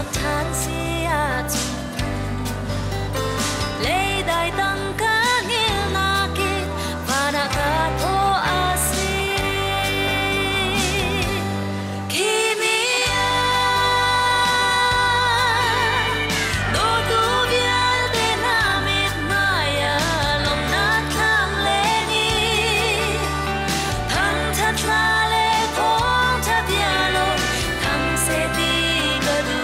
chuak ṭhan si ahcun leidai tang ka hngilnak in van ah ka thaw a si. Khi ni ah dawtu vialte hna mithmai ah lawmhnak thlam len i thangṭhat hla le thawngṭha bia lawng thang seh ti ka duh.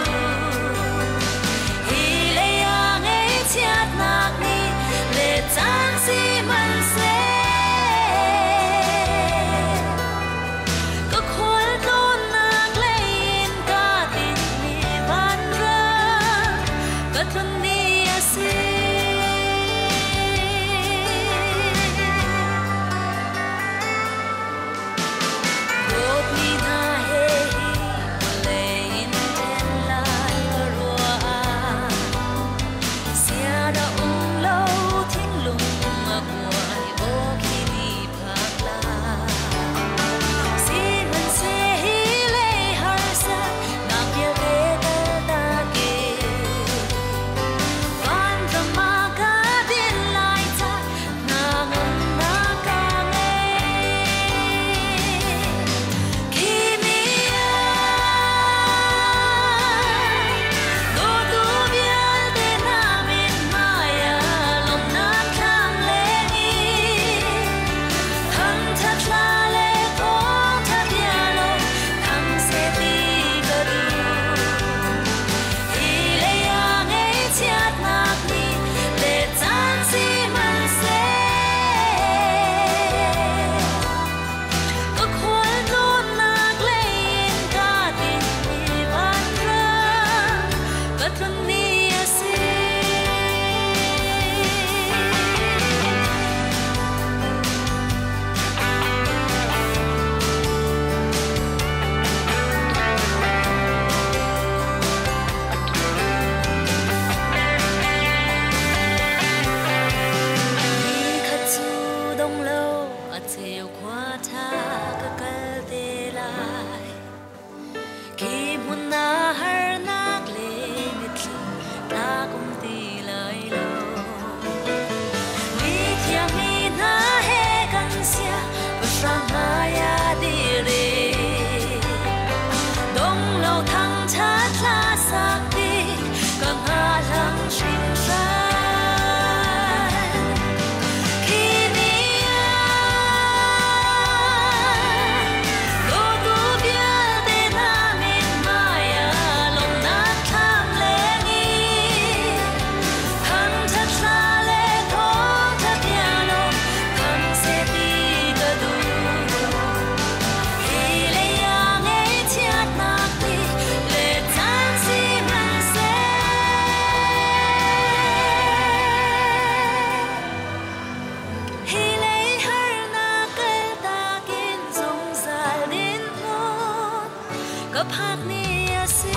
Hi lei ah ngaihchiatnak nih let cang sihmanhseh ka khualtlawnnak lei in kaa tinhmi vanram ka tlun ni a si. Dawtmi hna he hi vawlei in ṭhen lai ka ruah ah sia dah um lo thinlung a kuai aw khi ni phak lai. Sihmanhseh hi lei harsa nak vialte kaltak in vanram ah ka din lai ca hna ngamnak ka ngei. Khi ni ah dawtu vialte hna mithmai ah lawmhnak thlam leng i thangṭhat hla le thawngṭha bia lawng thang seh ti ka duh. Hi lei ah ngaihchiatnak nih let caan sihmanhseh ka khualtlawnnak lei in kaa tinhmi vanram ka tlun ni a si. Nikhat cu dong lo a cheu khua ṭha ka kal te lai. Khi hmun ah harnak le mitthli tlak um ti lai lo. Mithiang mi hna he kan sia pahrang hmai ah dir i dong lo thangṭhat hla sak ti ka hngahhlang hringhran. Khi ni ah dawtu vialte hna mithmai ah lawmhnak thlam leng i thangṭhat hla le thawngṭha bia lawng thang seh ti ka duh. Hi lei ah ngaihchiatnak nih let caan sihmanhseh hi lei harnak kaltak in zungzal dinhmun ka phak ni a si.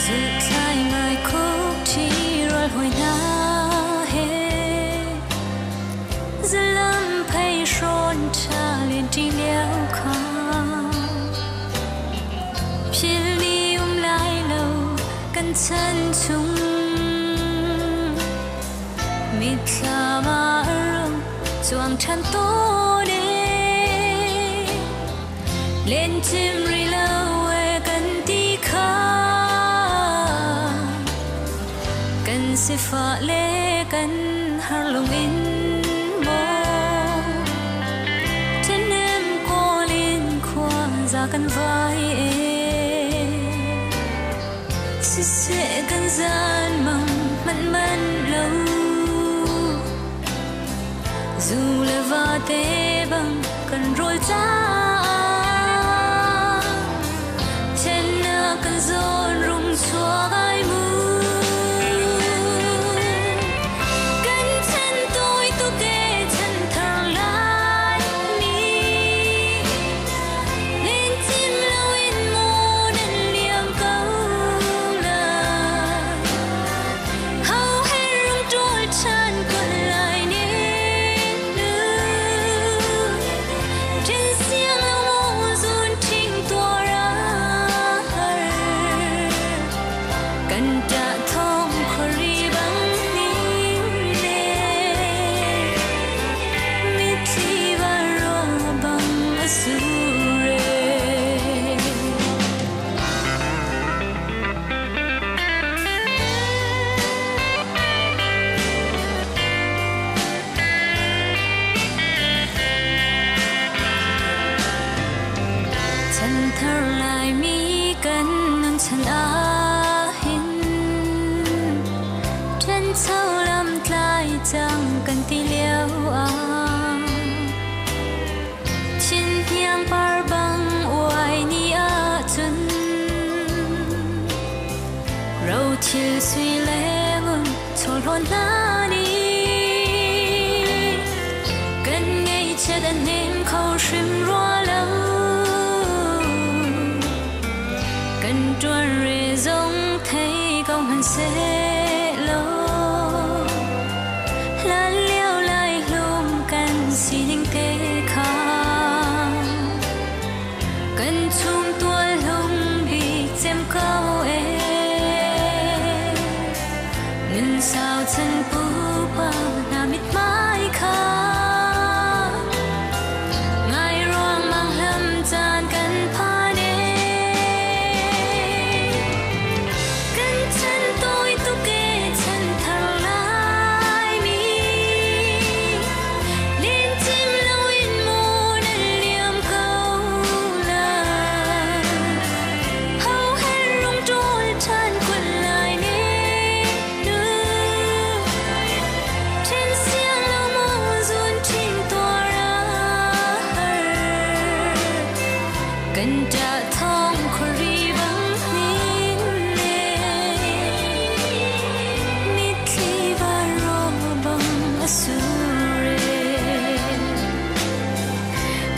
Zulhthlai ngai khuk ṭhi rual hawi hna he zalam phei hrawn ṭha len ṭi lio kha philh ni um lai lo kan chan chung mitthlam ah a rung cuang ṭhan tawn e len cim rih lo e kan ti kha kan sifah le kan har lung in maw ṭhahnem kawl in khua za kan vai e. Fate bang kan rawl caah Thennak kan zawn rung chuak ai mu Kan chan tawi tuk e chan thar lai mi Len cim loin maw nan liam ko lai Hau he rung ṭawl ṭhan kun lai ne nu Ṭhen siang lo maw zun ṭhing tuar a har Kan ṭah thawng khuari bang ning le Mitthli varo bang a sur e. Chanthar Laimi kan nun chan ahhin ṭhancho lam tlai cang kan ti lio ah Thinhniang par bang uai ni ahcun rothil sui le ngun chawhlawn hna nih kan ngaihchiat an hnem kho hrim rua lo. Kan ṭuan re zong thei ko hmanhsehlaw hlan lio lai hlum kan sining te kha kan chung tual hlung bik cem ko e. Nun sau chan pupa hna mithmai kha ngai ruang mang hlam caan kan phan e. Kan chan tawi tuk e chan thar laimi len cim loin maw nan liam ko lai Ho he rung ṭawl ṭhan kun lai ne nu Ṭhen siang lo maw zun ṭhing tuar a har Kan ṭah thawng khuari bang hnin le mitthli varo bang a sur e.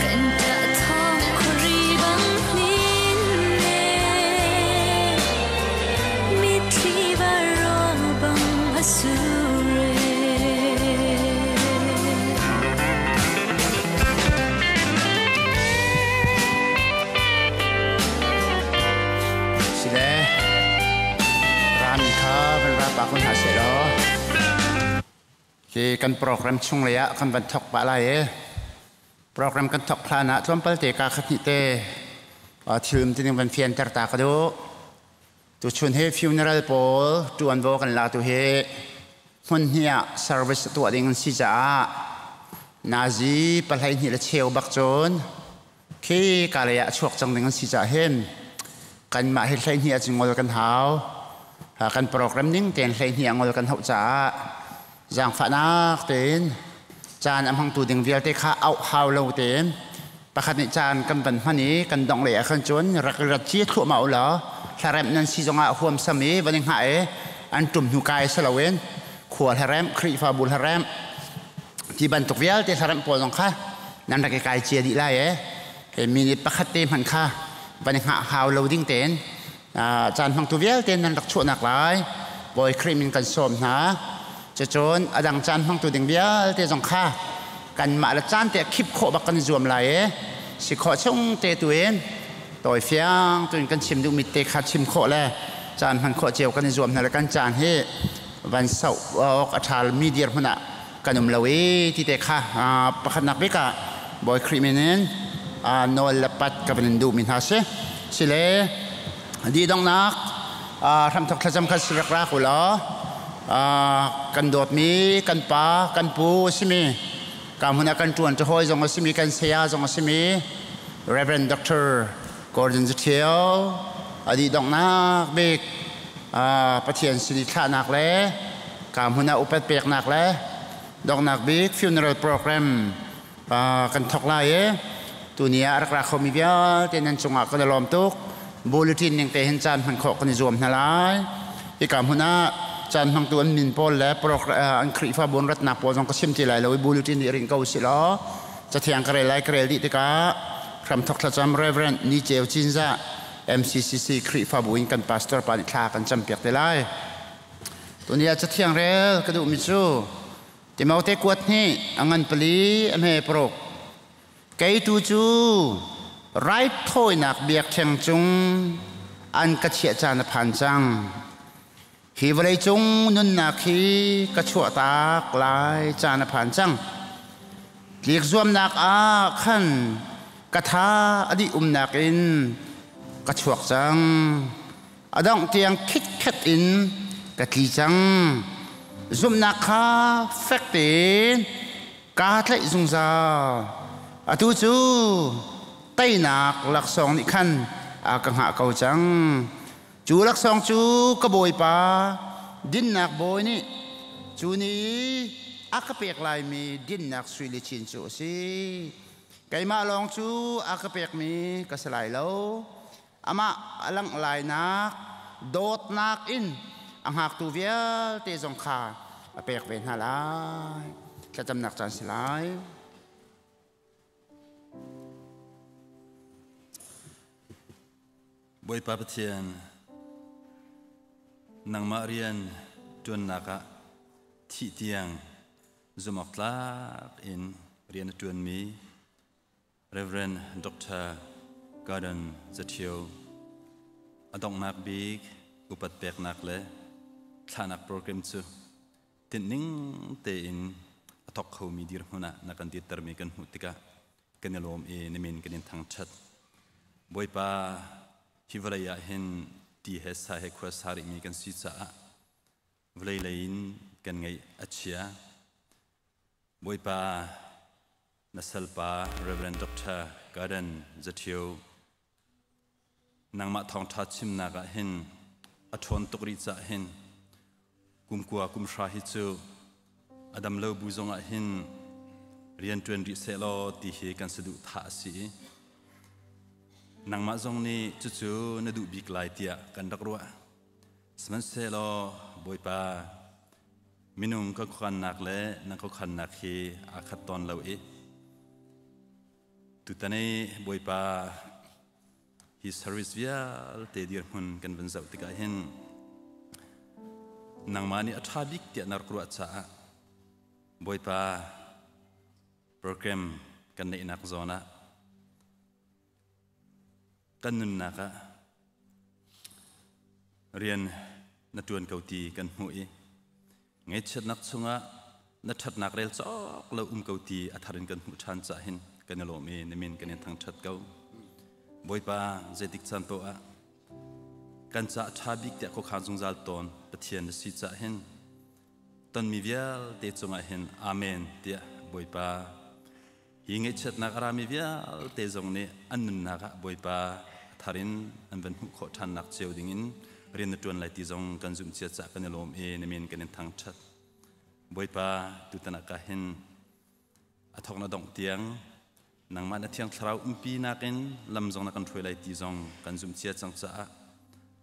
Kan ṭah thawng khuari bang hnin le mitthli varo bang a sur e. Sile rami kha van ra pa kun hna seh law khi kan program chung lei ah kan van thok pah lai e. Program kan thok hlan ah tlawmpal te ka khat hnih te thil um tining van fianter ta ka duh. Tuchun hi funeral pawl ṭuanvo kan la tu hi hmun hnih ah service tuah ding an si caah nazi pahlei hnih le cheu bak cun khi ka lei ah chuak cang ding an si caah hin kanmah hi 12 ah cun ngol kan hau. Kan program ning tein 12 ah ngol kan hauh caah zaangfahnak tein caan a hmangtu ding vialte kha auh hau lo tein pakhat nih caan kan van hman i kan dongh lei ah khan cun rak rat ci thluahmah u law hlaremh nan si zongah huamsam i van i hngah i an ṭum hnu kai si loin khua hlaremh Khrihfabu hlaremh ti bantuk vialte hlaremh pawl zong kha nan rak i kai cia dih lai e. He minute pakhat te hmanh kha van i hngah hau lo ding tein caan hmangtu vialte nan rak chuahnak lai Bawi Khrih min kan sawm hna. Cucun a dang caan hmangtu ding vialte zong kha kanmah le caan te khip khawh bak kan i zuam lai i si khawh chung te tu in tawi fiang tuin kan chim duhmi te kha chim khawh le caan hman khawh cio kan i zuam hna le kan caan hi van sauh awk a ṭha mi dirhmun ah kan um lo i ti te kha pakhatnak bik ah Bawi Khrih min in nawl le pat ka van in duhmi hna si. Sile di donghnak hramthok thlacam kha si rak rak u law kan dawtmi kan pa kan pu a simi ka hmun ah kan ṭuan hawi zong a simi kan saya zong a simi Reverend Dr. Gordon Zathio a dih donghnak bik Pathian sin i thlahnak le ka hmun ah upat peknak le donghnak bik funeral program Kan thok lai e. Tuni ah rak ra khomi vialte nan cungah kan i lawm tuk. Bulletin ning te hin caan hman khawh kan i zuam hna lai. Hika hmun ah caan hmangtu an min pawl le an Khrihfabu an ratnak pawl zong ka chim ti lai lo i bulletin nih ring ko si law cathiang ka rel lai. Ka rel dih tikah hramthok thlacam Reverend Ni Ceu Cinzah MCCC Khrihfabu in kan pastor pa nih thla kan campiak te lai. Tuni ah cathiang rel ka duhmi cu Timote kuat hnih a ngan pali a hme paruk. Kei tu cu raithawinak biakṭheng cung an ka chiah caan a phan cang. Hi vawleicung nunnak hi ka chuahtak lai caan a phan cang. Tlikzuamnak ah khan ka tha a dih umnak in ka chuak cang. A dongh tiang khitkhet in ka tli cang. Zumhnak kha fek tein kaa tlaih zungzal. Atu cu teinak laksawng nih khan a ka hngah ko cang. Cu laksawng cu ka Bawipa dinnak bawi nih cu ni a ka pek laimi dinnak sui luchin cu a si. Keimah lawng cu a ka pekmi ka si lai lo. Amah a langh lainak dawtnak in a hngaktu vialte zong kha a pek ve hna lai. Thlacamnak caan si lai. Bawipa Pathian, nangmah rian ṭuannak ah thih tiang zumhawktlak in rian a ṭuanmi Rev. Dr. Gordon Zathio a donghnak bik upat peknak le thlahnak program cu tinhning tein a thawk khomi dirhmun ah na kan dirtermi kan hmuh tikah kan i lawm i na min kan in thangṭhat. Bawipa, hi vawlei ah hin ti he sa he khua sa rihmi kan si caah vawlei lei in kan ngaih a chia. Bawipa, na salpa Rev. Dr. Garden Zathio nangmah thawngṭha chimnak ah hin a ṭhawn tuk rih cah hin kum kua kum hra hi cu a dam lo bu zongah hin rian ṭuan rih sehlaw ti hi kan saduhthah a si i nangmah zong nih cucu na duh bik lai tiah kan rak ruah. Sihmanhsehlaw Bawipa, minung ka khuakhannak le na khuakhannak hi aa khat tawn lo i tutan i Bawipa hi service vialte dirhmun kan van zoh tikah hin nangmah nih a ṭha bik tiah na rak ruah caah Bawipa program kan neihnak zawn ah kan nunnak ah rian na ṭuan ko ti kan hmuh i ngaihchiatnak chungah na ṭhatnak rel cawk lo um ko ti a thar in kan hmuh ṭhan cah hin kan i lawm i na min kan in thangṭhat ko. Bawipa, zeitik caan paoh ah kan caah ṭha bik tiah khuakhan zungzal tawn Pathian na si cah hin tonmi vialte cungah hin Amen tiah Bawipa Hi ngaihchiatnak a rami vialte zong nih an nunnak ah Bawipa a thar in an van hmuh khawh ṭhannak cio dingin rian na ṭuan lai ti zong kan zumh cia caah kan i lawm i na min kan in thangṭhat. Bawipa, tutan ah ka hin a thawk na dongh tiang nangmah na Thiang Thlarau umpi nakin lam zong na kan hruai lai ti zong kan zumh cia cang caah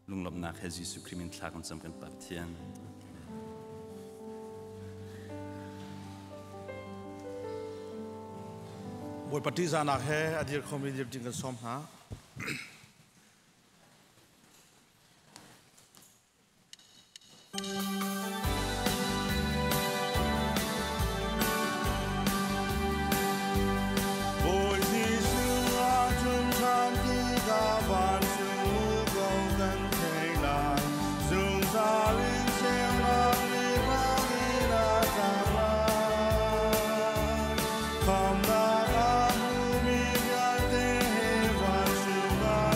lunglawmhnak he Jesuh Khrih min thla kan cam kan Pa Pathian. Bawipa ṭihzahnak he a dir khomi dir ding kan sawm hna. Bawi Jesuh ah ṭum ṭhan tikah vancung muko kan thei lai. Zungzal in ceunak ni bangin a tlang lai. Khamnak a hmumi vialte he vancung ah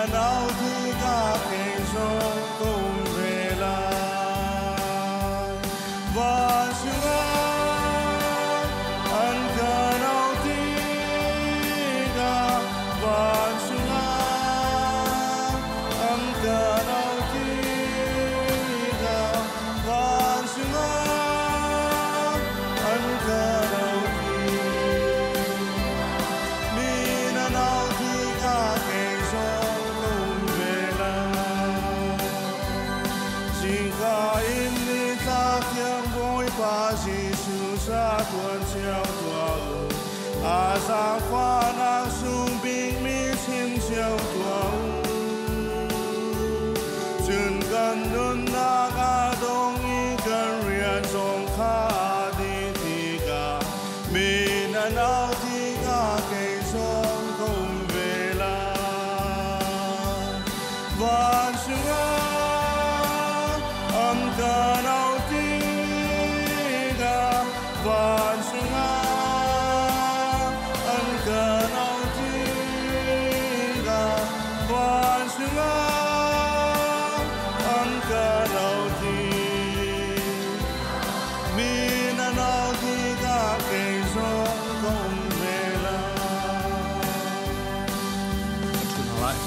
nan au tikah kei zong ka um ve lai. Vancung ah an kan auh tikah, vancung ah an kan auh tikah, vancung ah an kan auh tik. Mi nan auh tikah kei zong ka um ve lai. Zingka in nitlak tiang Bawipa Jesuh ca tuan cio tuah u. A zaangfahnak sung bikmi chim cio tuah u. Cun kan nunnak a dong i kan rian zong kha a dih tikah, mi nan auh tikah kei zong ka um ve lai. Vancung ah an kan auh tikah, vancung ah an kan auh tikah, vancung ah an kan auh tik. Mi nan auh tikah kei zong ka um ve lai. Lai.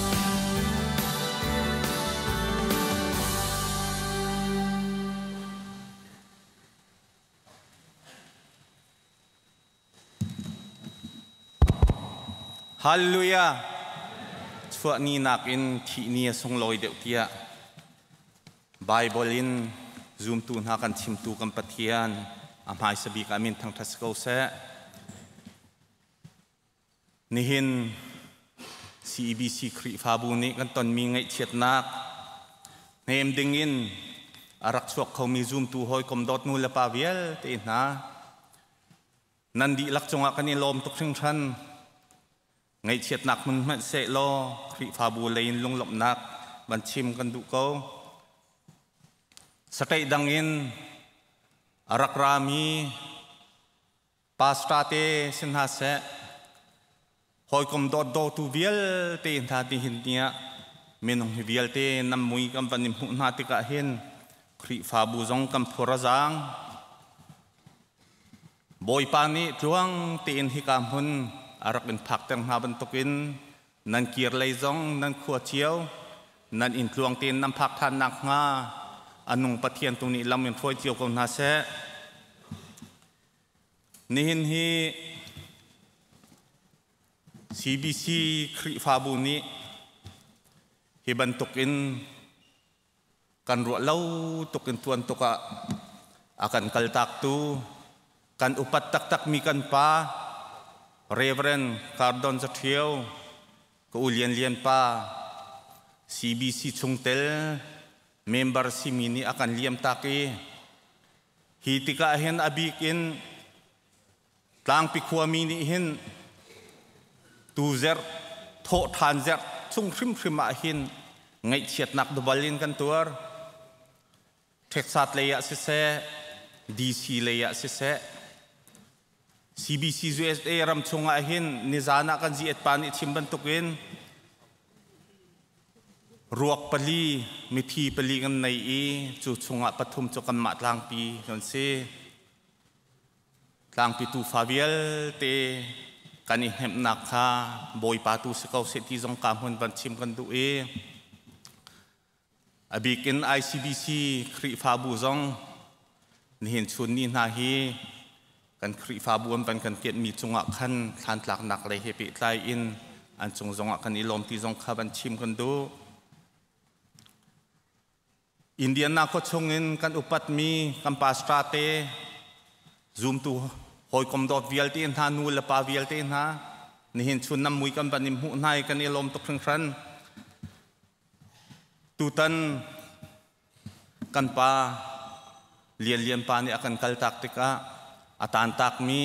Hallelujah. Chuah ni nakin thih ni a sunglawi deuh tiah Bible in zumtu hna kan chimtu kan Pathian a hmaisa bik ah min thangṭhat si ko seh. Nihin CEBC Khrihfabu nih kan tonmi ngaihchiatnak hnem dingin a rak chuak khomi zumtu hawikom dawt nu le pa vialte hna nan dihlak cungah kan i lawm tuk hringhran. Ngaihchiatnak hmun hmanh seh law Khrihfabu lei in lunglawmhnak van chim kan duh ko. Saṭaih dang in a rak rami pastor te si hna seh, hawikom dawt dawtu vialte hna nihin ni ah minung hi vialte nam mui kan van i hmuh hna tikah hin Khrihfabu zong kan phur a zaang. Bawipa nih tluang tein hika hmun a rak in phakter hna bantukin nan kir lei zong nan khua cio nan inn tluang tein nan phak ṭhan nakhnga a nung Pathian tu nih lam in hruai cio ko hna seh. Nihin hi CBC Khrihfabu nih hi bantukin kan ruah lo tuk in tuan tuk ah a kan kaltaktu kan upat taktakmi kan pa Reverend Cardon Zaṭhio, ka u Lian Lian pa, CBC chungtel member simi nih a kan liam tak i hi tikah hin a bik in Tlangpi khuami nih hin tuzerh thawh ṭhan zerh chung hrimhrim ah hin ngaihchiatnak dabal in kan tuar. Texas lei ah siseh, DC lei ah siseh, CBC USA ram chung ah hin nizan ah kan ziat pa nih chim bantukin ruak pali, mithi pali kan nei i cu chungah pathum cu kanmah tlangpi kan si. Tlangpi tuufa vialte kan i hnemhnak kha Bawipa tu si ko seh ti zong ka hmun van chim kan duh i a bik in ICBC Khrihfabu zong nihin chun ni hna hi kan Khrihfabu an van kan kianhmi cungah khan thlantlaknak lei he pehtlai in an cung zongah kan i lawm ti zong kha van chim kan duh. Indiana khua chungin kan upatmi kan pastor te, zumtu hawikom dawt vialte hna, nu le pa vialte hna, nihin chun nam mui kan van in hmuh hna i kan i lawm tuk hringhran. Tutan kan pa Lian Lian pa nih a kan kaltak tikah a tantakmi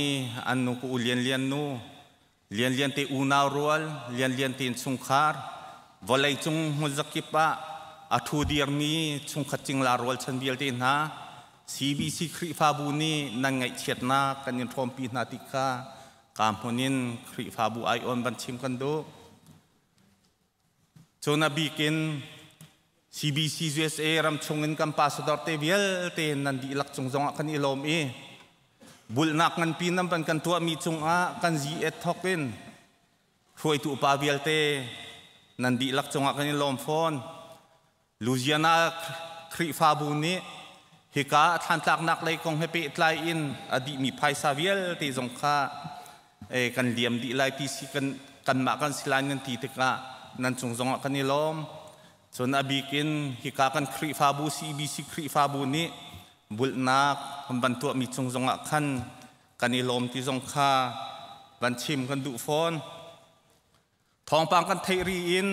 an nu ku U Lian Lian nu, Lian Lian te unau rual, Lian Lian te chungkhar, vawlei cung hmun zakip ah a ṭhu dirmi chungkhat cingla rualchan vialte hna, CBC Khrihfabu nih nan ngaihchiatnak kan in hrawmpi hna ti kha ka hmun in Khrihfabu aiawn van chim kan duh. Cun a bik in CBC USA ram chungin kan pastor te vialte nan dihlak cung zongah kan i lawm i bulnak nganpi nan van kan tuahmi cungah kan zi et thawk in hruaitu upa vialte nan dihlak cungah kan i lawm fawn. Louisiana Khrihfabu nih hika thlantlaknak lei kong he pehtlai in a dihmi phaisa vialte zong kha kan liam dih lai ti si kan kanmah kan si lai nan ti tikah nan cung zongah kan i lawm. Cun a bik in hika kan Khrihfabu CBC Khrihfabu nih bulhnak kan van tuahmi cung zongah khan kan i lawm ti zong kha van chim kan duh fawn. Thawngpang kan theih ri in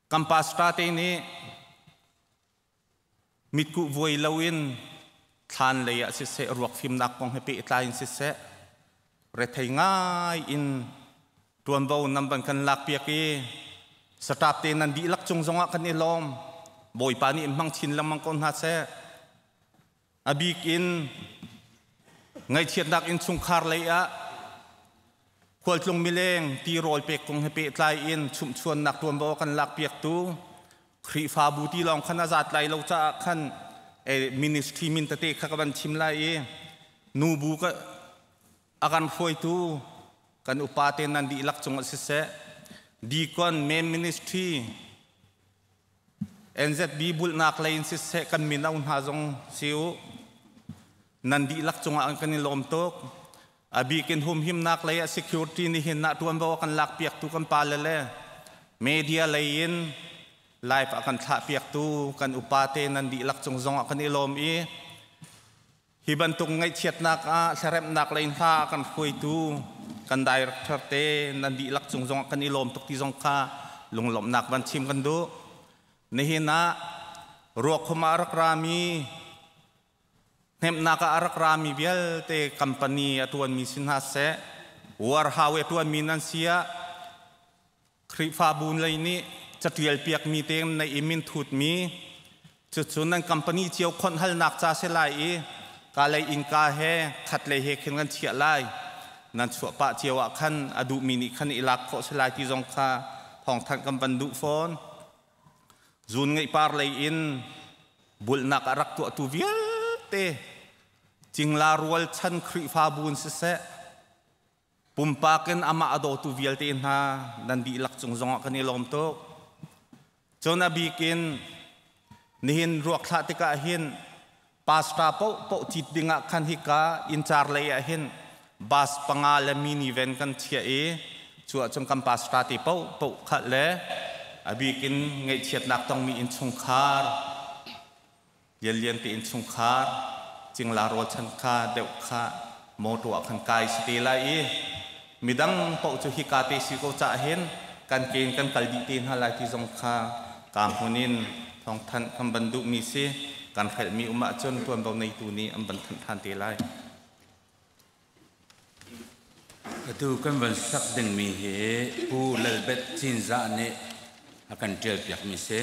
kan pastor te nih mitkuh vuai loin thlan lei ah siseh ruak fimnak kong he pehtlai in siseh rethei ngai in tuanvo nan van kan lak piak i satap te nan dihlak cung zongah kan i lawm. Bawipa nih in hmang chin lengmang ko hna seh. A bik in ngaihchiatnak innchungkhar lei ah khualtlung mileng tirawl pek kong he pehtlai in chumhchuannak tuanvo kan lak piaktu Khrihfabu ti lawng khan a zat lai lo caah khan ministry min tete kha ka van chim lai i nubu ka a kan hruaitu kan upa te nan dihlak cungah siseh deacon main ministry NZB bulhnak lei in siseh kan mino hna zong si u nan dihlak cungah kan i lawm tuk. A bik in humhimnak lei ah security nih hin nah tuanvo a kan lak piaktu kan pale le media lei in live a kan thlah piaktu kan upa te nan dihlak cung zong ah kan i lawm i hi bantuk ngaihchiatnak ah hlaremhnak lei hla a kan hruaitu kan director te nan dihlak cung zong ah kan i lawm tuk ti zong kha lunglawmhnak van chim kan duh. Nihin ah ruakhum ah rak rami hnemhnak ah a rak rami vialte company a tuanmi si hna seh warehouse a tuanmi nan si ah Khrihfabu lei nih catial piakmi te na i min thutmi cucu nan company cio khonh halnak ca si lai i ka lei innka he khat lei he khin kan chiah lai nan chuah pah cio ah khan a duhmi nih khan i lak khawh si lai ti zong kha thawngthanh kan van duh fawn. Zun ngeihpar lei in bulhnak a rak tuahtu vialte cingla rualchan Khrihfabu in siseh pumpak in amah a dawtu vialte hna nan dihlak cung zongah kan i lawm tuk. Cun a bik in nihin ruak thlah tikah hin pastor paoh paoh cit dingah khan hika inncar lei ah hin bus panga le minivan kan chiah i cu ahcun kan pastor te paoh paoh kha le a bik in ngaihchiatnak tongmi innchungkhar lianlian te innchungkhar cingla rawlchan kha deuh kha motor ah khan kai si te lai i midang paoh cu hika te si ko cah hin kan ke in kan kal dih te hna lai ti zong kha ka hmun in thawngthanh kan van duhmi si. Kan hrelhmi um ahcun tuanvo neitu nih an van thanh than te lai. Atu kan van sak dingmi hi Pu Lalbet Cinzah nih a kan ṭial piakmi si.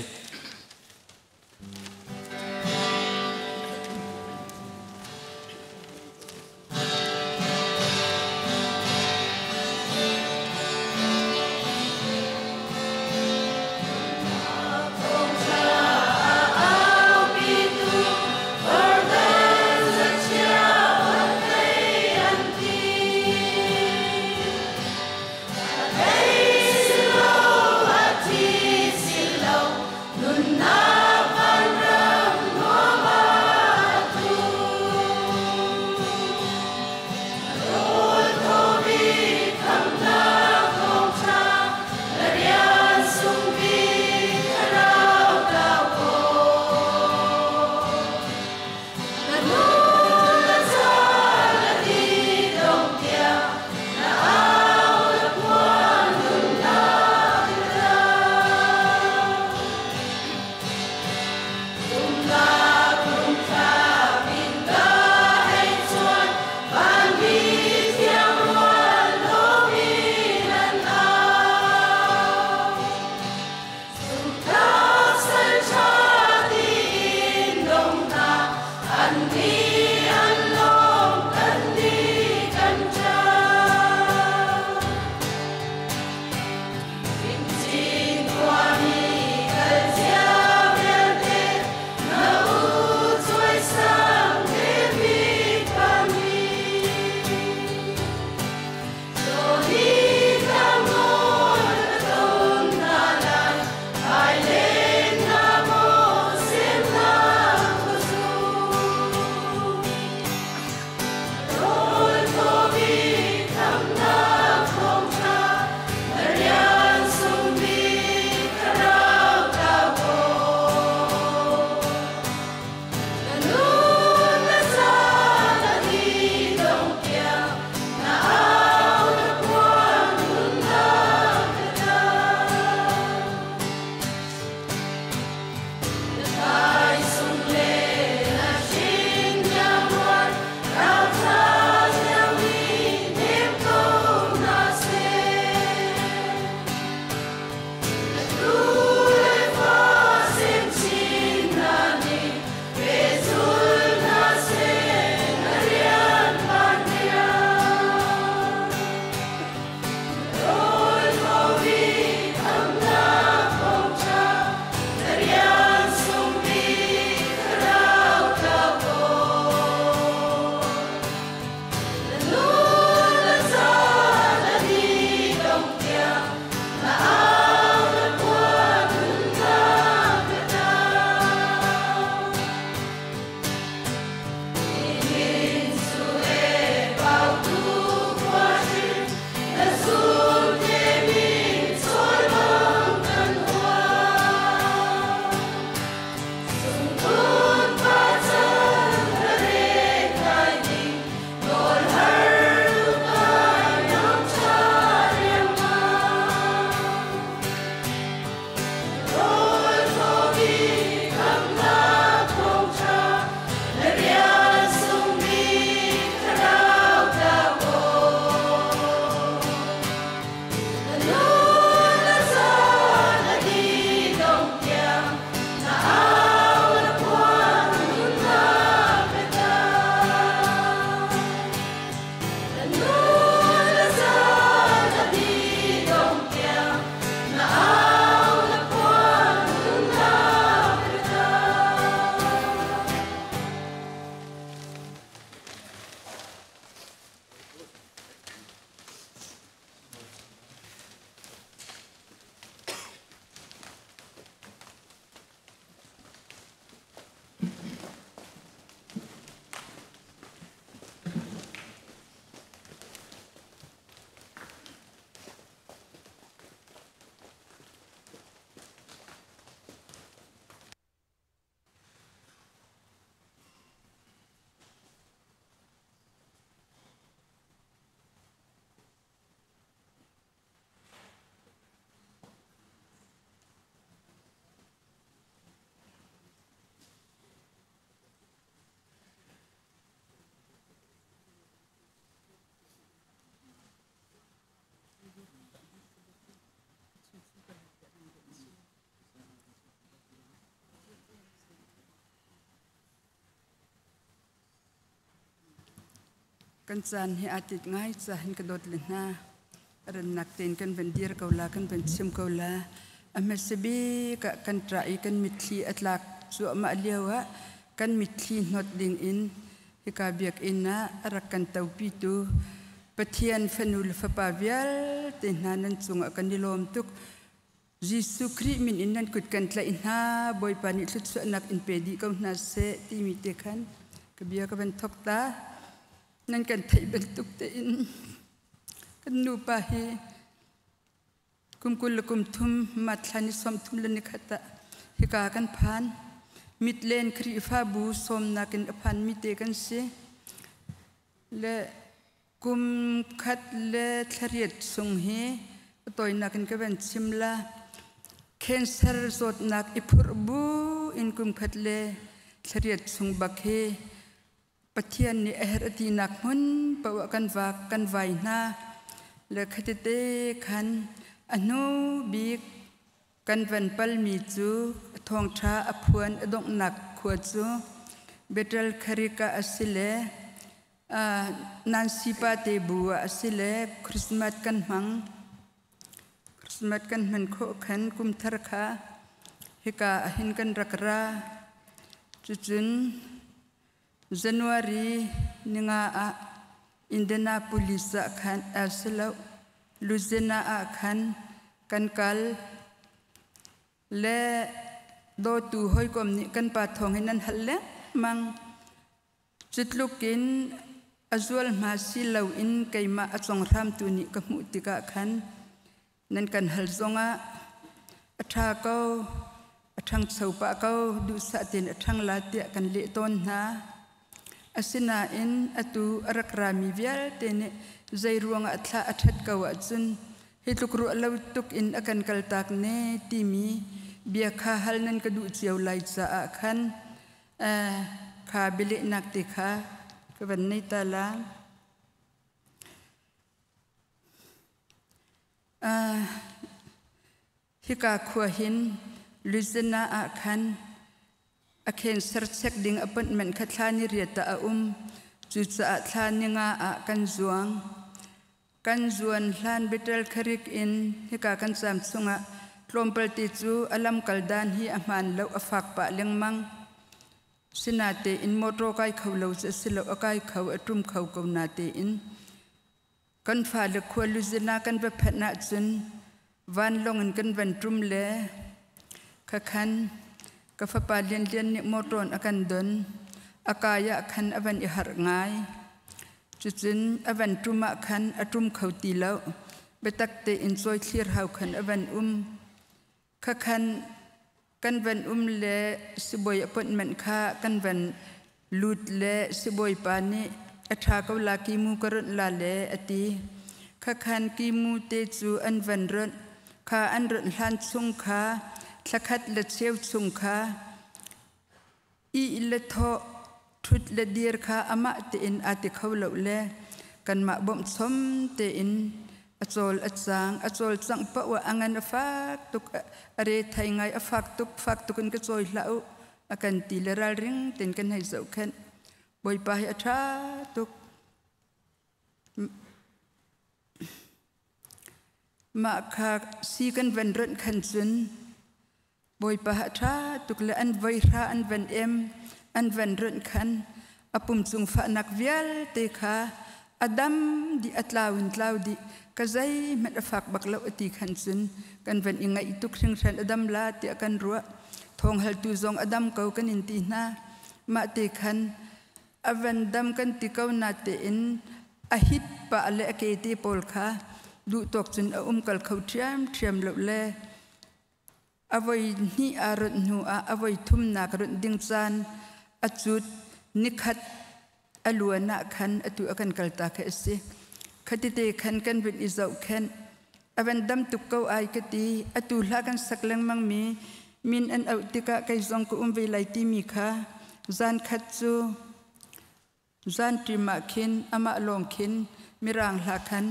Kan caan hi aa tit ngai cahin ka dawt le hna. Rannak tein kan van dir ko la, kan van chim ko la. A hmasa bik ah kan ṭah i kan mitthli a tlak cuahmah lio ah kan mitthli hnawt ding in hika biakinn ah a rak kan topitu Pathian fanu le fapa vialte hna nan cungah kan i lawm tuk. Jesuh Khrih min in nan kut kan tlaih hna. Bawipa nih thluachuahnak in pe dih ko hna seh timi te khan ka bia ka van thok ta. Nan kan theih bantuk tein kan nupa hi kum 23 mathla ni 31 ah hika kan phan. Mitlen Khrihfabu sawmnak in a phanmi te kan si. Le kum khat le thlariat chung hi tawinak in ka van chim la. Cancer zawtnak i phurh bu in kum khat le thlariat chung bak hi Pathian nih a herh a tinak hmun paoh ah kan vak kan vai hna. Le khatete khan a hnu bik kan van palmi cu thawngṭha a phuan a donghnak khua cu Bethel Creek ah a si le Nancy pa te bu ah a si le Christmas kan hmang. Christmas kan hman khawh khan kum thar kha hika ahhin kan rak ra. Cucun January ninga ah Indianapolis ah khan asilo Louisiana ah khan kan kal le dawtu hawikom nih kan pa thawng hin an hal lengmang. Cutluk in a zualhma si loin keimah a conghramtu nih ka hmuh tikah khan nan kan hal zongah a ṭha ko, a ṭhangcho pah ko, duhsah tein a ṭhang la tiah kan leh tawn hna. Asinain atu a rak rami vialte nih zei ruangah thla a ṭhat ko ahcun hi tluk ruah lo tuk in a kan kaltak ne timi bia kha hal nan ka duh cio lai caah khan kha bialehnak te kha ka van nei ta la. Hika khua hin Louisiana ah khan a cancer check ding appointment kha thla ni riat ah a um. Cucaah thla ni nga ah kan zuang. Kan zuan hlan Bethel Creek in hika kan caam chungah tlawmpal te cu a lamkal dan hi a hmaan lo, a fak pah lengmang. Sinatein motor kai kho lo cu a si lo, a kai kho, a ṭum kho ko natein kan fale khua Louisiana kan va phanh ahcun vanlawng in kan van ṭum le khakhan ka fapa Lianlian nih motor in a kan don. A kai ah khan a van i harh ngai. Cucun a van ṭum ah khan a ṭum kho ti lo. Biatak tein cawi thlir hau khan a van um. Khakhan kan van um le sibawi appointment kha kan van lut le sibawipa nih a ṭha ko la kimu ka ronh la le a ti. Khakhan kimu te cu an van ronh. Kha an ronh hlan chung kha thlakhat le cheu chung kha ih le thawh ṭhut le dir kha amah tein aa ti kho lo le kanmah bawmhchom tein a cawl a cang. A cawlcangh paoh ah a ngan a fak tuk, a re thai ngai, a fak tuk, fak tuk in ka cawi hlah u a kan ti le ralring tein kan hei zohkhenh. Bawipa hi a ṭha tuk. Mah kha si kan van ronh khan cun Bawipa a ṭha tuk le an voihra an van em an van ronh khan a pum cung fahnak vialte kha a dam dih, a tlau in tlau dih, ka zeihmanh a fak bak lo a ti khan cun kan van i ngaih tuk hringhran. A dam la tiah kan ruah. Thawng haltu zong a dam ko kan in ti hna. Mah te khan a van dam kan ti ko na tein a hit pah le a ke te pawl kha duh tawk cun a um kal kho ṭhiamṭhiam lo le a voi hnih aa ronh hnu ah a voi thumnak ronh ding caan a cut nikhat a luan ah khan atu a kan kalta kha a si. Khatite khan kan vun i zohkhenh, a van dam tuk ko ai ka ti. Atu hla kan sak lengmang mi min an auh tikah kei zong ka um ve lai timi kha zan khat cu zan ṭim ah khin amah lawng khin mirang hla khan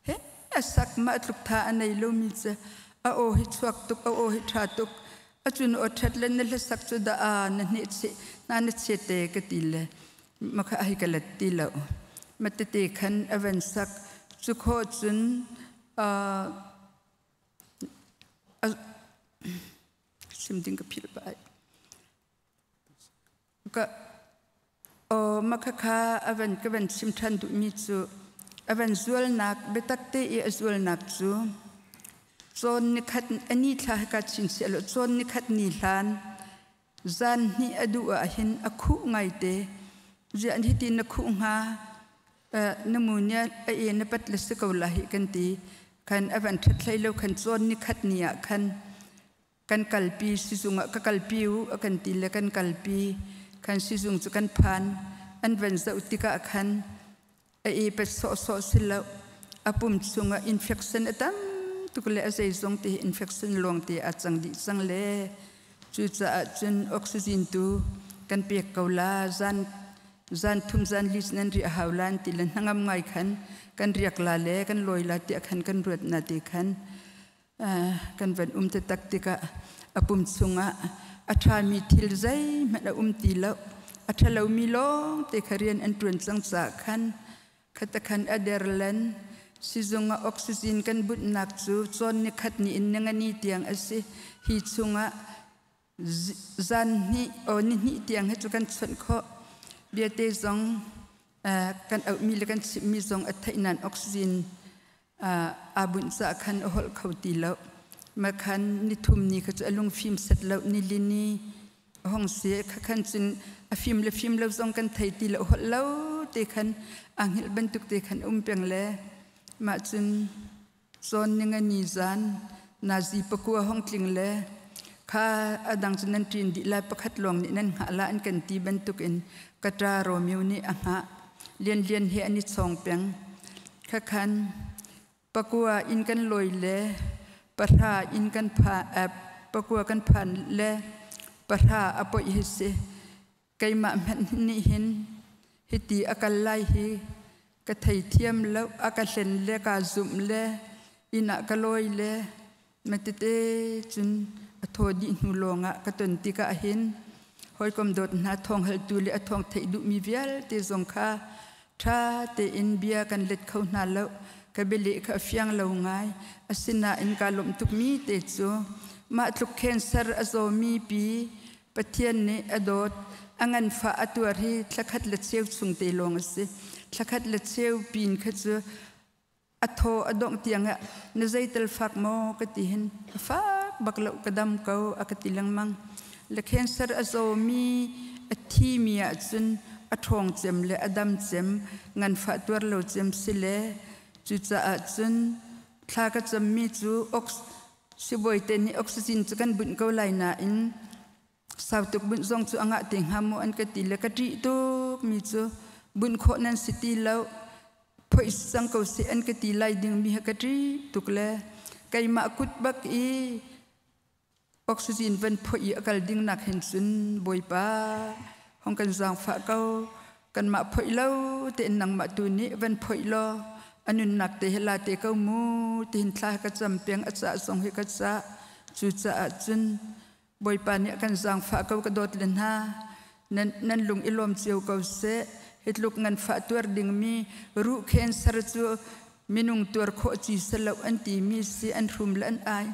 he a sak. Mah tluk tha a nei lomi cu a aw hi chuak tuk, a aw hi ṭha tuk. Acun aw ṭhat le na hlasak cu dah a na hneh chih na na che te ka ti le makha ai ka let ti lo. Matete khan a van sak. Cu khawh cun sim ding ka philh pah ai. Ka makhakha a van ka van chim ṭhan duhmi cu a van zualnak biatak te i a zualnak cu cawn nikhat ani thla ka chin sia lo cawn nikhat ni hlan zan hnih a duh ah hin a khuh ngaite ziah hiti na khuh hnga pneumonia a e na pat le si ko la hi kan ti khan a van ṭhat hlei lo khan cawn nikhat ni ah khan kan kalpi sizung ah ka kalpi u a kan ti le kan kalpi khan sizung cu kan phan an van zoh tikah khan a e pat sawhsawh si lo a pum chungah infection a tam tuk le a zeizong te infection lawng te a cang dih cang le cucaah cun oxygen tu kan pek ko la zan zan thum zan li nan ri a hau lan ti le hnangam ngai khan kan riak la le kan lawi la tiah khan kan ruat na ti khan kan van um te tak tikah a pum chungah a ṭhami thil zeihmanh a um ti lo a ṭhalomi lawng te kha rian an ṭuan cang caah khan khatakhan a der len sizung ah oxygen kan bunhnak cu cawn ni khat ni in ningani tiang a si hi chungah zan hnih o ni hnih tiang hi cu kan chawnh khawh biate zong kan auhmi le kan chimhmi zong a theih nan oxygen aa bunh caah khan a holh kho ti lo ma khan ni thum ni kha cu a lungfim set lo ni li ni a hong si kha khan cun a fim le fim lo zong kan thei ti lo holh lo te khan aa hngilh bantuk te khan um peng le mah cun cawn ninga ni zan nazi pakua hong tling le kha adang cu nan ṭin dih lai pakhat lawng nih nan hngah la an kan ti bantuk in kata Romeo nih a hngah lian lian he an i chawng peng kha khan pakua in kan lawi le pahra in kan pha pakua kan phan le pahra a poih hi si keimah hmanh nih hin hiti a kal lai hi ka thei thiam lo a ka hlen le ka zumh le inn ah ka lawi le matete cun a thaw dih hnu lawngah ka ton tikah hin hawikom dawt hna thawng haltu le a thawng theih duhmi vialte zong kha ṭha tein bia kan let kho hna lo ka bialeh kha a fiang lo ngai asinain kaa lawmh tukmi te cu mah tluk cancer a zawmi pi Pathian nih a dawt a nganfah a tuar hi thlakhat le cheu chung te lawng a si thlakhat le cheu pin kha cu a thaw a dongh tiangah na zeitel fak maw ka ti hin a fak bak lo ka dam ko a ka ti lengmang le cancer a zawmi a thimi ahcun a ṭhawng cem le a dam cem nganfah tuar lo cem si le cucaah cun thla ka cammi cu ox sibawi te nih oxygen cu kan bunh ko lai nain sau tuk bunh zong cu a ngah te hnga maw an ka ti le ka ṭih tuk mi cu bunh khawh nan si ti lo phoih cang ko seh an ka ti lai ding mi ha ka ṭih tuk le keimah kut bak i oxygen van phoih i a kal ding nak hin cun Bawipa hong kan zaangfah ko kanmah phoih lo tein nangmah tu nih van phoih law a nunnak te he la te ko mu tihin thla ka cam peng a cah zong hi ka cah cucaah cun Bawipa nih a kan zaangfah ko ka dawt le hna nan nan lung i lawm cio ko seh hi tluk nganfah tuar dingmi ruh cancer cu minung tuar khawh ci selo an timi si an hrum le an ai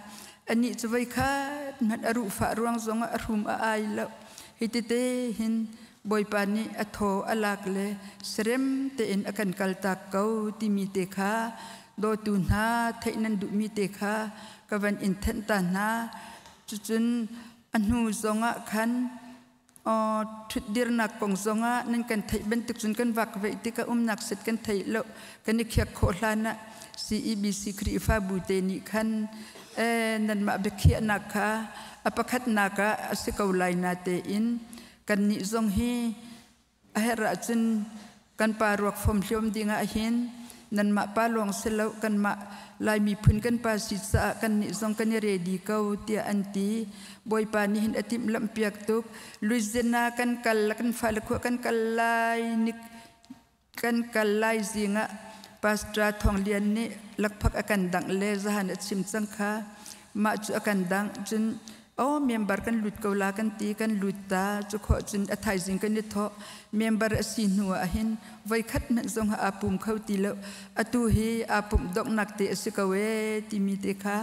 anih cu voi khat hmanh a ruhfah ruang zongah a hrum a ai lo hi tete hin Bawipa nih a thaw a lak le serem tein a kan kaltak ko timi te kha dawtu hna theih nan duhmi te kha ka van in thenh ta hna cucun a hnu zongah khan ṭhutdirnak kong zongah nan kan theih bantuk cun kan vak veih tikah umnak set kan theih lo kan i khiak khawh hlan ah CEBC Khrihfabu te nih khan nanmah biakhiahnak kha a pakhatnak ah a si ko lai na tein kannih zong hi a herh ahcun kan pa ruak fom hliom dingah hin nanmah pa lawng si lo kanmah Lai miphun kan pa si caah kannih zong kan i ready ko tiah an ti Bawipa nih hin a timhlamh piak tuk Louisiana kan kal kan fale khua kan kal lai nik kan kal lai zingah Pastor Thawng Lian nih lakphak a kan dangh le zahan a chim cang kha mah cu a kan dangh cun. O member kan lut ko la kan ti kan lut ta cu khawh cun a thaizing kan i thawh member a si hnu ah hin voikhat hmanh zong aa pum kho ti lo atu hi aa pumh donghnak te a si ko ee timi te kha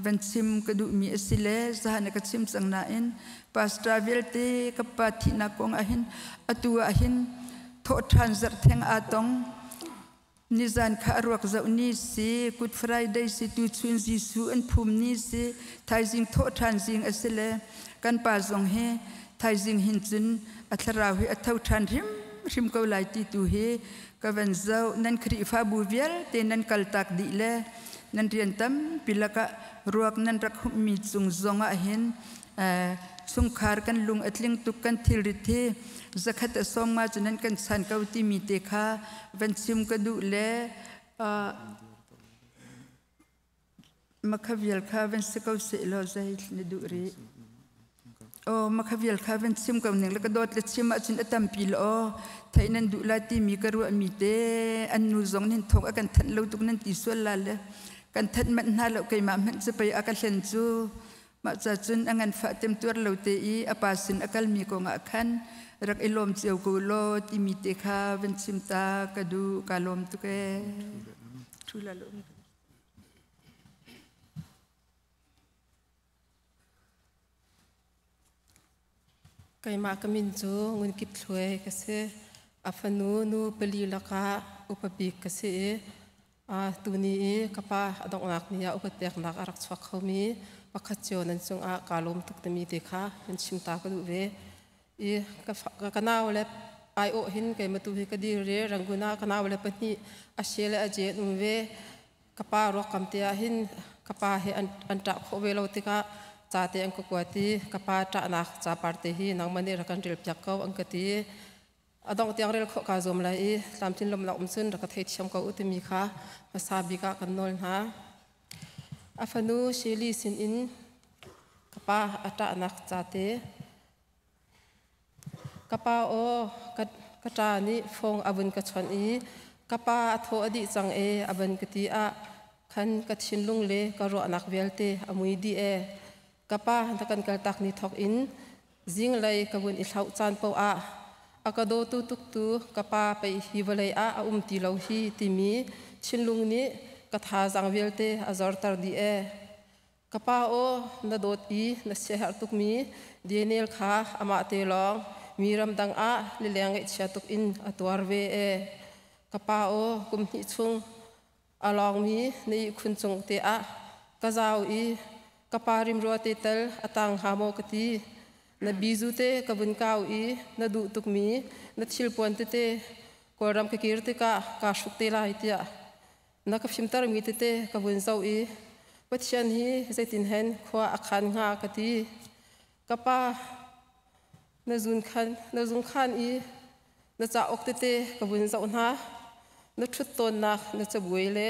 van chim ka duhmi a si le zahan ka chim cang nain pastor vialte ka pa thihnak kong ah hin atu ah hin thawhṭhan zarh theng aa tong Nizan kha a ruak zoh ni si, Good Friday si, tuchun Jesuh an phum ni si, thaizing thawh ṭhan zing a si le kan pa zong hi thaizing hin cun a thlarau hi a tho ṭhan hrimhrim ko lai ti tu hi ka van zoh. Nan Khrihfabu vialte nan kaltak dih le nan rian tampi lakah ruak nan rak humhmi cung zong ah hin chungkhar kan lung a tling tuk kan thilrit hi zakhat a sawm nga cu nan kan chan ko timi te kha van chim ka duh le makha vial kha van si ko seh law zei na duh rih oh makha vial kha van chim ko ning le ka dawt le chim ahcun a tampi la aw theih nan duh lai timi ka ruah mi te an nu zong nin thong a kan thanh lo tuk nan ti sual la le kan thanh manh hna lo keimah hmanh cu pei a ka hlen cu Mah ca cun a nganfah temtuar lo te i a pa sin a kalmi kongah khan rak i lawm cio ko law timi te kha van chim ta ka duh ka lawm tuk ee. Keimah ka min cu Ngun Kip Thluai ka si. A fanu nu pali lakah upa bik ka si i tuni i ka pa a donghnak ni ah upat peknak a rak chuak khomi pakhat cio nan cungah kaa lawm tuk timi te kha nan chim ta ka duh ve. I ka nau le aiawh hin keimah tu hi ka dir i Rangoon ah ka nau le pahnih a she le a je an um ve. Ka pa ruak kam te ah hin ka pa he an ṭah khawh ve lo tikah ca te an ka kuat i ka pa ṭahnak capar te hi nangmah nih rak kan rel piak ko an ka ti. A dongh tiang rel khawh kaa zuam lai i tlamtlin lawmhnak um cun rak ka theithiam ko u timi kha hmasa bik ah kan nawl hna. A fanu Shirley sinin ka pa a ṭahnak ca te Ka pa aw, ka ṭa nih fong a vun ka chawnh i ka pa a thaw a dih cang e a van ka ti ah khan ka thinlung le ka ruahnak vialte a mui dih e. Ka pa na kan kaltak ni thawk in zinglei ka vun i hlauh caan paoh ah a ka dawtu tuktu ka pa pei hi vawlei ah a um ti lo hi timi thinlung nih ka thazaang vialte a zorter dih e. Ka pa aw, na dawt i na siaherh tukmi Daniel kha amah te lawng mi ramdang ah lileng ngaihchia tuk in a tuar ve e. Ka pa aw, kum hnih chung a lawngmi na ihkhun cung te ah ka zau i ka pa rimrua te tal a tang hnga maw ka ti. Na bizu te ka vun kau i na duh tukmi na thilpuan tete Kawlram ka kir tikah kaa hruk te lai tiah Na ka fimtermi tete ka vun zoh i Pathian hi zeitin hen khua a khan hnga ka ti. Ka pa, na zun khan, na zung khan i na cauk tete ka vun zoh hna. Na ṭhut tawnnak na cabuai le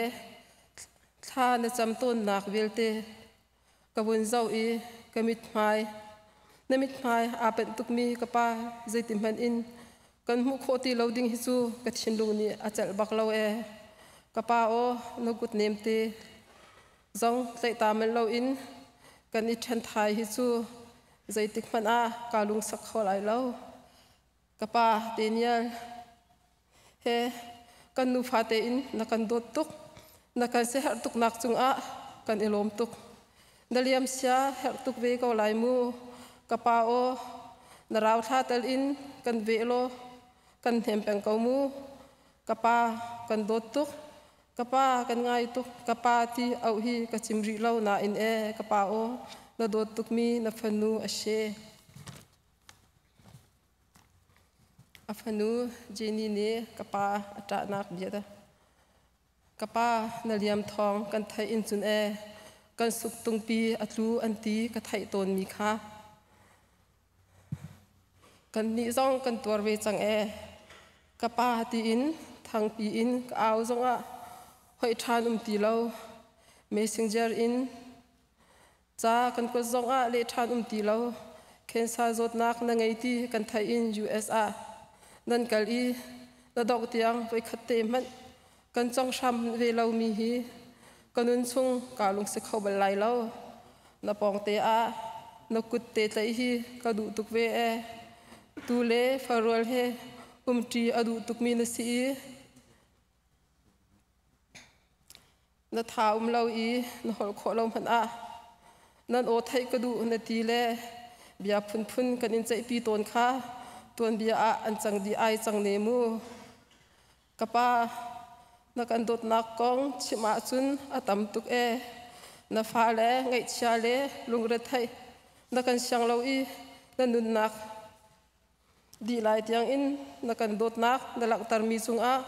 thla na cam tawnnak vialte ka vun zoh i ka mithmai na mithmai aa penh tukmi ka pa zeiti hmanh in kan hmuh khawh ti lo ding hi cu ka thinlung nih a celh bak lo ee ka pa aw na kut nem te zong tlaih ta manh loin kan i ṭhen thai hi cu zeitik hmanh ah kaa lungsak kho lai lo Ka pa Daniel he kan nufa tein na kan dawt tuk. Na kan siaherh tuknak cungah kan i lawm tuk. Na liam sia herh tuk ve ko lai mu. Ka pa aw, na rauthla tel in kan veh law kan hnem peng ko mu. Ka pa kan dawt tuk. Ka pa kan ngai tuk. Ka pa ti auh hi ka cim rih lo nain ee ka pa aw, na dawt tukmi na fanu a si. A fanu Jenny nih ka pa a ṭahnak bia dah. Ka pa na liam thawng kan theih in cun ee kan suk tungpi a tlu an ti ka theih tawnmi kha. Kannih zong kan tuar ve cang ee. Ka pa tiin thangpi in ka au zongah hoih ṭhan um ti lo. Messenger in Ca kan kuat zongah leh ṭhan um ti lo. Cancer zawtnak na ngei ti kan theih in US ah nan kal i na dongh tiang voikhat te hmanh kan cong hram ve lomi hi ka nun chung kaa lungsi kho bal lai lo. Na pawngte ah na kut te tlaih hi ka duh tuk ve ee. Tu le farual he umṭi a duh tukmi na si i na tha um lo i na holh khawh lo hmanh ah nan aw theih ka duh na ti le bia phunphun kan in ceihpi tawn kha tuanbia ah an cang dih ai cang ne mu. Ka pa, na kan dawtnak kong chim ahcun a tam tuk ee. Na fale ngaihchia le lungretheih na kan siang lo i na nunnak dih lai tiangin na kan dawtnak na langhtermi cungah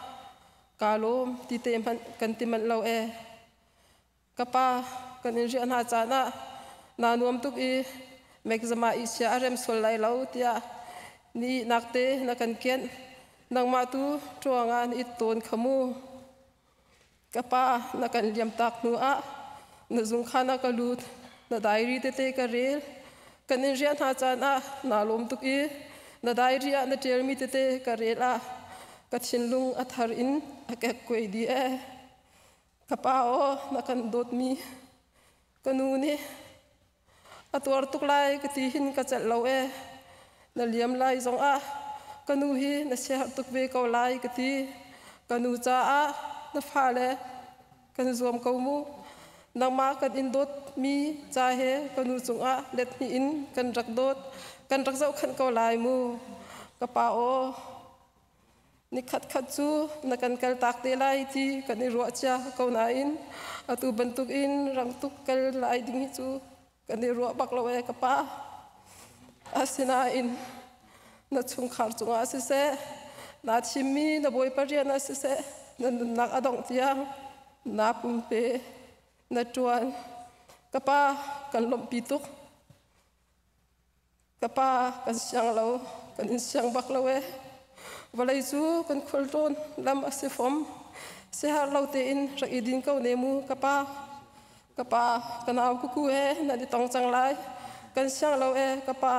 kaa lawm ti te hmanh kan ti manh lo ee. Ka pa, kan in riah hna caan ah naa nuam tuk i mekzama i sia a rem sual lai lo tiah ni ihnak te na kan kianh. Nangmah tu ṭuang ah na it tawn kha mu. Ka pa, na kan liamtak hnu ah na zungkhan ah ka lut, na diary tete ka rel. Kan in riah hna caan ah naa lawm tuk i na diary ah na ṭialmi tete ka rel ah ka thinlung a thar in a kekkuai dih ee. Ka pa aw, na kan dawtmi ka nu nih a tuar tuk lai ka ti hin ka celh lo ee. Na liam lai zongah ka nu hi na siaherh tuk ve ko lai ka ti. Ka nu caah na fale kan zuam ko mu. Nangmah kan in dawtmi ca he ka nu cungah let hnih in kan rak dawt, kan rak zohkhanh ko lai mu. Ka pa aw, Nikhatkhat cu na kan kaltak te lai ti kan i ruah cia ko nain atu bantukin rang tuk kal lai ding hi cu kan i ruah bak lo ee ka pa. Asinain na chungkhar cungah siseh, naa thimmi na Bawipa rian ah siseh, na nunnak a dongh tiang naa pumpe, na ṭuan. Ka pa, kan lawmhpi tuk. Ka pa kan siang lo, kan in siang bak lo ee. Vawlei cu kan khualtlawn lam a si fom. Siaherh lo tein rak i din ko ne mu ka pa. Ka pa, ka nau kuku he nan i tong cang lai. Kan siang lo ee ka pa.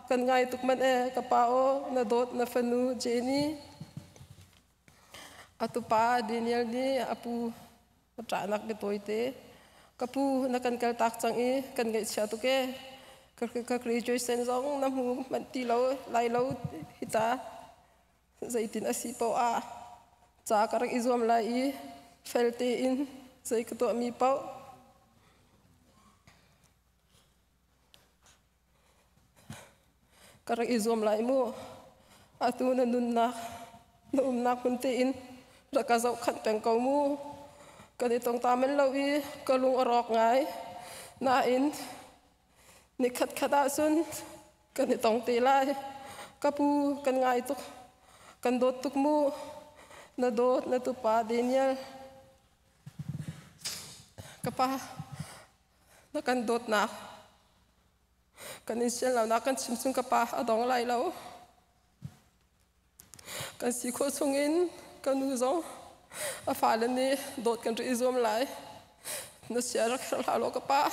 Kan ngai tuk manh ee ka pa aw, na dawt na fanu Jenny. A tupa Daniel nih a pu a ṭahnak biatawite, Ka pu, na kan kaltak cang i kan ngaihchia tuk ee. Ka graduation zong na hmu manh ti lo lai lo hi ta. Zeitin a si paoh ah ca ka rak i zuam lai i fel tein zei ka tuahmi paoh Ka rak i zuam lai mu. Atu na nunnak, na umnak hmun tein rak ka zohkhanh peng ko mu. Kan i tong ta men lo i ka lung a rawk ngai. Nain ni khatkhat ahcun kan i tong te lai. Ka pu kan ngai tuk. Kan dawt tuk mu. Na dawt na tupa Daniel. Ka pa Na kan dawtnak kan in sian lonak kan chim chung ka pa a dong lai lo. Kan si khawh chungin ka nu zong a fale nih dawt kan rak i zuam lai. Na sia rak herh hlah law ka pa.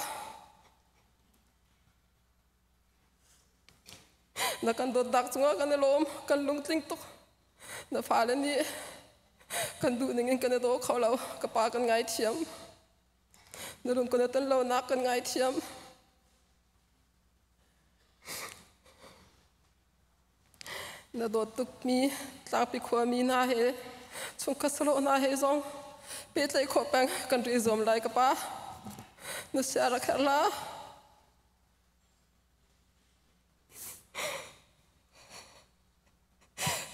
Na kan dawtnak cungah kan i lawm, kan lungtling tuk. Na fale nih kan duh ning in kan i daw kho lo. Ka pa kan ngaithiam. Na lung kan i ton lonak kan ngaithiam. Na dawt tukmi tlangpi khuami hna he chungkhat sahlawh hna he zong pehtlaih khawh peng kan ri zuam lai ka pa. Na sia rak herh la.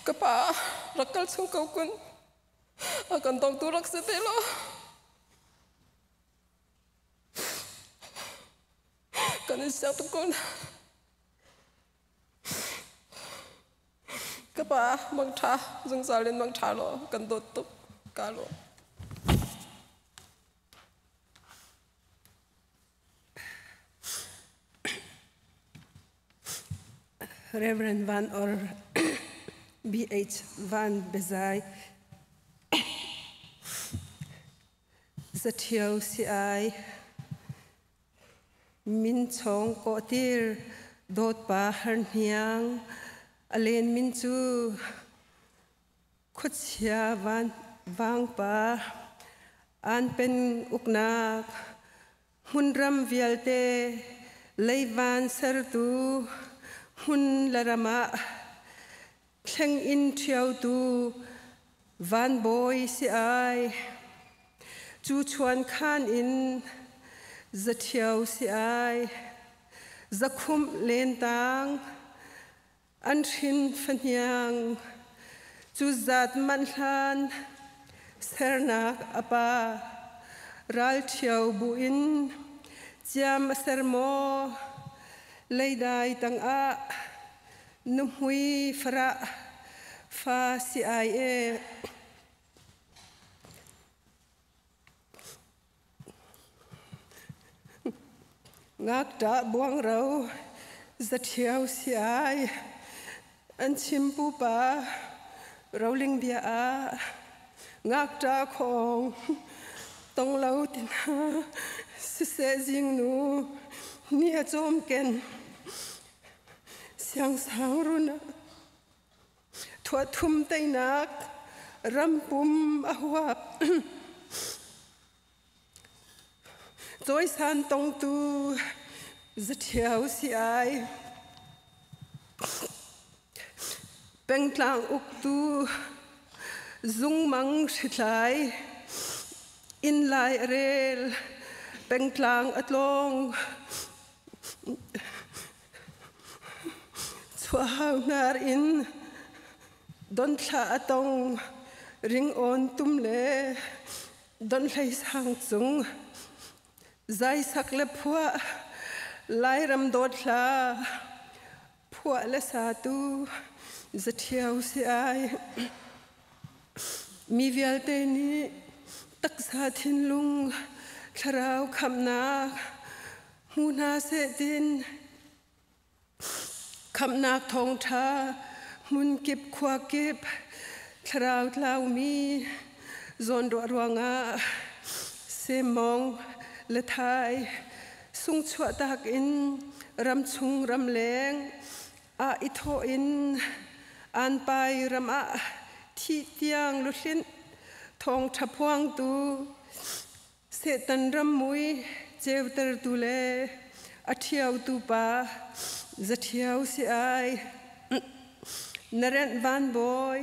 Ka pa rak kal chung ko kun. A kan dongtu rak si te law. Kan in siang tuk kun. Ka pa mangṭha zungzal in mangṭha law kan dawt tuk ka law. Reverend Van Or B.H. Van Bezai Zaṭhio si ai Min chawng kawhtir dawtpa har hniang a len min cu Khuachia vangpa an pen uknak hmunram vialte Leivan sertu hmun le ram ah thleng in ṭhiotu van bawi si ai. Cu chuan khan in zaṭhio si ai. Zakhumh lentang an hrin fahniang cu zat manh hlan sernak a pa ralṭhio buin ciam a ser maw leidai tangah nuhmui farah fa si ai e. Ngakṭah buangro zaṭhio si ai an chim pupa roling bia ah ngakṭah khawng tong lo ti hna siseh zingnu ni a cawm ken siangsang run ah thuathum teinak rampum a huap Cawisan tongtu zaṭhio si ai. Pengtlang uktu zungmang hritlai inn lai a rel pengtlang a tlawng chuahau hnar in donthla a tong ringawn tum le Donhlei sang cung zaisak le phuah Lairam dawt hla phuah le satu zaṭhio si ai. Mi vialte nih taksa thinlung thlarau khamhnak hmu hna seh tin Khamhnak thawngṭha hmunkip khuakip thlarau tlaumi zawnruah ruangah semmawng le thai sungchuahtak in ramchung ramleng ah i thawh in anpai ram ah thih tiang luhlinh thawngṭha phuangtu Satan ram mui ceutertu le a ṭhiotu pa zaṭhio si ai. Na renh van bawi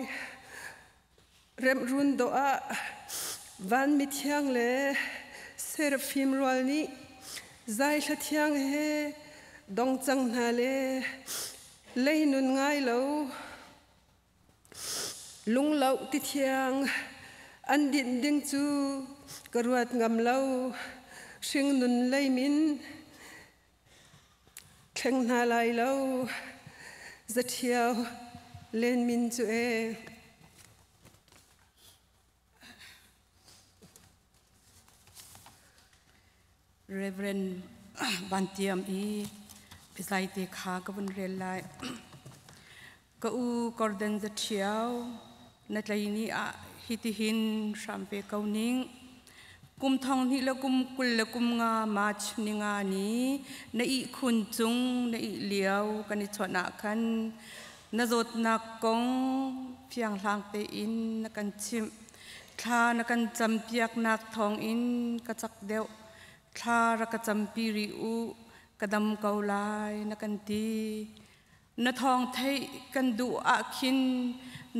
remhrun dawh ah van mithiang le serafim rual nih zaithla thiang he dong cang hna le leinun ngai lo Lungloh ti thiang an dinh ding cu ka ruat ngam lo. Hringnun leimin thleng hna lai lo. Zaṭhio lenmin cu e. Reverend Van Tiam i biazai te kha ka vun rel lai. Ka u Gordon Zaṭhiau, na tlei ni ah hitihin hram pe ko ning. Kum thong hnih le kum 20 le kum nga March ni nga ni na ihkhun cung na ih lio kan i chawnh ah khan na zawtnak kong fianghlang tein na kan chimh. Thla na kan campiaknak thawngin ka cak deuh. Thla rak ka campi rih u, ka dam ko lai na kan ti. Na thawng theih kan duh ah khin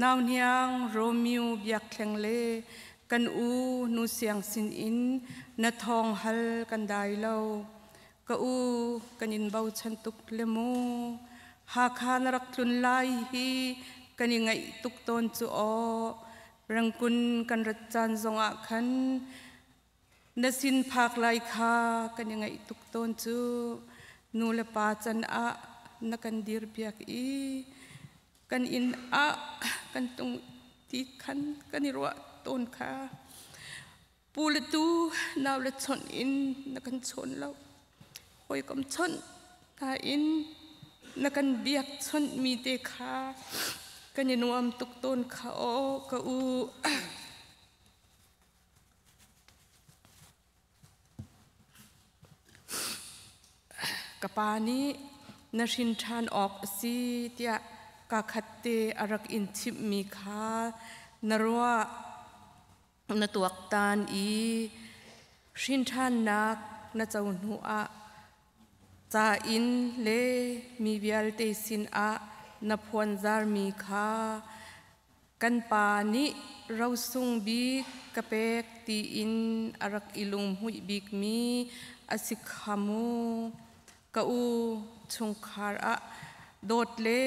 nau hniang Romeo biakthleng le kan u nu siang sin in na thawng hal kan dai lo. Ka u kan in bochan tuk le mu. Hakha na rak tlun lai hi kan i ngaih tuk tawn cu aw. Rangkun kan rat caan zongah khan na sin phak lai kha kan i ngaih tuk tawn cu. Nu le pa can ah na kan dirpiak i kan inn ah kan tung ti khan kan i ruah tawn kha. Pu le tu nau le chawnh in na kan chawn lo. Hawikom chawnh hna in na kan biak chawnh mi te kha kan i nuam tuk tawn kha aw ka u. Ka pa nih na hrin ṭhan awk a si tiah kaa khat te a rak in chimhmi kha na ruah. Na tuaktan i hrinṭhannak na co hnu ah Ca in le mi vialte sinah na phuanzarmi kha kan pa nih rosung bik ka pek tiin a rak i lunghmuih bikmi a si kha mu. Ka u chungkhar ah dawt le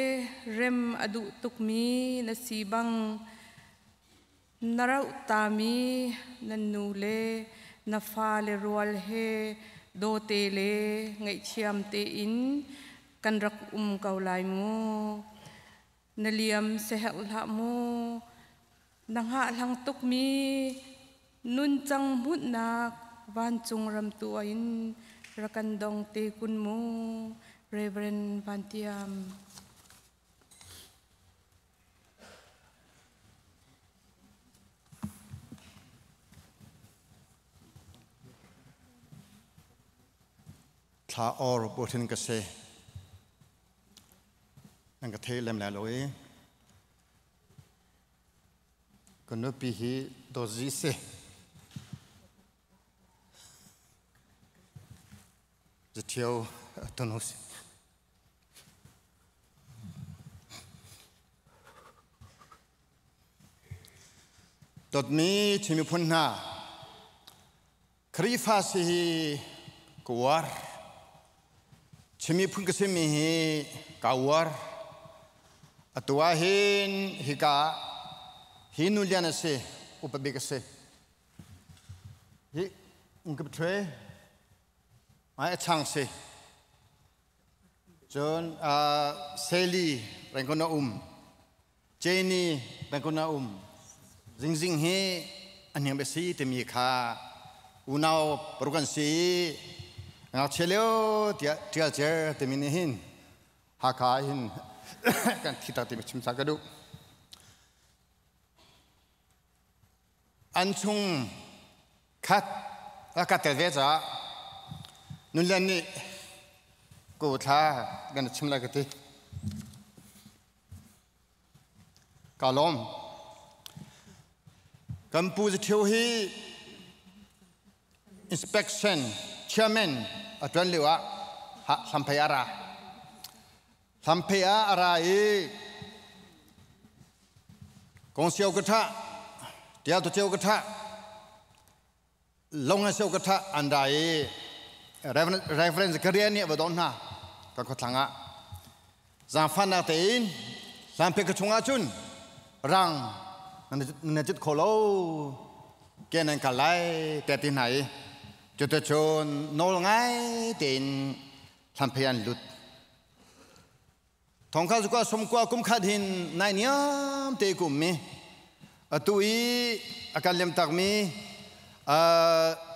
rem a duh tukmi na si bang na rauh tami nan nu le na fale rual he dawte le ngaihthiam tein kan rak um ko lai mu. Na liam seherh hlah mu. Na hngahhlang tukmi nuncang hmunhnak vancung ram tu in rak kan dong te kun mu. Reverend Van Tiam. Thla or bothin ka se. Nan ka thei lem lai lo i. Ka nupi hi dawt zi si. Zathiao ton ho si. Dawtmi Chin miphun hna, Khrihfa si hi ka uar. Chin miphun ka simi hi ka uar. Atu ah hin hika hi nu lian a si, upa bik a si. Hi ka ṭhue ai a chang si. Cun Sally Rangoon a um. Jenny Rangoon a um. Zingzing hi a hniang bia si timi kha unau paruk an si i ngakchia lio tiah ṭial cer timi nih hin Hakha hin kan thi tak timi chim sa ka duh. An chung khat a ka tel ve caah nunlian nih ko thla kan chim lai ka ti. Ka lawm. Kan pu Zathio hi inspection chairman a ṭuan lio ah hlamphei a ra. Hlamphei ah a ra i Kong sio ka ṭha, tial tu ceu ka ṭha, long sio ka ṭha an ra i Reverend Zakaria nih a va don hna kan khuathlang ah. Zaangfahnak tein hlanpek ka chungah cun rang na cit kho lo ke nan kal lai te ti hna i cuticun nawl ngai tein hlanphei an lut. Thongkha zukua sumkua kum khat hin nai niam te kum mi atu i a kan lem tak mi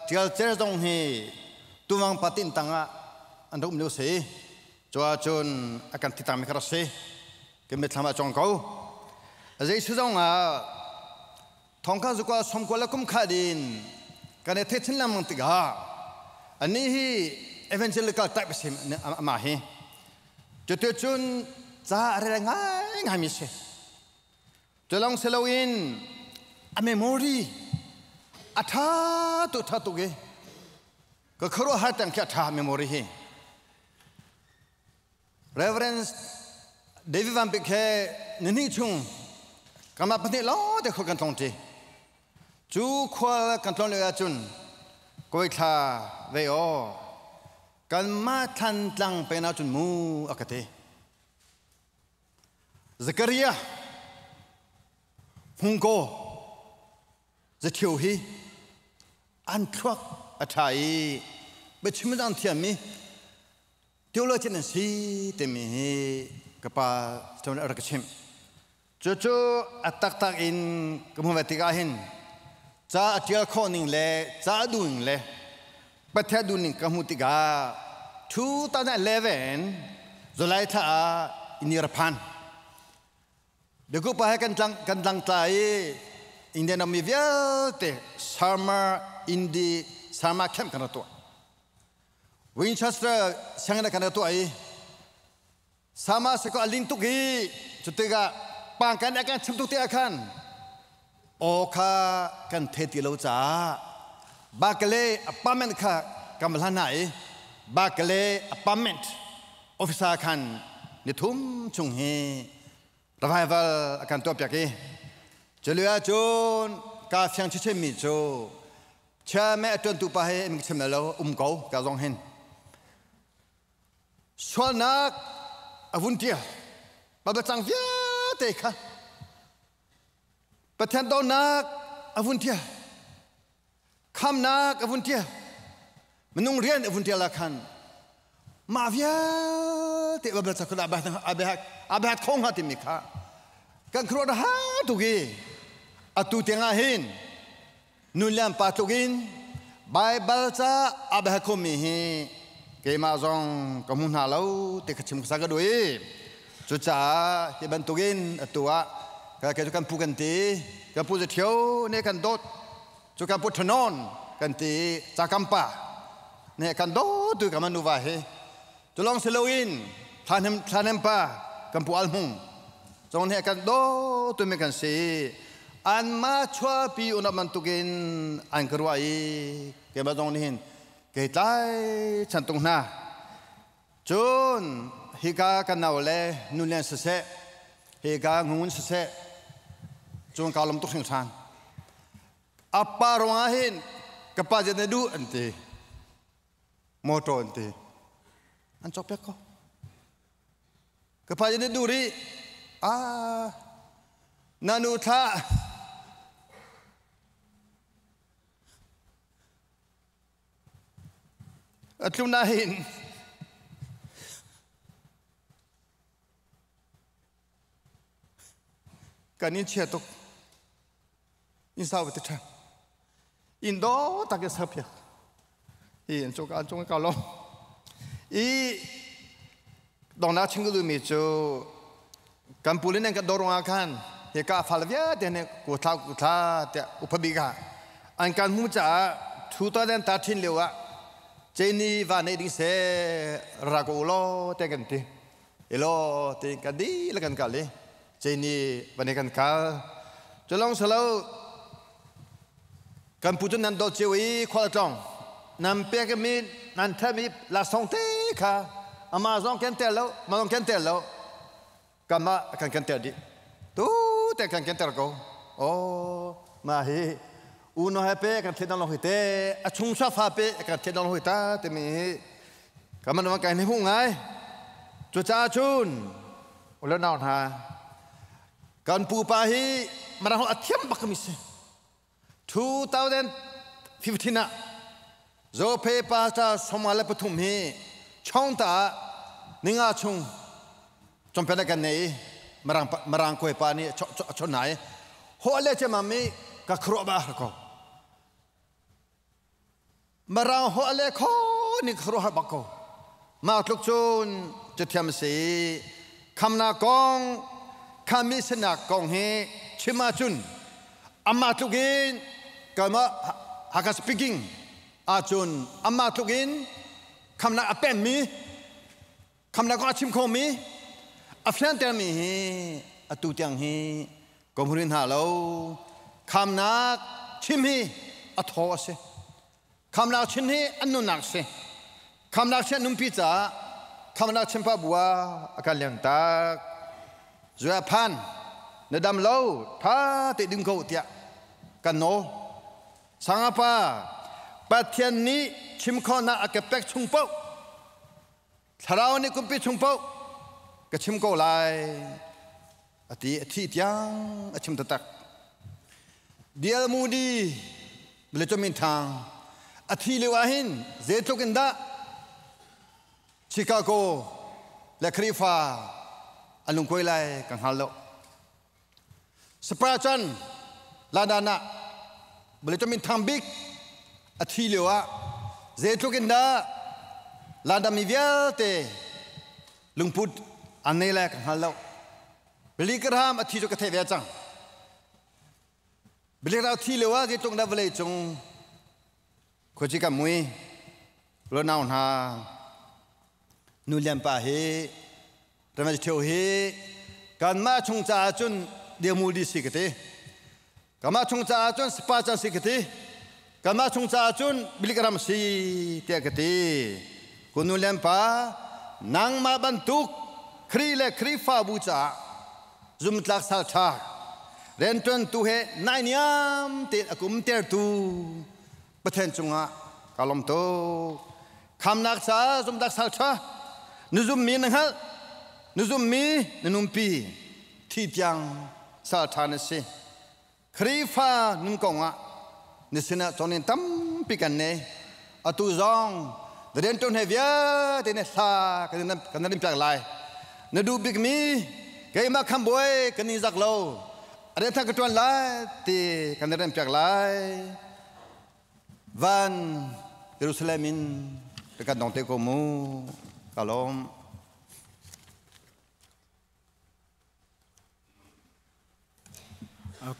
tial cer zong hi tuwang patin tangah an rak um lio si cua cun a kan thi tang mi kha rak si ke mitthlam ah cong ko Jesuh zong ah thongkha zukua sumkua le kum khat in kan i thei chin lengmang tikah ani hi evangelical type si amah hi Cuticun ca a rel ngaingaimi si. Culong si loin a memory a ṭha tuk ṭha tuk i ka khuaruahhar tiang khi a ṭha memory hi. Reverend David Van Bik he nihnih chung kanmah pahnih lawng te khua kan tlong ṭi. Cu khua kan tlon lio ahcun kawi thla ve aw Kanmah thlantlang pen ahcun mu a ka ti. Zakaria hungkaw zathio hi an thluak a ṭha i biachim an thiammi theologian an si timi hi ka pa cun a rak ka chimh. Cucu a taktak in ka hmuh ve tikah hin ca a ṭial khawh ning le ca a duh ning le Pathian duh ning ka hmuh tikah 2011 July thla ah India phan. Biakupa he kan tlang kan tlangtla i Indian mi vialte Summer Indi Summer camp kan rak tuah. Winchester sianginn kan rak tuah i Sama se ko a ling tuk i cutikah pangkan a kan chim tuk tikah khan aw kha kan the ti lo caah bakale apartment kha kan va hlan hna i. Bakale apartment officer khan ni thum chung hi revival akan tuah piak i cu ahcun ka fiang chinchin mi cu chairman a tuantu pa he mi chim lo um ko ka zong hin sualnak a vun tia babacang vialte kha Pathian dawtnak a vun tia khamnak a vun tia minung rian a vun tia la khan mah vialte babel cha khun abehat kho hnga timi kha kan khuaruah ha tuk i atu tiangah hin nu le pa tluk in Baibal ca abehat khomi hi keimah zong ka hmu hna lo ti ka chim sa ka duh i cucaah hi bantukin atu ah ka cu kan pu kan ti kan pu ṭhio ne kan dawt cu kan pu ṭhanon kan ti cakampa ne kan dawt tu kan nuva hi cu lawng si loin thlanem pa kan pu alhmung zong he kan dawt tu mi kan si an ma chuapi unap bantukin an ka ruah i keimah zong nih hin kei tlai chan tung hna cun hika kan nau le nulen siseh hika ngun siseh cun ka lom tuk hringhran apa ruangah hin ka pa zet na duh an ti motor an ti an cawk piak ko ka pa zet na duh rih ah na nu thla a tlun ah hin kan in chia tuk in sau ti ṭhan in do tak in sa piak i an cung an cung ka lo i dongnak chim ka duhmi cu kan pu le nan kan dawr ah khan hika fal vialte nih ku thla ku thla tiah upa bik ah an kan hmu caah 2013 lio ah Ceni va nei ding se ra ko law te kan ti ilo ti kan di le kan kal i Ceni va nei kan kal culong salo kan pu cu nan dawt cio i khual tlong nan pek mi nan thami la song te kha ama zong ken tel lo ma zong ken tel lo kanmah kan kan tel dih tu te kan kan ter ko oh ma hi uno he pe kan thlen dong hi te a chung sa fa pe kan thlen dong hi ta te mi hi kaman wan kai ni hu ngai chu cha chun ulo naw hna kan pu pa hi marang ho athiam bak mi si 2015 ah Zope pastor somale pathum hi chong ta ninga chung chompen kan nei marang marang koi pa ni chon nai ho le che mami ka khro ba ko marang ho le kho ni khro ha ba ko ma tluk chun chu thiam si khamna kong khami sina kong hi chima chun ama tlukin kama Haka speaking ahcun amah tluk in khamnak a pemmi khamnak kong a chim khomi a fiantermi hi atu tiang hi ka hmu rih hna lo. Khamnak chim hi a thaw a si. Khamnak chim hi an nunnak a si. Khamnak chim nunpi caah khamnak chim pa bua a kan leng tak. Zua phan na dam lo tha te ding ko tiah kan nawl. Sangapa Pathian nih chim khawhnak a ka pek chung paoh thlarau nih kumpi chung paoh ka chim ko lai a ti a thih tiang a chim taktak. D.L. Moody Village Thang a thi lio ah hin zeitluk in dah Chicago le Khrifa an lungkuai lai ka hngal lo. Spurgeon London ah vawleicung minthang bik a thi lio ah zeitluk in dah London mi vialte lungput an nei lai ka hngal lo. Billy Graham a thi cu ka theih ve cang. Billy Graham thi lio ah zeitluk dah vawleicung khuaci kan mui Ronau hna nu lian pa hi Ramaj Thio hi kanmah chung caah cun Deomudi si ka ti. Kanmah chung caah cun Spa can si ka ti. Kanmah chung caah cun Bilik ram si tiah ka ti. Kunu lem pa nang ma bantuk Khri le Khrifabu ca zumtlak sal tha rentuan tu he nai niam te akum ter tu Pathian cungah kalom to khamnak cha zumtlak sal tha nuzum mi na hngal nuzum mi na numpi thi tiang sal tha na si Khrifa nun kongah nisina chonin tampi kan ne atu zong den ton he vialte ne hla kan nan piak lai na du bik mi keima khambuai kan ni zak lo are thang ka tuan lai ti kan ren piak lai van Jerusalem in kan dong te ko mu kalom.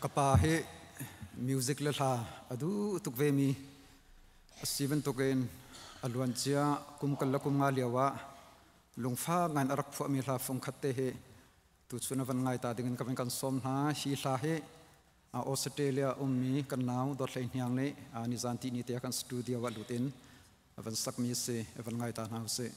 Kapa he music le hla adu tuk ve mi Steven tukin aluan chia kum kal la kum nga liawa lungfa ngan arak phua mi hla fung khat te he tu chuna van ngai ta dingin ka kan som na hi hla he Australia ummi kan nau dot hlei hniang le ni zan ti ni te kan studio wa lutin van sak mi se van ngai ta na se.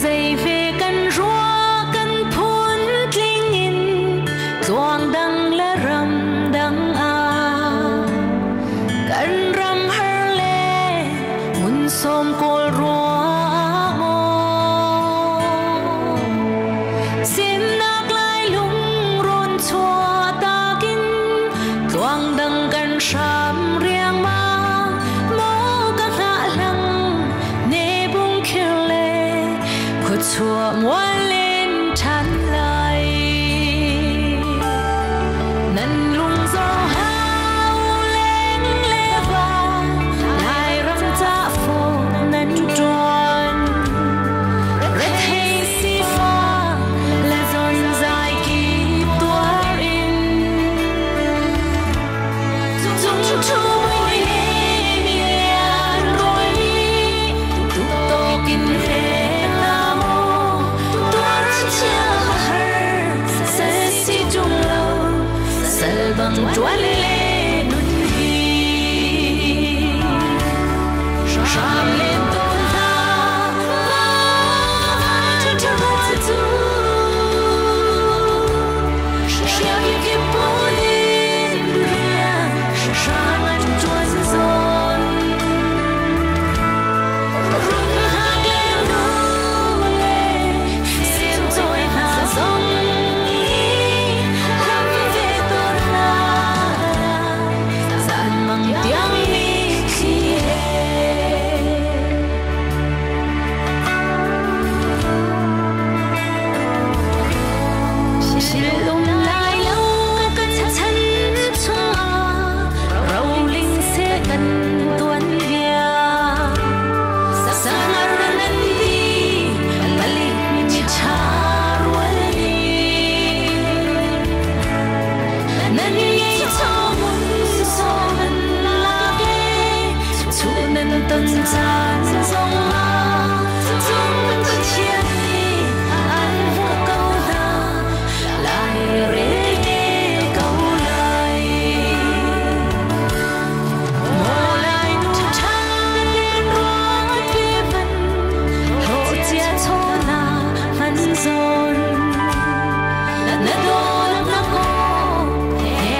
Dây về kan rua kan phun tling in tuang dang la ram dang a kan ram har le mun som kol rua mo sim nak lai lung ron chua ta kin tuang dang kan sham riang ma mo ka hla lang ne bung khir le khu chua muan lên than lại nan lung zo hao lên le va lại ram cha pho nan truan ret hay si pha là zon dài kịp tuar in chung chu mui mian roi tu to kin he la mo tuar chia har sa si chung lo sal bang tuan le nun hi sham lên tôn tha tu tu tu Shall you keep on in Shang tuan zon Rung hak le nu le Sim tôi hà zong Lam về tôn la Zan mang tiếng mi khi he. Silung lai lo kan chan chunga rolling se kan tuan via sangar nan ti balik mi cha rual ni nan ye cho mun so nan la ge chu nan tan chan zong ma chung thiên ni an vô câu na lại rê câu lại mô lại nu thang ruột phía vân lộ chia cho na vẫn zon na do na ko he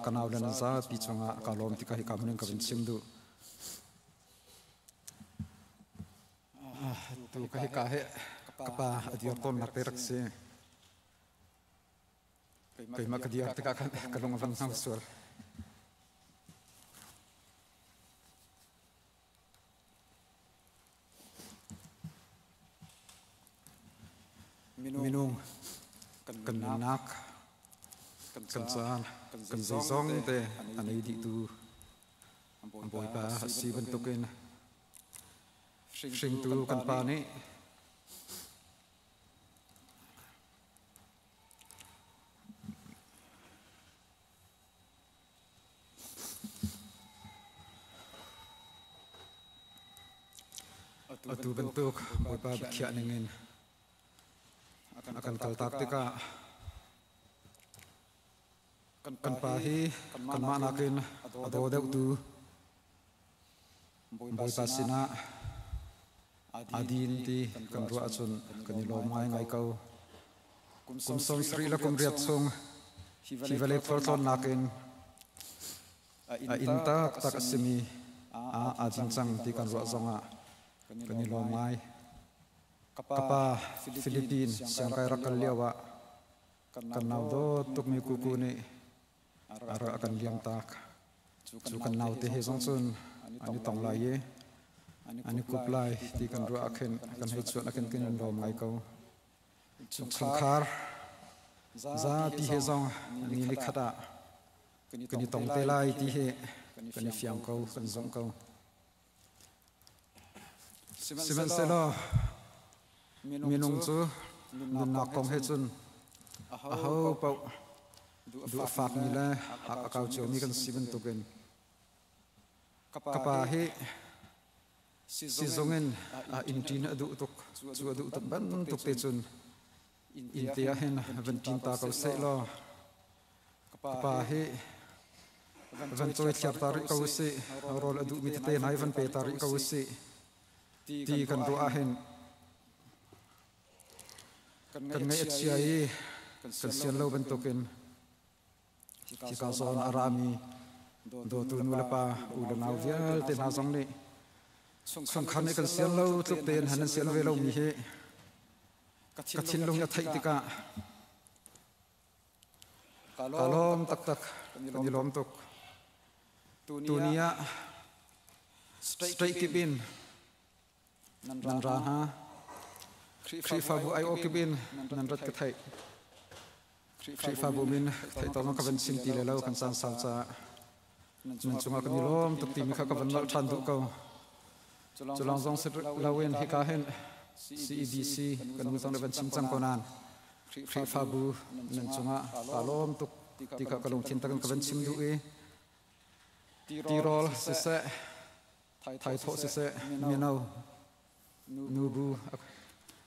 Ka nau le nan zapi cungah ka lawm ti ka hi ka hmun in ka vun chim duh. Tu ka hi ka he ka pa a dir tawnnak te rak si. Keimah ka dir tikah khan ka lung a van hngau sual. Minung kan nunnak, kan caan, kan zeizong te a nei dihtu Bawipa a si bantukin hringtu kan Pa nih Atu bantuk Bawipa biakhiah ningin a kan kaltak tikah kan pa hi kanmah nakin a daw deuhtu Bawipa sinah aa din ti kan ruah ahcun kan i lawm ngaingai ko. Kum 70 le kum riat chung hi vawlei khualtlawnnak in a inn taktak a simi aa ding cang ti kan ruah zongah kan i lawm ngai. Ka pa Philippine siangkai rak kal lioah kan nau dawt tukmi Kuku nih a rak a kan liamtak. Cu kan naute he zong cun an i tong lai i an i kup lai ti kan ruah ah khin kan hei chuan ah khin kan in lawm ngai ko. Chungkhar zapi he zong ni ni khat ah kan i tong te lai ti hi kan i fiang ko, kan zumh ko. Sihmanhsehlaw minung cu nunnak kong he cun aho paoh duh a fakmi le hak a kau ciomi kan si bantukin ka pa hi sizung in inn ṭin a duh tuk. Cu a duh tuk bantuk te cun inn te ah hin van ṭin ta ko seh law ka pa hi van cawi thliar ta rih ko usih, rawl a duhmi tete hna hi van pe ta rih ko usih ti kan ruah ahhin kan ngaih a chia i kan sian lo bantukin hika zawn a rami dawtu nu le pa u le nau vialte hna zong nih chungkhar nih kan sian lo tluk tein han an sian ve lomi hi ka thinlung a theih tikah Ka lawm taktak. Kan i lawm tuk. Tuni ah state kip in nan ra hna. Khrihfabu aiawh kip in nan rat ka theih. Khrihfabu min theih tawng ka van chim ti le lo kan caan sau caah nan cungah kan i lawm tuk timi kha ka van nolh ṭhan duh ko. Culawng zong si loin hika hin CEBC kan nu zong le van chim cang ko nain Khrihfabu nan cungah kaa lawm tuk ti kha ka lungthin takin ka van chim duh i tirawl siseh, thaithawh siseh, mino, nubu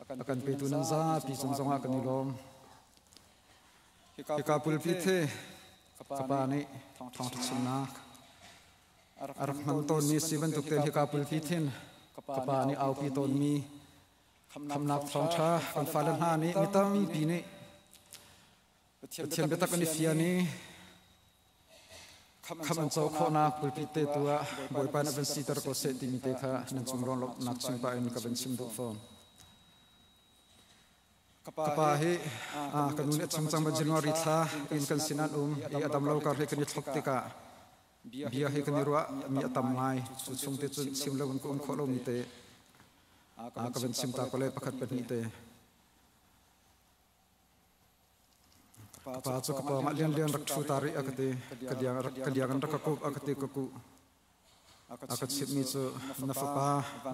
a kan petu nan zapi cung zongah kan i lawm. Hika pulpit hi ka pa nih thawngṭha chimnak a rak hman tawnmi si bantuk tein hika pulpit hin ka pa nih aupi tawnmi Khamnak thawngṭha kan fale hna nih mi tampi nih Pathian biatak an i fian i khamh an co khawhnak pulpit te tu ah Bawipa nih van siter ko seh timi te kha nan cung lawmhnak chim pah in ka van chim duh fawn. Ka pa hi ka nu nih a chim cang ban January thla in kan sin an um i a dam lo kar hi kan i thlop tikah bia hi kan i ruah mi a tam ngai. Cu chung te cun chim lo in ka um khawh lomi te ka van chim ta ko le pakhat pahnih te. Ka pa cu ka pawng ah lianlian rak ṭhu ta rih a ka ti. Ka liang ka liang in rak ka kup a ka ti ka kuh. A ka chimhmi cu na fapa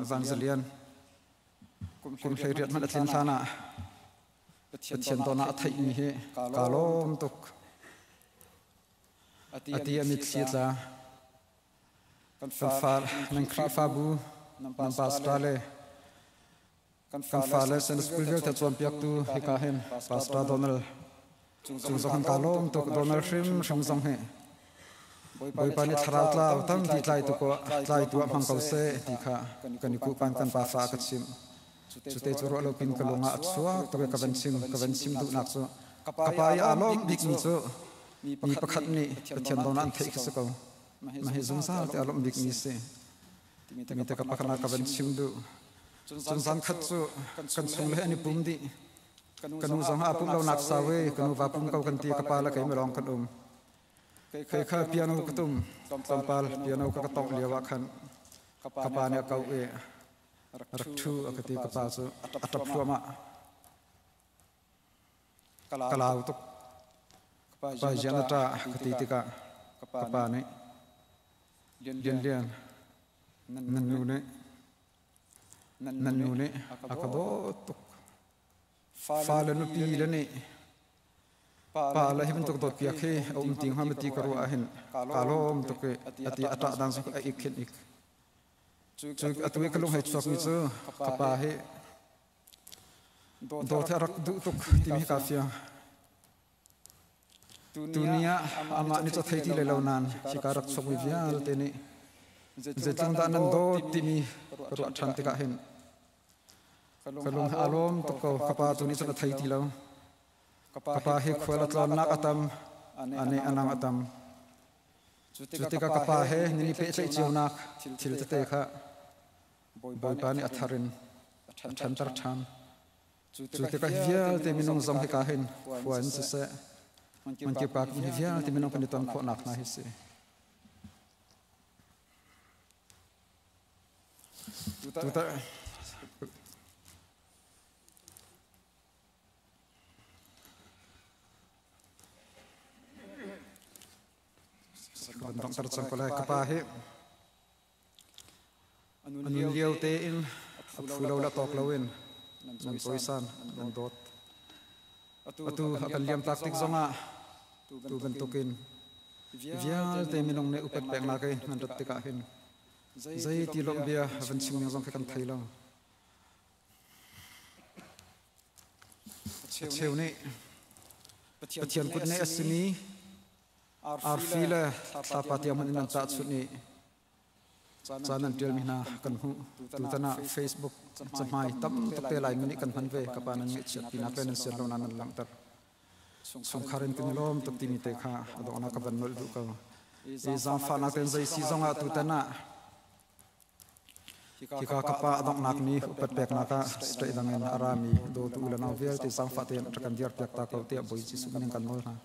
Van Za Lian kum 18 hmanh a tlin hlan ah Pathian don ah a theihmi hi kaa lawm tuk. Ati a mitthli a tla. Kan fa nan Khrihfabu nan pastor le kan fale Sunday school vialte cawnpiaktu hika hin Pastor Donald cung zong ka lawm tuk. Donald hrim hrim zong hi Bawipa nih thlarau tlau tampi tlai tu tlai tu ah hmang ko seh ti kha kan i kuhpan kan pa fa ka chimh. Cute cu ruah lo pin ka lung ah a chuak tuk i ka van chim duhnak cu ka pa i aa lawm bikmi cu Mi pakhat nih Pathian dawtnak an theih khi si ko. Mah hi zungzal te a lawmh bikmi si. Timi te ka pakhat ka van chim duh. Cun zan khat cu kan chung le an i pum dih. Ka nu zong a pum lo nak sau i ka nu va pum ko kan ti, ka pa le keimah lawng kan um. Kei kha piano ka tum, tlawmpal piano ka ka tongh lio ah khan ka pa nih a koh i rak ṭhu a ka ti. Ka pa cu a ṭap thluahmah. Ka lau tuk. Pa zian a ṭah ka ti tikah ka pa nih, Lian Lian, nan nu nih a ka dawt tuk. Fale nupi le nih pa le hi bantuk dawt piak hi a um ti hnga ma ti ka ruah ahhin kaa lawm tuk i a ti. A ṭah dan zong a ik khin ik. Cu atu i ka lung hei chuakmi cu ka pa hi dawt hi a rak duh tuk timi hi kaa fiang. Tuni ah amah nih cu a thei ti lai lo nain hika rak chuakmi vialte nih zeitluk dah nan dawt timi ka ruah ṭhan tikah hin ka lung aa lawm tuk ko. Ka pa tu nih cun a thei ti lo. Ka pa hi khual a tlawnnak a tam, a neh a nang a tam. Cu tikah ka pa he nan i pehtlaih cionak thil tete kha Bawipa nih a thar in a ṭhanter ṭhan. Cu tikah hi vialte minung zong hika hin khua in siseh, hmunkip ah hi vialte minung kan i ton khawhnak hna hi si. Tutan kan donghter cang ko lai. Ka pa hi a nun lio tein a phu lo le tawk loin nan cawisan, nan dawt. Atu a kan liamtak tik zongah tu bantukin vialte minung nih upat peknak i nan rat tikah hin zei ti lawmh bia van chim ning zong khi kan thei lo. A cheu nih Pathian kut nih a simi arfi le thlapa tiang hmanh in nan tahchunh i ca nan ṭialmi hna kan hmuh. Tutan ah Facebook cahmai tam tuk te Laimi nih kan hman ve. Ka pa nan ngaihchiatpinak le nan sianlonak nan langhter. Chungkhar in kan i lawm tuk timi te kha a donghnak ka van nolh duh ko. I zaangfahnak tein zei si zongah tutan ah hika ka pa a donghnak ni upat peknak ah state dang in a rami dawtu u le nau vialte zaangfah tein rak kan dirpiak ta ko tiah Bawi Jesuh min in kan nawl hna.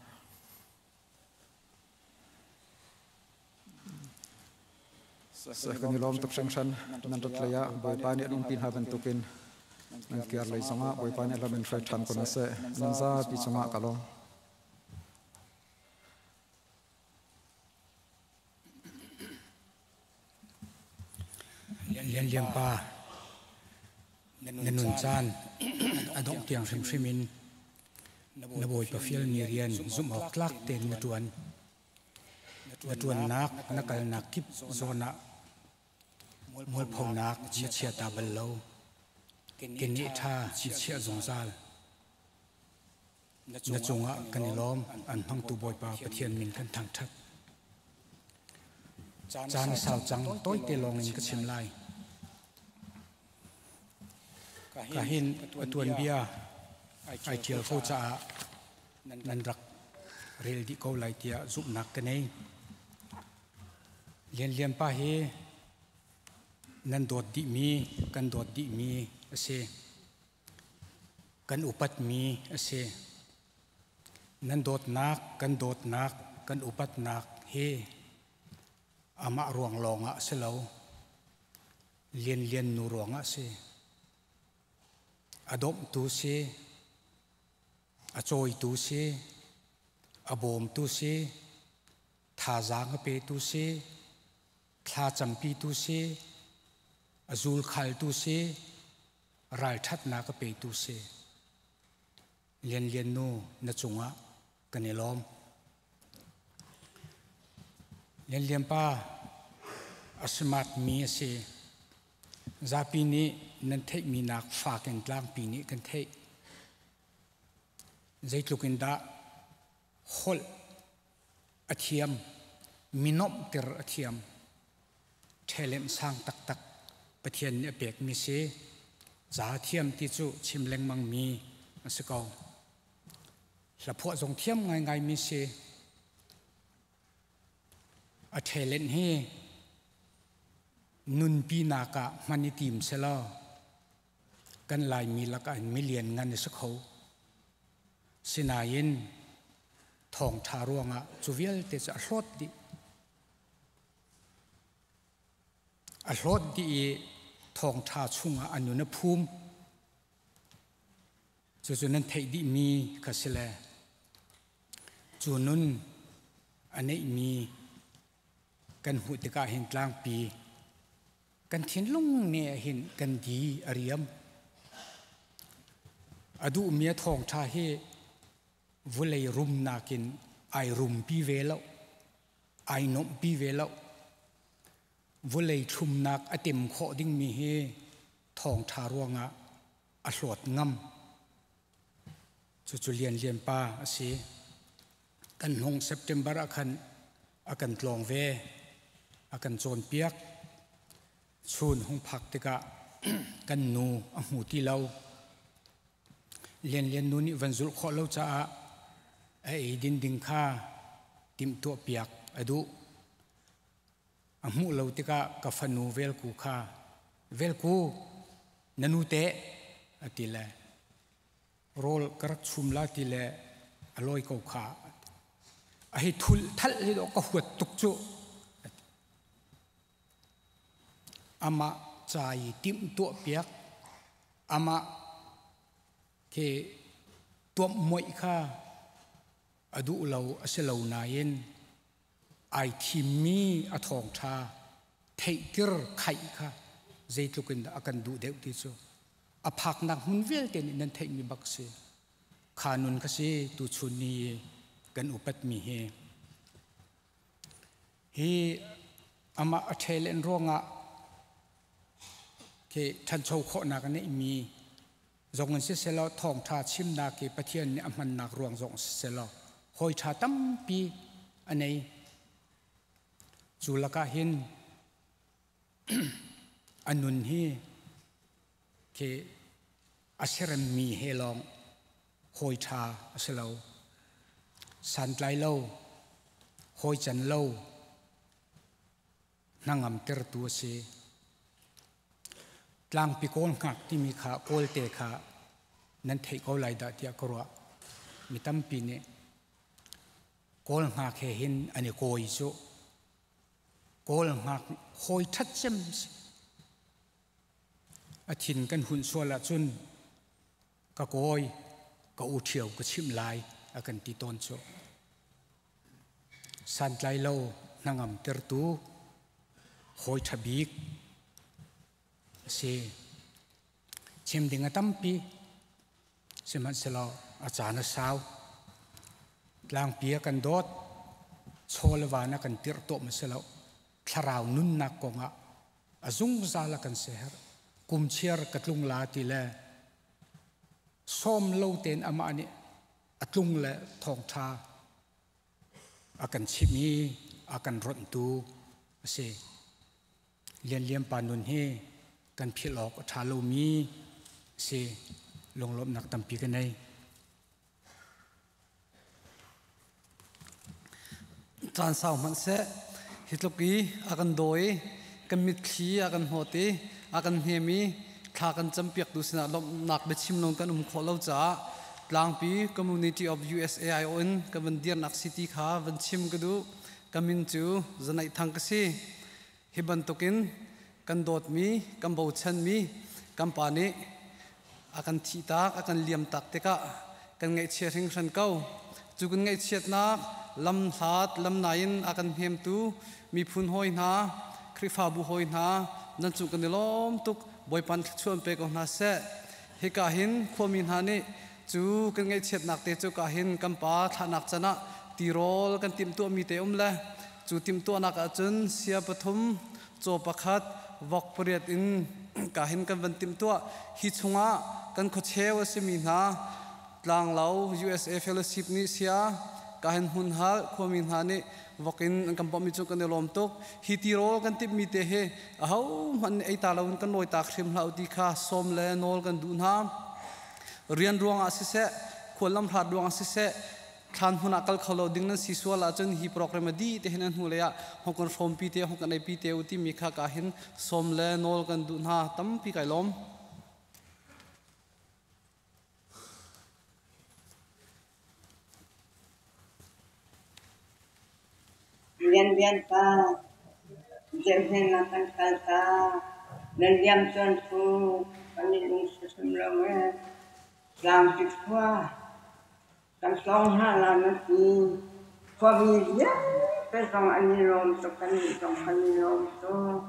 Kan i lawm tuk hringhran. Nan rat lei ah Bawipa nih an umpi hna bantukin nan kiar lei zongah Bawipa nih lam in hruai ṭhan ko hna seh. Nan zapi cungah ka lawm. Lian Lian pa, na nun caan a dongh tiang hrimhrim in na Bawipa fialmi rian zumh awk tlak tein na ṭuan. Na ṭuannak, na kalnak kip zawn ah mualphonak na chia ta bal lo. Keneh ṭha na chiah zungzal. Na cungah kan i lawm. An hmangtu Bawipa Pathian min kan thangṭhat. Caan a sau cang, tawite lawngin ka chim lai. Ka hin a tuanbia ai ṭial ko caah nan rak rel dih ko lai tiah zumhnak ka nei. Lian Lian pa hi nan dawt dihmi, kan dawt dihmi a si. Kan upatmi a si. Nan dawtnak, kan dawtnak, kan upatnak hi amah ruang lawngah a si lo. Lian Lian nu ruangah a si. A dawmhtu si, a cawitu si, a bawmtu si, thazaang a petu si, thla campitu si, a zulkhaltu si, ralṭhatnak a petu si. Lian Lian nu, na cungah kan i lawm. Lian Lian pa a smart mi a si. Zapi nih nan theihmi nak fak in tlangpi nih kan theih. Zeitluk in dah holh a thiam, mi nuamhter a thiam. Talent sang taktak Pathian nih a pekmi si. Ca thiam ti cu chim lengmang mi a si ko. Hlaphuah zong thiam ngaingai mi si. A talent hi nunpi nak ah hman i tim selaw kan Laimi lakah in milian ngan a si kho. Sinain thawngṭha ruangah cu vialte cu a hlawt dih. A hlawt dih i thawngṭha chungah a nun a phum. Cucu nan theih dihmi kha si le cu nun a neihmi kan hmuh tikah hin tlangpi kan thinlung nih hin kan di a riam. A duhmi a thawngṭha hi vulei rumnak in ai rumpi ve lo, ai nuamhpi ve lo. Vulei thlumnak a tem khawh dingmi hi thawngṭha ruangah a hlawt ngam. Cucu Lian Lian pa a si. Kan hnung September ah khan a kan tlawng ve, a kan cawnpiak. Chun hung phak tikah kan nu a hmu ti lo. Lian Lian nu nih van zulh khawh lo caah a eidin ding kha timhtuah piak a duh. A hmuh lo tikah ka fanu Velku kha, Velku, na nu teh, a ti le rawl ka rak chum la ti le a lawi ko kha. A hi thul thalh hi dawh ka huat tuk cu. Amah ca i timhtuah piak, amah khi tuamh muaih kha a duh lo a si lo nain ai thimmi a thawngṭha theihtir khaih kha zeitluk in dah a kan duh deuh ti cu a phaknak hmun vialte nih nan theihmi bak si. Kha nun kha si tuchun ni kan upatmi hi. Hi amah a ṭhelen ruangah khi ṭhancho khawhnak a neihmi zong in siselaw thawngṭha chimnak i Pathian nih a hmannak ruang zong siselaw hawi ṭha tampi a nei. Cu lakah hin a nun hi khi a seremmi he lawng hawi ṭha a si lo. Santlai lo, hawi can lo, hnangamtertu a si. Tlangpi kawl hngak timi kha kawlte kha nan theih ko lai dah tiah ka ruah. Mi tampi nih kawl hngak he hin an i kawi cu. Kawl hngak hawi ṭhat cem si. A thin kan hun sual ahcun ka kawi ka u ṭhio ka chimh lai a kan ti tawn cu. Santlai lo hnangam tertu hawi ṭha bik a si. Chim ding a tampi, sihmanhsehlaw a caan a sau. Tlangpi a kan dawt, chaw le van a kan tirh tawm a si lo. Thlarau nunnak kongah a zungzal a kan seher. Kum chiar ka tlung la ti le sawm lo tein amah nih a tlung le thawngṭha a kan chimh i a kan ronhtu a si. Lianlian pa nun hi kan philh awk a ṭha lomi a si. Lunglawmhnak tampi ka nei. Caan sau hmanh seh, hi tluk i a kan daw i kan mitthli a kan hnawt i a kan hnem i thla kan campiaktu sinah lawmhnak biachim lawng kan um khawh lo caah Tlangpi Community of USA aiawh in ka van dirnak city kha van chim ka duh. Ka min cu Zanaih Thang ka si. Hi bantukin kan dawtmi, kan bochanmi kan pa nih a kan thihtak, a kan liamtak tikah kan ngaihchia hringhran ko. Cu kan ngaihchiatnak lam hlat, lam nai in a kan hnemtu miphun hawi hna, Khrihfabu hawi hna, nan cung kan i lawm tuk. Bawipa thluachuah pe ko hna seh. Hika hin khuami hna nih cu kan ngaihchiatnak te cu ka hin kan pa thlahnak can ah tirawl kan timhtuahmi te um le cu timhtuahnak ahcun sia pathum, caw pakhat, vok pariat in ka hin kan van timhtuah. Hi chungah kan khuacheu a simi hna Tlanglo USA Fellowship nih sia ka hin hmun hal khuami hna nih vok in an kan bawmhmi cu kan i lawm tuk. Hi tirawl kan timhmi te hi ahohmanh nih ei ta loin kan lawi tak hrim hlah u ti kha sawm le nawl kan duh hna. Rian ruangah siseh, khual lamhlat ruangah siseh, Thlan hmun ah kal kho lo ding nan si sual ahcun hi program a dih te hin a hnu lei ah hong kan hrawmpi te hong kan eipi te u timi kha ka hin sawm le nawl kan duh hna. Tampi kai lawm. Lian Lian pa, zeihmanh na kan kal ta. Nan liam cun cu kan i lungsi hrim lo ee. Tlangpi khua kan tlawng hna la na ti. Khuami vialte zong an i lawm tuk, kannih zong kan i lawm tuk.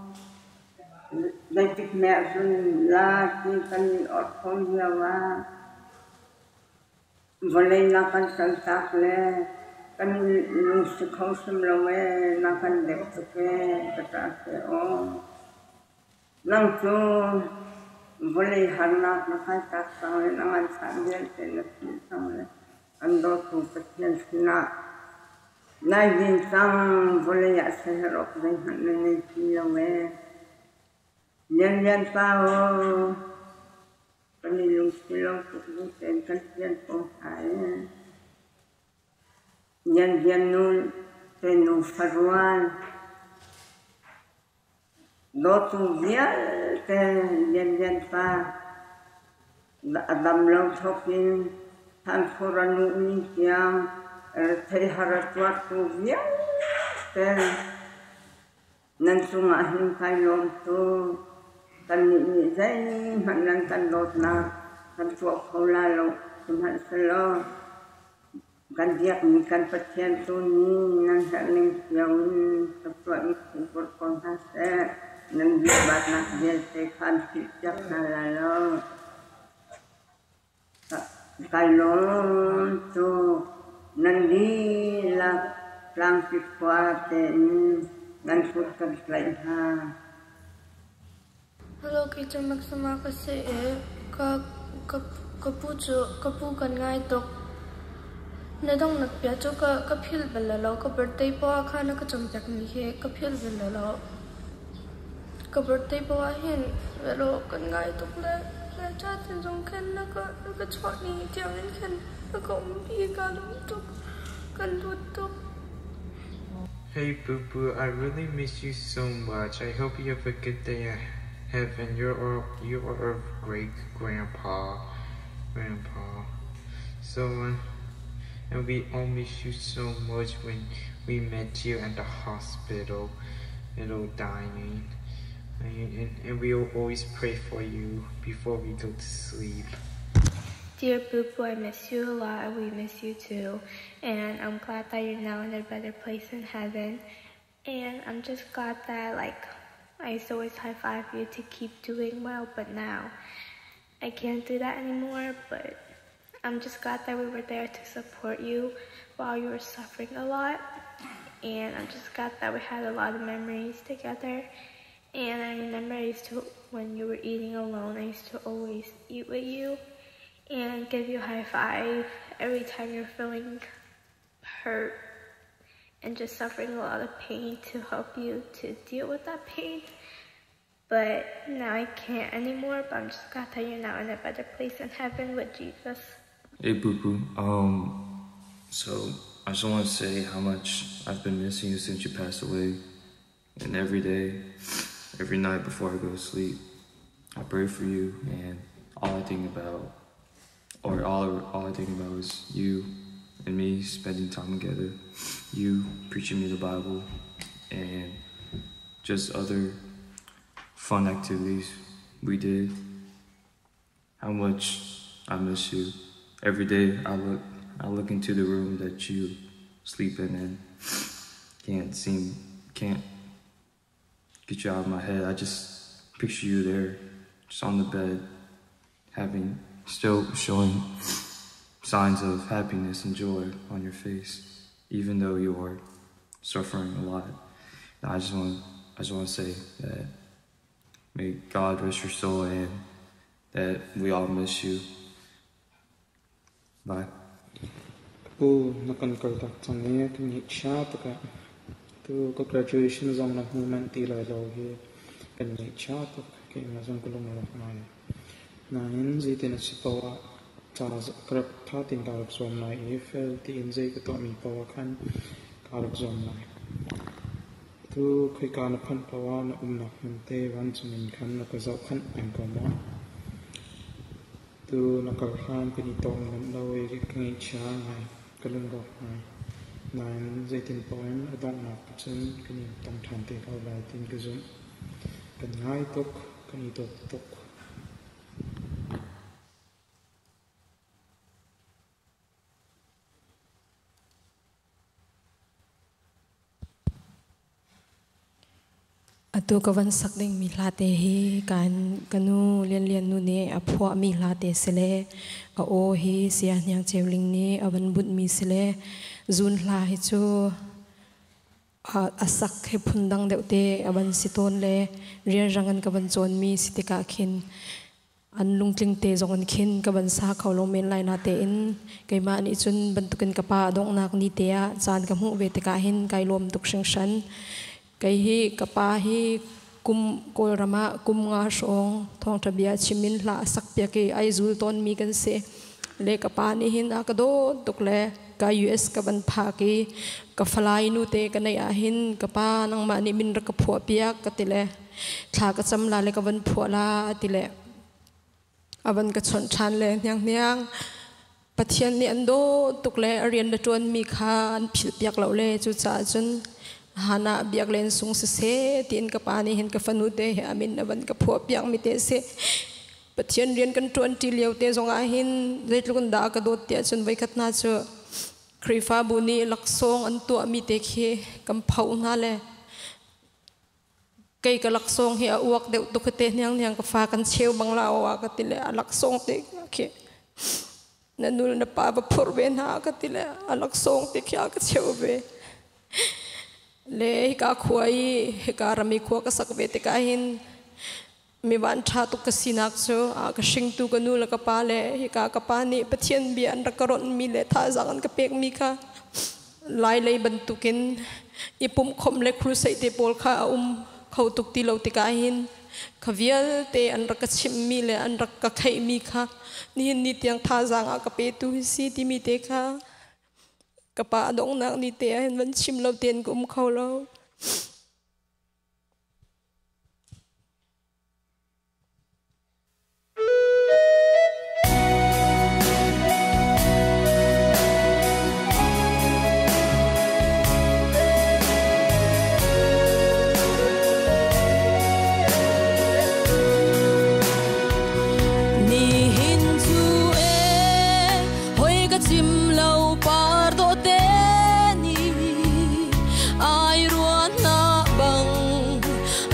Zeitik hme ahcun la ti kan i orh kho lio ah vawlei na kan kaltak le kan lungsi kho hrim lo ee, na kan dek tuk ee, ka ṭah seh aw. Nang cu vawlei harnak na kaltak cang le na nganfah vialte na philh cang le an dawtu Pathian sinah nai din cang. Vawlei ah siaherh awk zeihmanh na ngei ti lo ee. Lianlian pa aw, kan i lungsi lo tuk bu tein kan fian ko hna ee. Lianlian nu te nu farual. Dawtu vialte Lianlian pa a dam lo thawk in thlankhur a luhmi tiang rethei har a tuartu vialte nan cungah hin kai lawm tuk. Kannih nih zeihmanh nan kan dawtnak kan tuah kho lai lo, sihmanhsehlaw Kan biakmi kan Pathian tu nih nan herhning cio in thluachuah in purh ko hna seh. Nan biakbatnak vialte kha an philhpiak hna lai lo. Kai lawm tuk. Nan dihlak tlangpi khua tein nan kut kan tlaih hna. Hello, kei cu Maxima ka si i ka ka ka pu cu ka pu kan ngai tuk. Na donghnak bia cu ka ka philh bal lo. Ka birthday poah ah khan na ka cawnpiakmi hi ka philh bal lo. Ka birthday poah ah hin velo kan ngai tuk le le ṭha tein zong khin na ka na ka chuah ni tiangin khin na ka umpi kaa lawm tuk. Kan dawt tuk. Hey Boo Boo, I really miss you so much. I hope you have a good day in heaven. You're you are a great grandpa, grandpa. So, and we all miss you so much when we met you at the hospital, little dying. And, and, and we will always pray for you before we go to sleep. Dear Boo Boo, I miss you a lot and we miss you too. And I'm glad that you're now in a better place in heaven. And I'm just glad that, like, I used to always high five you to keep doing well, but now I can't do that anymore. But I'm just glad that we were there to support you while you were suffering a lot. And I'm just glad that we had a lot of memories together. And I remember I used to, when you were eating alone, I used to always eat with you and give you a high five every time you're feeling hurt and just suffering a lot of pain to help you to deal with that pain. But now I can't anymore, but I'm just glad that you're now in a better place in heaven with Jesus. Hey, Boo Boo. Um, so I just want to say how much I've been missing you since you passed away. And every day, every night before I go to sleep, I pray for you, and all I think about, or all, all I think about is you and me spending time together, you preaching me the Bible, and just other fun activities we did. How much I miss you. Every day I look I look into the room that you sleep in and can't seem can't get you out of my head. I just picture you there, just on the bed, having still showing signs of happiness and joy on your face, even though you are suffering a lot. And I just want I just want to say that may God rest your soul and that we all miss you. Bye. Pu na kan kal tak cang i kan ngaihchia tuk eh. Tu ka graduation zong na hmu manh ti lai lo hi kan ngaihchia tuk. Keimah zong ka lung a rawk ngai. Nain zeitin a si paoh ah Ca ka rak ṭha tein kaa rak zuam lai i fel tein zei ka tuahmi paoh ah khan kaa rak zuam lai. Atu khoika na phanh paoh ah na umnak hmun te vancung in khan na ka zohkhanh peng ko maw? Tu na kal hlan kan i tong manh lo i ka ngaihchia ngai, ka lungrawk ngai. Nain zeitin paoh in a donghnak cun kan i tong ṭhan te ko lai tiin ka zumh. Kan ngai tuk, kan i dawt tuk. Atu ka van sak dingmi hla te hi kan ka nu Lianlian nu nih a phuahmi hla te si le a aw hi Saya Hniang Ceu Ling nih a van bunhmi si le zun hla hi cu a sak hi phundang deuh te a van si tawn le rianrang in ka van cawnmi si tikah khin an lungtling te zong in khin ka van sa kho lo men lai na tein keimah nih cun bantukin ka pa donghnak ni te ah caan ka hmuh ve tikah hin kai lawm tuk hringhran. Kei hi ka pa hi kum Kawlram ah kum nga hrawng thawngṭha bia chimin hla a sak piak i ai zul tawnmi kan si. Le ka pa nih hin a ka dawt tuk le ka US ka van phak i ka falai nu te ka neih ah hin ka pa nangmah nih min rak ka phuah piak ka ti le thla ka cam la le ka van phuah la ti le a van ka chawnh ṭhan le hniang hniang Pathian nih an dawt tuk le a rian na ṭuanmi kha an philh piak lo le cucaah cun hana biak len sung siseh tiin ka pa nih hin ka fanu te he a min a van ka phuah piak mi te si. Pathian rian kan ṭuan ṭi lio te zong ah hin zeitluk in dah a ka dawt tiah cun voikhat hna cu Khrihfabu nih laksawng an tuahmi te khi kan phoh hna le kei ka laksawng hi a uak deuh tuk te hniang hniang ka fa kan cheu bang la wa ka ti le a laksawng te khi na nul na pa va phur ve hna ka ti le a laksawng te khi a ka cheu ve le hika khua i hika rami khua ka sak ve tikah hin mi van ṭha tuk ka sinak cu a ka hringtu ka nu le ka pa le hika ka pa nih Pathian bia an rak ka ronhmi le thazaang an ka pekmi kha lai lei bantukin i pumhkhawmh le crusade te pawl kha a um kho tuk ti lo tikah hin kha vialte an rak ka chimhmi le an rak ka kheihmi kha nihin ni tiang thazaang a ka petu hi si timi te kha ka pa donghnak ni te ah hin van chim lo tein ka um kho lo. Nihin cu e hoi ka chim lo par dawh te ni ai ruan na bang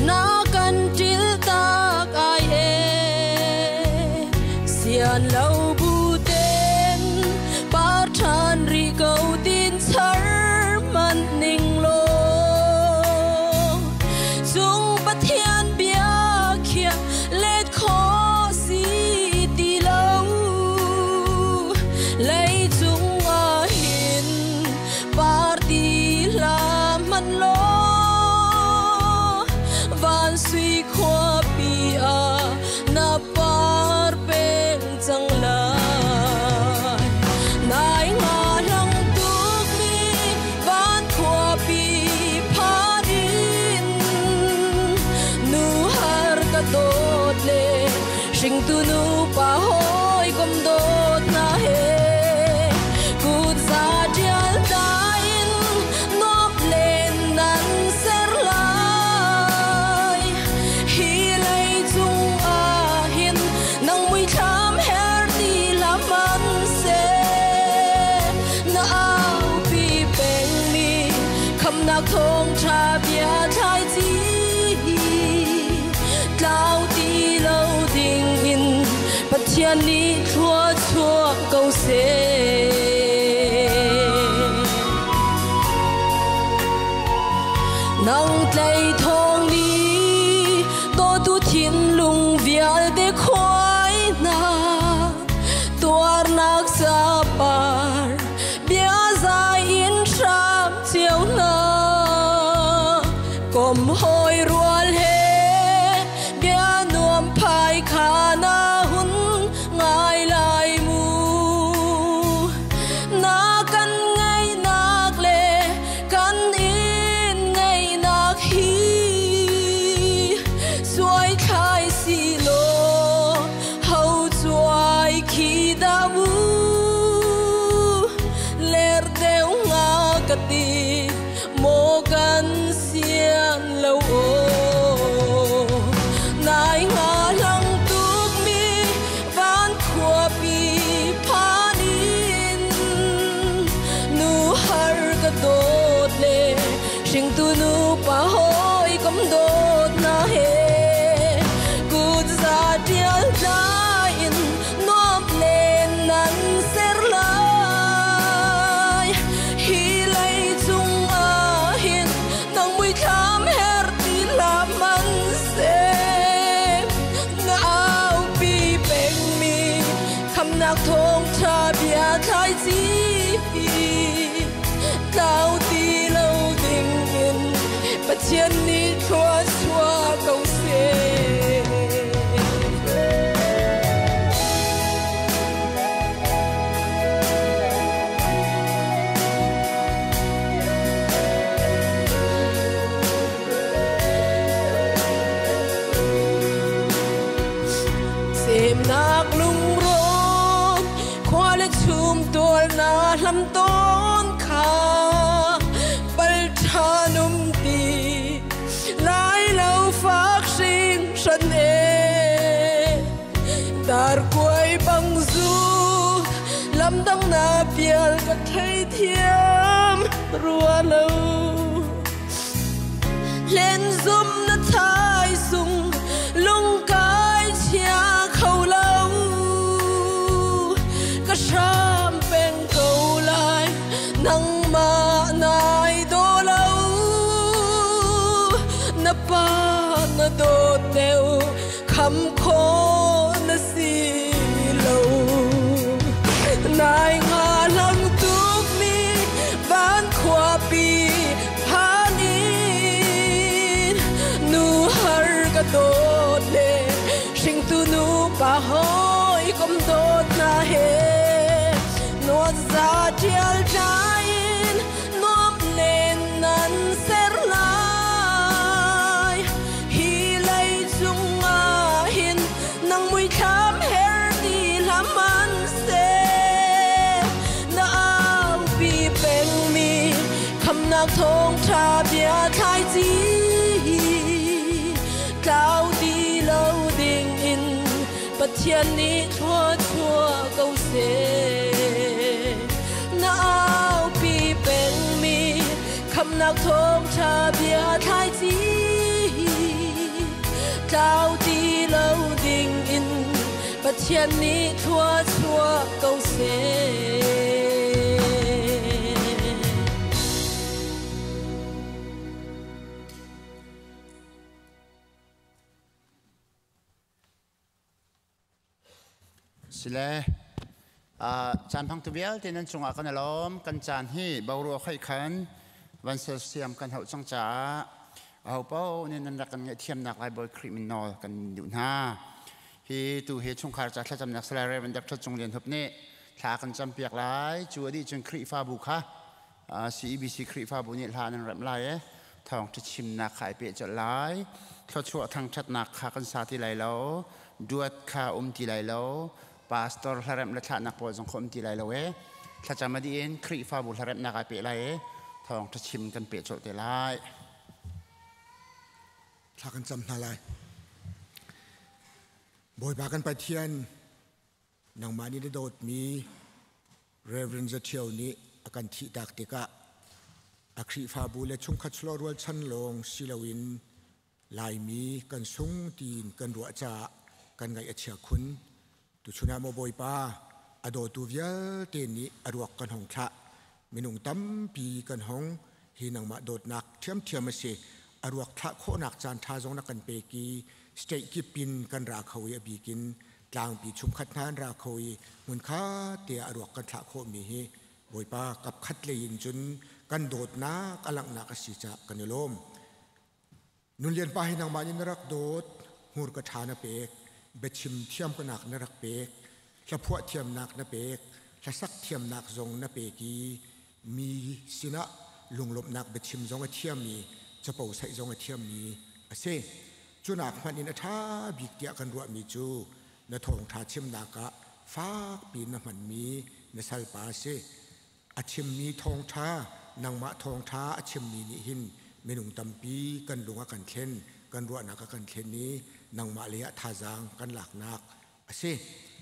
na kan ṭil tak ai e sian lo bu ten par ṭhan rih ko tin char man ning law cung Pathian bia khia let kho si ti lo leicung ah hin party hla hman law van sui khuapi ah na par peng cang lai nai nga hlang tukmi van khuapi phan in nu har ka dawt le hringtu nu pa hawikom dawt na he kut za ṭial in nuam len nan ser lai hi lei cung ah hin nang muithlam her ti lam an seh na aupi pengmi khamnak thawngṭha bia thlaici tlau ti lo ding in Pathian nih thlua chuak ko seh. Nang tlei thawng ni dawtu thinlung vialte khuai hna tuarnak sapar bia zai in hram cio hna kom hoi rual he bia nuam phai kha na hun ngai lai mu. Khamnak thawngtha bia thlaici tlau ti lo ding in Pathian nih thlua chuah ko seh. Semnak lungrawn khua le chum tual na hlam tawn kha pal ṭha num ti lai lo fak hring hran e dar kuai bang zu lam dang na pial ka thei thiam rua lo Len zum na thai sung lungkai chia kho lo ka hram peng ko lai nangmah nai daw lo na pa na dawt deuh kham khawh na si lo nai nga lang tuk mi van khuapi phan in nu har ka dawt le hringtu nu pa hawi kom dawt na he nuat za ṭial ṭai in nuam len nan ser lai hi lei cung ah hin nang muithlam her ti hlah hmanhseh na aupi pengmi khamnak thawngṭha bia thlaici tlau ti lo ding in Pathian nih thlua chuah ko seh. Na aupi pengmi khamnak thawngṭha bia thlaici tlau ti lo ding in Pathian nih thlua chuah ko seh. Sile caan phangtu vialte nan cungah kan i lawm. Kan caan hi boruak khoi khan van sersiam kan hauh cang caah aho paoh nih nan rak kan ngaihthiamnak lai Bawi Khrih min nawl kan duh hna. Hi tu hi chungkhar ca thlacamnak Salai Reverend Dr. Cung Lian Hup nih thla kan campiak lai. Cu a dih cun Khrihfabu kha CEBC Khrihfabu nih hla nan remh lai i thawngṭha chimnak kha ai peh colh lai. Thluachuah thangṭhatnak kha kan sa ti lai lo. Duat kha um ti lai lo. Pastor hlaremh le thlahnak pawl zong kha um ti lai lo e. Thlacam a dih in Khrihfabu hlaremhnak ai peh lai i thawngṭha chim kan peh colh te lai. Thla kan cam hna lai. Bawipa kan Pathian, nangmah nih na dawtmi Reverend Zathio nih a kan thihtak tikah a Khrihfabu le chungkhat sulaw rualchan lawng si loin Laimi kan sung tiin kan ruah caah kan ngaih a chia khun. Tuchun ah maw Bawipa, a dawtu vialte nih a ruak kan hong thlah. Minung tampi kan hong hi nangmah dawtnak ṭhiamṭhiam a si. A ruak thlah khawhnak caan ṭha zong na kan pek i state kip in kan ra kho i a bik in tlangpi chungkhat hna an ra kho i hmunkhat tiah a ruak kan thlah khawhmi hi Bawipa kapkhat lei in cun kan dawtnak a langhnak a si caah kan i lawm. Nunlian pa hi nangmah nih na rak dawt, hmurka ṭha na pek, biachim thiam kanak na rak pek, hlaphuah thiamnak na pek, hlasak thiamnak zong na pek i mi sinah lunglawmhnak biachim zong a thiam i capo saih zong a thiammi a si. Cunak hmanh in a ṭha bik tiah kan ruahmi cu na thawngṭha chimnak ah fakpi na hmanmi na salpa a si. A chimmi thawngṭha, nangmah thawngṭha a chimmi nih hin minung tampi kan lung a kan thlen, kan ruahnak a kan thlen i nangmah lei ah thazaang kan laknak a si.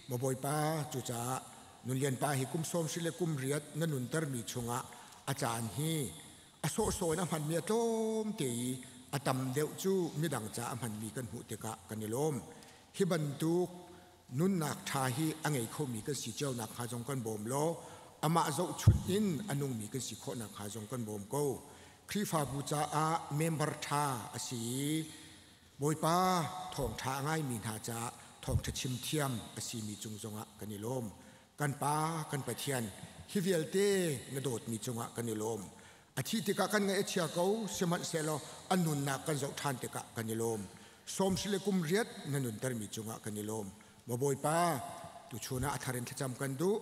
Maw Bawipa, cucaah Nunlian pa hi kum 70 le kum 8 na nuntermi chungah a caan hi a sawhsawh in a hmanmi a tlawm te i a tam deuh cu midang ca a hmanmi kan hmuh tikah kan i lawm. Hi bantuk nunnak ṭha hi a ngei khomi kan si cio nakhnga zong kan bawm law amah zohchunh in a nungmi kan si khawh nakhnga zong kan bawm ko. Khrihfabu caah member ṭha a si i Bawipa thawngṭha a ngaimi hna caah thawngṭha chim thiam a simi cung zongah kan i lawm. Kan Pa kan Pathian, hi vialte na dawtmi cungah kan i lawm. A thih tikah kan ngaih a chia ko, sihmanhsehlaw a nunnak kan zoh ṭhan tikah kan i lawm. Sawm si le kum riat na nuntermi cungah kan i lawm. Maw Bawipa, tuchun ah a thar in thlacam kan duh.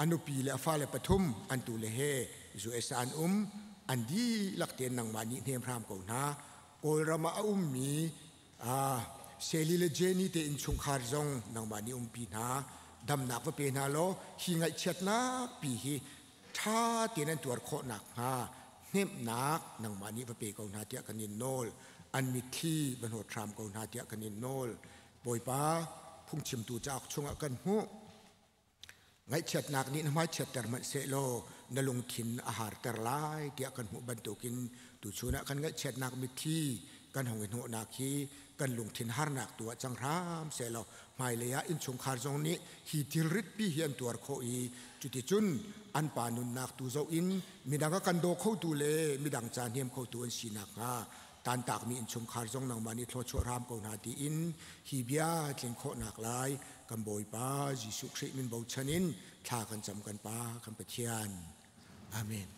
A nupi le a fale pathum an tule he US ah an um. An dihlak tein nangmah nih hnem hram ko hna. Kawlram ah a ummi Sally le Jenny te innchungkhar zong nangmah nih umpi hna. Damnak va pe hna law hi ngaihchiatnak pi hi ṭha tein an tuar khawh nakhnga hnemhnak nangmah nih va pe ko hna tiah kan in nawl. An mitthli va hnawt hram ko hna tiah kan in nawl. Bawipa, phungchimtu cauk chungah kan hmuh. Ngaihchiatnak nih na hmaichiatter hmanh sehlaw na lungthin a harter lai tiah kan hmuh bantukin tuchun ah kan ngaihchiatnak mitthli kan hong i hnawhnak hi kan lungthin harnak tu ah cang hram sehlaw hmailei ah innchungkhar zong nih hi thilrit pi hi an tuar khawh i cuticun an pa nunnak tu zoh in midang a kan daw khotu le midang ca hnem khotu an si nakhnga tantakmi innchungkhar zong nangmah nih thluachuah hram ko hna tiin hi bia tling khawhnak lai kan Bawipa Jesuh Khrih min bochan in thla kan cam kan Pa kan Pathian. Amen.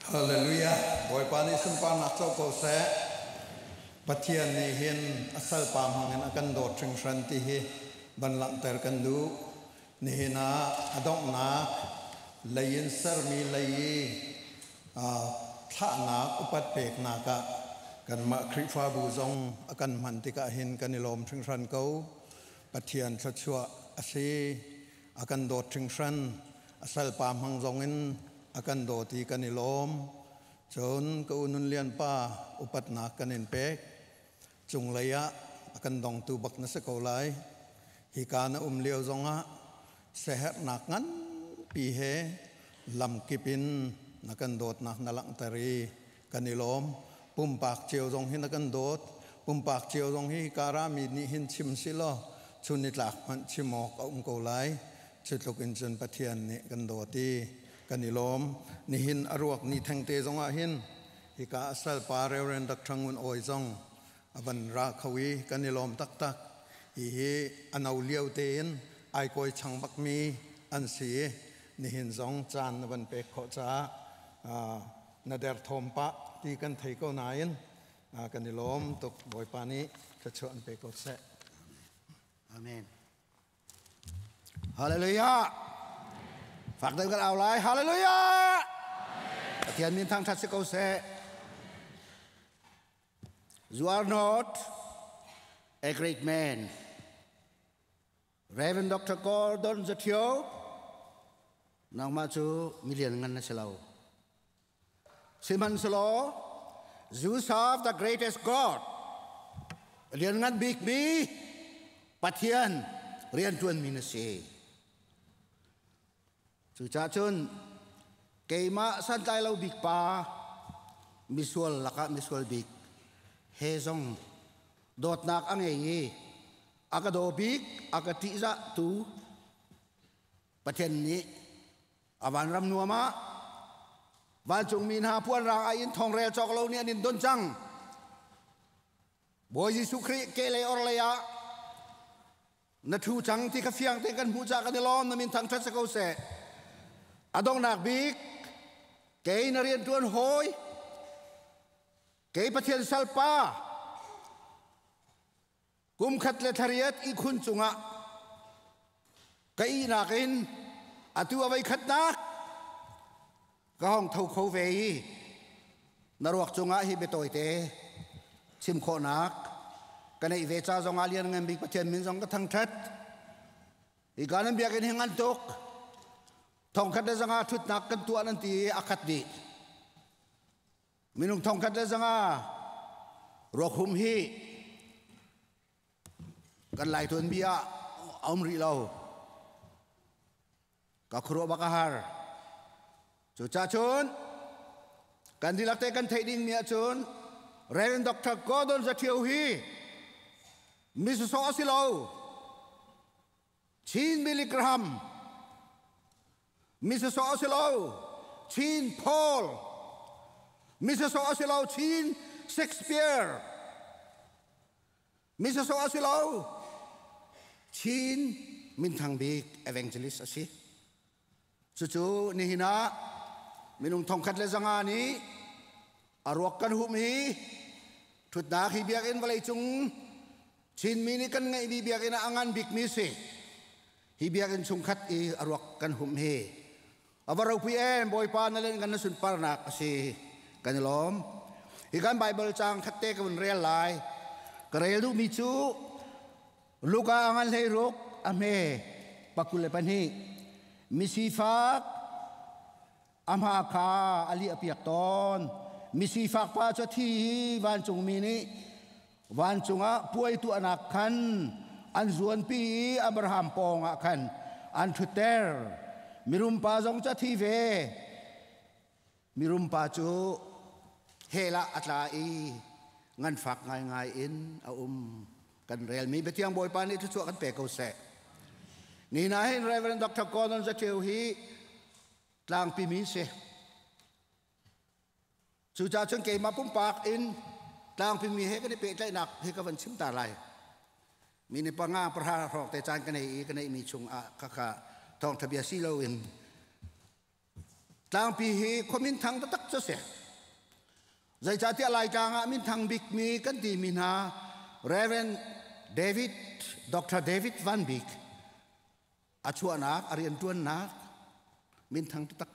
Hallelujah. Bawipa nih sunparnak co ko seh. Pathian nih hin a salpa hmangin a kan dawt hringhran ti hi van langhter kan duh. Nihin ah a donghnak lei in sermi lei i thlahnak upat peknak ah kanmah Khrihfabu zong a kan hman tikah hin kan i lawm hringhran ko. Pathian thluachuah a si. A kan dawt hringhran. A salpa hmang zong in a kan dawt i kan i lawm. Cun ka u Nun Lian pa upatnak kan in pek. Cunglei ah a kan dongtu bak na si ko lai. Hika na um lio zongah siaherhnak nganpi he lamkip in na kan dawtnak na langhter i kan i lawm. Pumpak cio zong hi na kan dawt. Pumpak cio zong hi hika rami nih hin chim si law chun nitlak hmanh chim awk a um ko lai. Cu tluk in cun Pathian nih kan dawt i kan i lawm. Nihin a ruak ni thengte zongah hin hika a salpa Reverend Dr. Ngun Awi zong a van ra kho i kan i lawm taktak. Hihi a no lio tein ai kawi chang bakmi an si i nihin zong caan na van pek khawh caah na derthawm pah ti kan thei ko nain kan i lawm tuk. Bawipa nih thluachuah an pe ko seh. Amen. Hallelujah. Fak deuh kan au lai. Hallelujah. Pathian min thangthat si ko seh. You are not a great man. Reverend Dr. Gordon Zatio, nangmah cu milian ngan na si lo. Sihmanhsehlaw, you serve the greatest God. Lian ngan bikmi Pathian rianṭuanmi na si. Cucaah cun keimah santlai lo bik pa misual lakah misual bik he zong dawtnak a ngei i a ka daw bik a ka ṭihzah tu Pathian nih a vanram nuam ah vancungmi hna puanrang ai in thongrel cawk lo nih an in don cang. Bawi Jesuh Khrih kehlei orhlei ah na ṭhu cang ti kha fiang tein kan hmuh caah kan i lawm. Na min thangṭhat si ko seh. A donghnak bik kei na rianṭuan hawi kei Pathian salpa kum khat le thlariat ihkhun cungah ka ihnak in atu a voi khatnak ka hong tho kho ve i na ruak cungah hi biatawite chim khawhnak ka neih ve ca zong ah lian ngan bik Pathian min zong ka thangṭhat. Hika nan biakinn hi ngan tuk. Thongkhat le zanga ṭhutnak kan tuah nan ti i a khat dih. Minung thongkhat le zanga ruakhum hi kan lai tuanbia ah a um rih lo. Ka khuaruah bak a har. Cucaah cun kan dihlak te kan theih dingmi ahcun Reverend Dr. Gordon Zathio hi mi sawsawh a si lo. Chin Billy Graham mi sawsawh a si lo. Chin Paul mi sawsawh a si lo. Chin Shakespeare mi sawsawh a si lo. Chin minthang bik evangelist a si. Cucu nihin ah minung thongkhat le zanga nih a ruak kan hum hi thutnak hi biakinn vawleicung Chinmi nih kan ngeihmi biakinn ah a ngan bikmi si. Hi biakinn chungkhat i a ruak kan hum hi a va ropui em. Bawipa na len kan na sunparnak a si, kan i lawm. Hi kan Bible caang khat te ka vun rel lai. Ka rel duhmi cu Luka a ngan 16 a hme 22. Misifak a hma kha a liah piak tawn. Misifak pa cu thi hi vancungmi nih vancung ah puai tuahnak khan an zuanpi i Abraham pawng ah khan an ṭhutter. Mirum pa zong cu a thi ve. Mirum pa cu hell ah a tla i nganfak ngaingai in a um. Kan relmi biathiang Bawipa nih thluachuah kan pe ko seh. Ni na hin Reverend Dr. Gordon Zatheu hi tlangpi mi si. Cucaah cun keimah pumpak in tlangpi mi he kan i pehtlaihnak hi ka van chim ta lai. Mi ni panga pahra hrawk te caan ka nei i ka neihmi chung ah khakha thawngtha bia si loin Tlangpi hi khua minthang taktak cu si. Zeicahtiah Laitlang ah minthang bikmi kan timi hna Reverend David, Dr. David Van Bik a chuahnak, a rianṭuannak minthang taktak.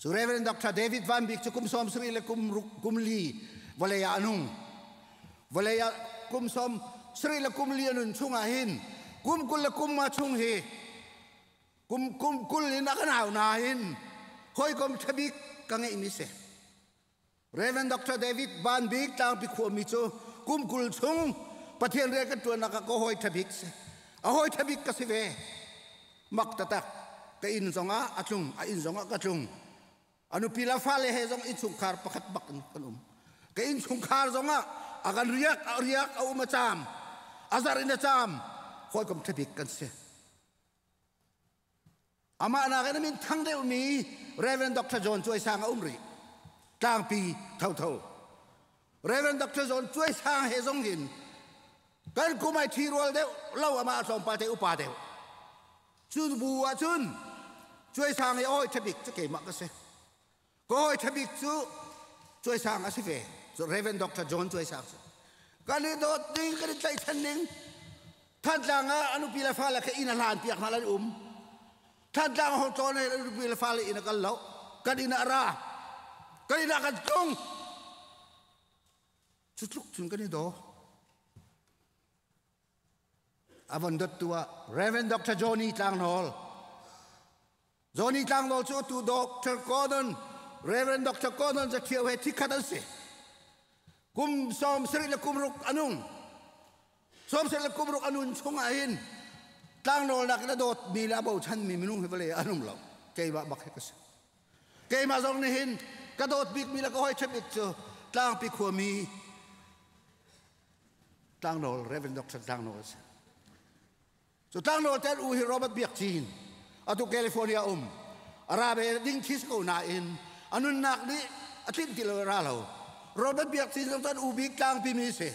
Cu Reverend Dr. David Van Bik cu kum 70 le kum ruk kum li vawlei ah a nung. Vawlei ah kum 70 le kum li a nun chungah hin kum 20 le kum nga chung hi kum kum 20 in a kan au nain hawikom ṭhabik ka ngeihmi si. Reverend Dr. David Van Bik tlangpi khuami cu kum 20 chung Pathian rian kan ṭuannak ah ka hawi ṭhabik si. A hawi ṭhabik ka si ve. Mak taktak. Ka inn zongah a tlung, a inn zongah ka tlung. A nupi le fale he zong innchungkhar pakhat bak in kan um. Ka innchungkhar zongah a kan riak, a riak, a um a caam. A zarh in a caam. Hawikom ṭhabik kan si. Amah nakin a min thang deuhmi Reverend Dr. John Cuai Sang a um rih. Tlangpi thotho. Reverend Dr. John Cuai Sang he zong hin kan kum ai thi rual deuh lo amah a tlawmpal te upa deuh. Cun bu ah cun Cuai Sang i a hawi ṭhabik cu keimah ka si. Ka hawi ṭhabik cu Cuai Sang a si ve. Cu Reverend Dr. John Cuai Sang cu. Kan i dawt ning, kan i tlaihchan ning, Thantlang ah a nupi le fale kha inn a hlan piak hna lan um. Thantlang hong tlawn he a nupi le fale inn a kal lo. Kan inn ah a ra. Kan inn ah kan tlung. Cu tluk cun kan i daw. A von dot tu ah Reverend Dr. Johnny Tlangnawl Johnny Tlangnawl cu atu Dr. Gordon Reverend Dr. Gordon Zathio he thikhat an si. Kum 76 le kum ruk anung. 76 le kum ruk anun chung ah hin tlangnawl nak in a dawt mi le a bochan mi minung hi vawlei ah an um lo. Keimah bak hi ka si. Keimah zong nih hin ka dawt bik mi le ka hawi ṭha bik cu tlangpi khuami Tlangnawl Reverend Dr. Tlangnawl a si. Cu tlangnawl tel u hi Robert Biak Cin atu California um a ra ve ding khi si ko nain a nunnak nih a tlinh ti lo ra lo. Robert Biak Cin zong cu an u bik tlangpi mi si.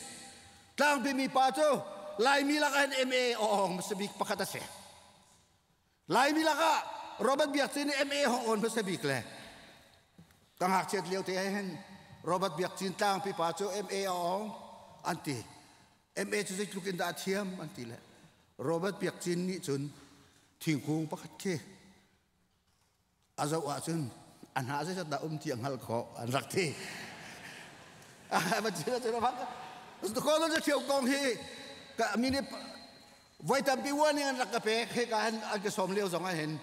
Tlangpi mi pa cu Laimi lakah hin MA awng hmasa bik pakhat a si. Laimi lakah Robert Biak Cin nih MA hong awn hmasa bik le ka ngakchiat lio te hin Robert Biak Cin tlangpi pa cu MA a awng an ti. MA cu zeitluk in dah a thiam an ti le Robert Biak Cin nih cun thingkung pakhat khi a zoh ahcun a hna zeizat dah um ti a hngalh khawh an rak ti. Kawlon cu ṭhio kong hi mi nih voi tampi warning an rak ka pek hika hin an ka sawm lio zong ah hin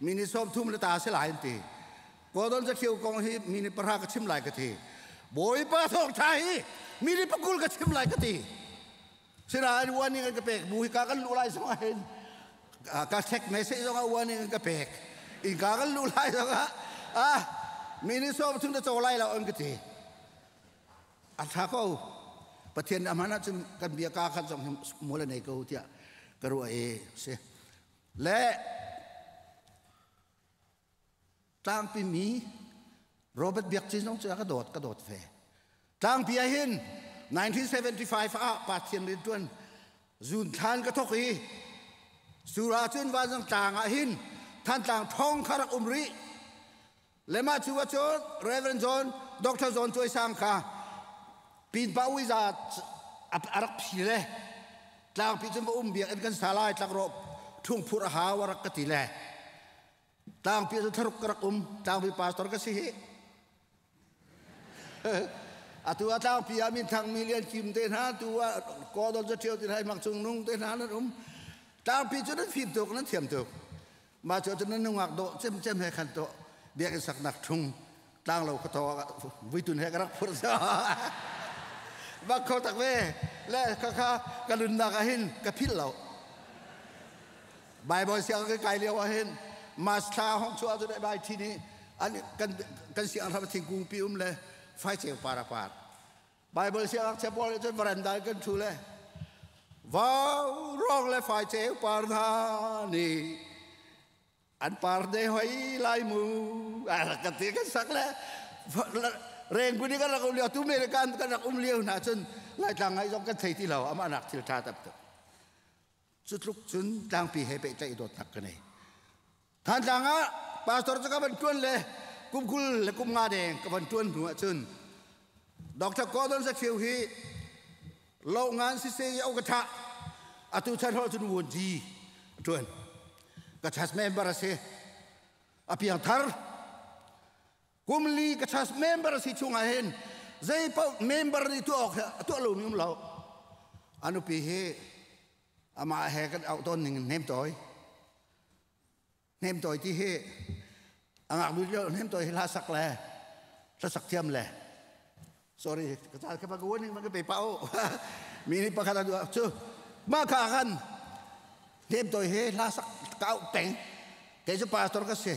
mi nih sawm thum le ta si lai an ti. Kawlon cu ṭhio kong hi mi nih pahra ka chim lai ka ti. Bawipa thawngṭha hi mi nih pakul ka chim lai ka ti. Sinain warning an ka pek bu hika kan luh lai zong ah hin ka check message zong ah warning an ka pek. Inka kan luh lai zong ah ah mi nih sawm thum na co lai lo an ka ti. A ṭha ko. Pathian a hman ahcun kan bia ka khat zong hi mual a nei ko tiah ka ruah i si. Le tlangpi mi Robert Biak Cin zong cu a ka dawt ka dawt ve. Tlangpi ah hin 1975 ah Pathian rianṭuan zun thlan ka thok i sura cun vanzang tlang ah hin Thantlang thong kha rak um rih. Le mah cu ahcun Reverend John Dr. John Cuai Sang kha pinpa uiza a rak phi le tlangpi cun va um biakinn kan sa lai tlakrawh ṭhung phurh a hau a rak ka ti le tlangpi cu thlaruk ka rak um tlangpi pastor ka si hi atu ah tlangpi ah minthang mi lian kim te hna tu ah kawdol zaṭhio te hna mak cung nung te hna nan um tlangpi cu nan fim tuk nan thiam tuk mah cu nan nungak dawh cemcem he khan to biakinn saknak ṭhung tlanglo ka to vuitun he ka rak phurh bak kho tak ve le kha kha ka nunnak ah hin ka philh lo Bible siang ka kai lio ah hin mas thla hong chuah cu bai thi nih an kan kan siang ram thingkung pi um le fai cheu para par Bible siang che pawl cun veranda kan thu le vau rong le fai cheu par hna ni an par de hoi lai mu a kan ti kan sak le reng bu ni kan rak um lio tu American kan rak um lio hna cun laitlang ngai zong kan thei ti lo amah nak thil tha tam tuk Cu tluk cun tlangpi he pehtlaih dawtnak ka nei. Thantlang ah Pastor cu ka van ṭuan le kum 20 le kum nga deng ka van ṭuan hnu ahcun Dr. Gordon Zathio hi lo ngan sise i au ka thah atu chan hol cun wun ji ṭuan ka church member a si a piang thar kum li ka church member a si chungah hin zei paoh member nih tuah awk tuah lo mi um lo a nupi hi amah he kan auh tawn ning hnem tawi hnem tawi ti hi a ngaknu lio hnem tawi hi hla sak le hla sak thiam le sorry ka ca ka ka ning ka pe pa o mi nih pakhat a duh cu mah kha khan hnem tawi hi hla sak ka auh peng kei cu pastor ka si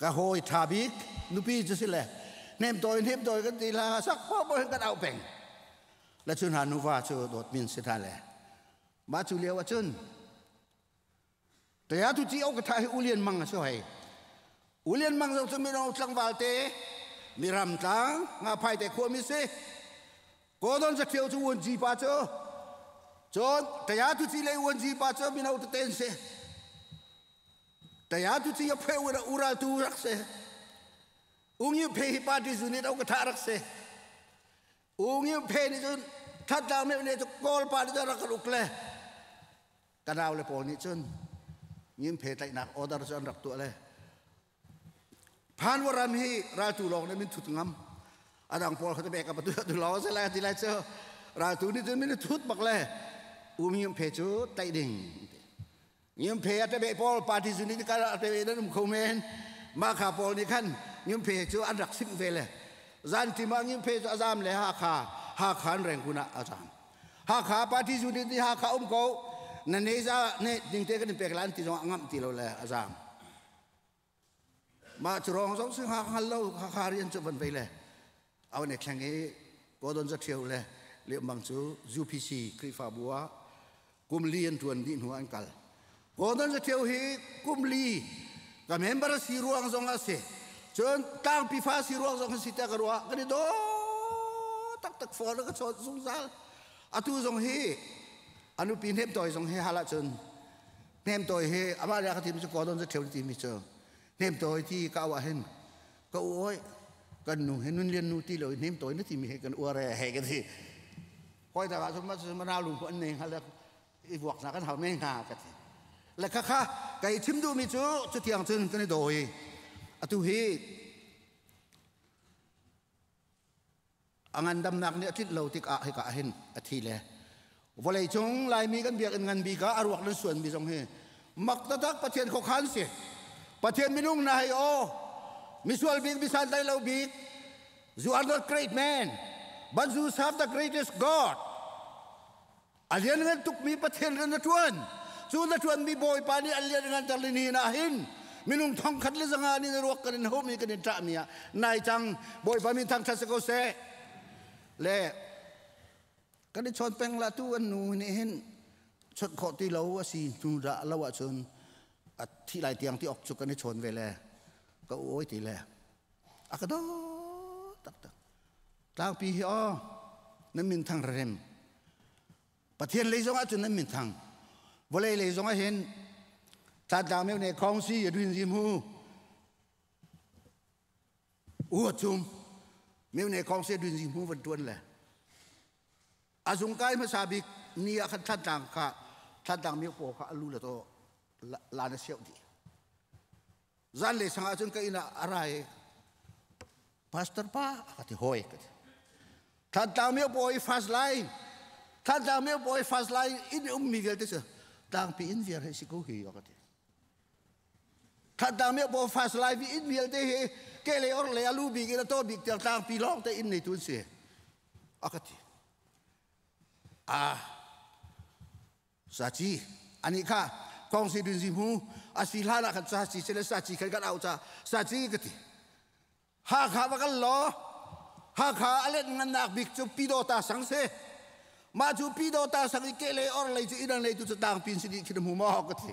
ka hawi tha bik nupi cu si le hnem tawi hnem tawi kan ti hla sak po po kan auh peng le cu hna nuva cu dawt min si hna le mah cu lio ahcun Taya tu ci au ka tha hi ulian mang a si hoi. Ulian mang zong cu mino tlangval te miram tlang nga phai te khua mi si. Kodon za thio cu uan ji pa cu. Cun taya tu ci le uan ji pa cu mino te ten si. Taya tu ci a phe ura ural tu rak si. Ungi phe hi party unit au ka tha rak si. Ungi phe ni cun that tlang me ne cu kawl pa ni rak uk le ka nau le pawl nih cun ngim phe tlaihnak order cu an rak tuah le phan waram hi raltu lawng nih min thut ngam adang pawl kha te bek apa tu tu lawng se lai ti lai cu raltu nih cun min thut bak le um ngim phe cu tlaih ding ngim phe ate be pawl party zu nih ka ate be nan um kho men ma kha pawl nih khan ngim phe cu an rak sim ve le zan tima ngim phe cu azam le ha kha ha khan reng kuna azam Hakha party zu nih Hakha um ko na ne za ne ding te kan in pek lan ti zong ngam ti lo le azam ma chu rong zong sing ha hal lo Hakha rian chu van vei le aw ne thleng i kodon za thiau le le mang chu UPC Krifa bua kum li an tuan di hnu an kal kodon za thiau hi kum li ka member si ruang zong a si cun tlang pifa si ruang zong si te ka ruah kan i do tak tak for ka chawt zungzal atu zong hi anupi hnem toi zong hi hala cun hnem toi hi ama le ka tim cu kodon za theu ti mi cu hnem toi ti ka wa hin ka u oi kan nu he nun lian nu ti lo hnem toi na ti mi he kan uare he ka ti hoi da ka ma ma na lung ko an nei hal i vuak na kan hau me hna ka ti le kha kha kai chim duh mi cu chutiang cun kan i dawi atu hi a ngandamnak nih a tlinh lo tikah hika hin a thi le vawlei cung laimi kan biakinn ngan bik ah a ruak nan suan mi zong hi mak taktak pathian khokhan si pathian minung na hei o misual bik misan tlai lo bik you are not great man but you serve the greatest god A lianngan tukmi Pathian rian na ṭuan. Cu na ṭuanmi Bawipa nih a lianngan ter ni ah hin minung 1,100 nih na ruak kan in homi kan in ṭahmi ah nai cang Bawipa min thangṭhat si ko seh. Le kan i chawn peng la tu an nu nih hin chawnh khawh ti lo a si hnu dah lo ahcun a thih lai tiang ti awk cu kan i chawn ve le ka u oi ti le a ka dawt taktak. Tlangpi hi aw nan min thang rem. Pathian lei zong ahcun nan min thang. Vawlei lei zong ah hin tlatlang meu ne khong si rin zim hu. U chum meu ne khong si rin zim hu van tuan le. A zung kai hmasa bik ni ah khan thlatlang kha thlatlang meu po kha alu le to la na siau di. Zan le sang ahcun ka inn ah a ra i pastor pa a ka ti hawi ka ti. Thantlang mio pawi fast line Thantlang mio pawi fast line in ummi vialte cu tlangpi in viar hei si ko hi ka ti. Thantlang mio pawi fast line vi in vialte hi ke le or le alu bik in a to bik tiang tlangpi lawng te in nei tun si a ka ti. Ah Saci ani kha kong si dun si mu a si hlan ah khan saci se le saci khan kan au ca saci ka ti Hakha va kal law Hakha a let ngannak bik cu Pidota sang si mah cu Pidota sang i ke le or lei cu inang lei tu cu tang pin si dih khi na hmu maw ka ti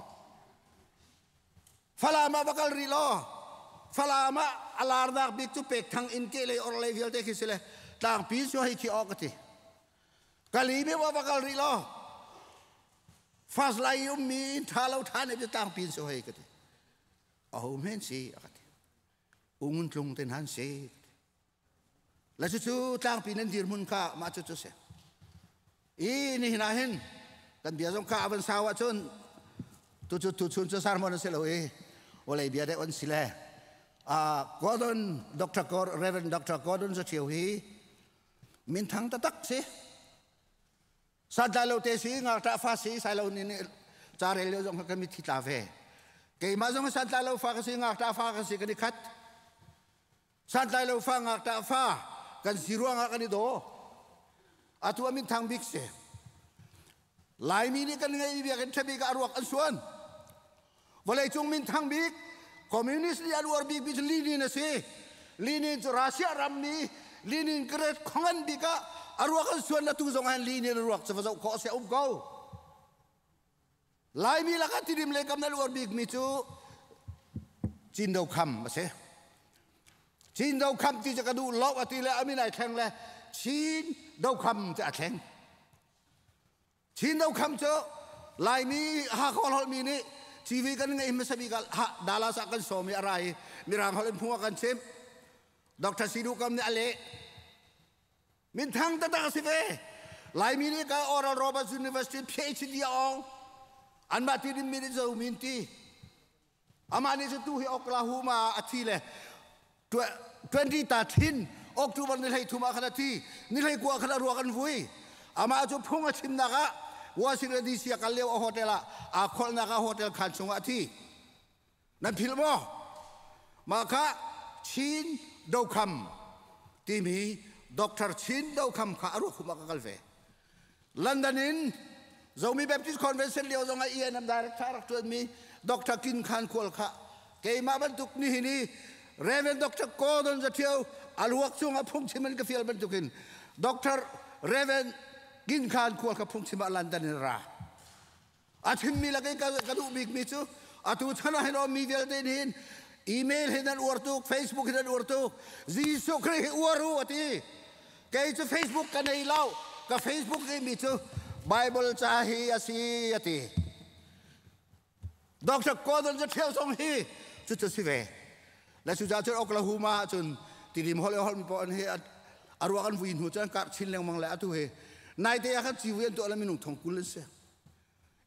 Falam ah va kal rih law Falam ah a larnak bik cu pek thang in ke lei or lei vialte khi si le tlangpi su hei khi aw ka ti Kali mi wa va kal rih law fast lai ummi tha lo tha ne tlang pin so hei ka ti. Aho men si a ka ti. Ungun tlung ten han si. La cu cu tlangpi nan dirhmun kha mah cu cu si. I nihin ah hin kan bia zong kha a van sau ahcun tu cu tu chun cu sermon a si lo i vawlei bia deuh an si le Gordon Dr. Reverend Dr. Gordon Zaṭhio hi minthang taktak si. Santlai lo te si ngakṭah fa si sai lo nih ca rel lio zong kan mithi tla ve. Keimah zong santlai lo fa ka si ngakṭah fa ka si kan i khat. Santlai lo fa ngakṭah fa kan si ruangah kan i daw. Atu a minthang bik si. Laimi nih kan ngeih biakinn ṭha bik ah a ruak an suan. Vawleicung minthang bik communist nih an uar bik mi cu Lenin a si. Lenin cu Russia ram mi Leningrad khuangan bik ah a ruak an suan la tu zong ah Lenin a ruak cu va zoh khawh a si a um ko. Laimi lakah Tidim le kam an uar bik mi cu Cindo Kham a si. Chin Do Kham ti cu ka duh lo a ti le a min ai thleng le Chin Do Kham cu a thleng. Chin Do Kham cu Laimi Hakha holhmi nih TV kan ngeih hmasa bik ah Dallas ah kan sawm i a ra i Mirang holh in phung a kan chimh. Dr. Sidu Kam nih a leh. Minthang taktak a si ve. Laimi nih ka Oral Roberts University PhD a awng. Anmah ti din min in zo min ti. Amah nih cu tu hi Oklahoma a thi le 2013 October ni hlei thum ah khan a thi. Ni hlei kua khan a ruak an vui. Amah cu phung a chimnak ah Washington DC a kal lio a hotel ah aa kholhnak ah hotel khaan chungah a thi. Nan philh maw? Mah kha Chin Dokham timi Dr. Chin Dokham kha a ruak hum ah ka kal ve. London in Zomi Baptist Convention lio zong ah ENM director rak ṭuanmi Dr. Kin Khan Khual kha keimah bantuk nihin i Reverend Dr. Gordon Zaṭhio a luak cungah phungchim in ka fial bantukin Dr. Reverend Kin Khan Khual kha phungchim ah London in ra. A chimmi lak i ka duh bikmi cu atu chan ah hin mi vialte nih hin email hin an uar tuk, Facebook hin an uar tuk. Jesuh Khrih hi uar u a ti. Kei cu Facebook ka nei lo. Ka Facebook mi cu Bible ca hi a si a ti. Dr. Gordon Zaṭhio zong hi cucu si ve. Le cucaah cun Oklahoma ah cun tilim holh holh mi paoh an hi a ruak an vui hnu cun an karh chin lengmang le atu hi naite ah khan civui an tuah le minung thong 20 an si.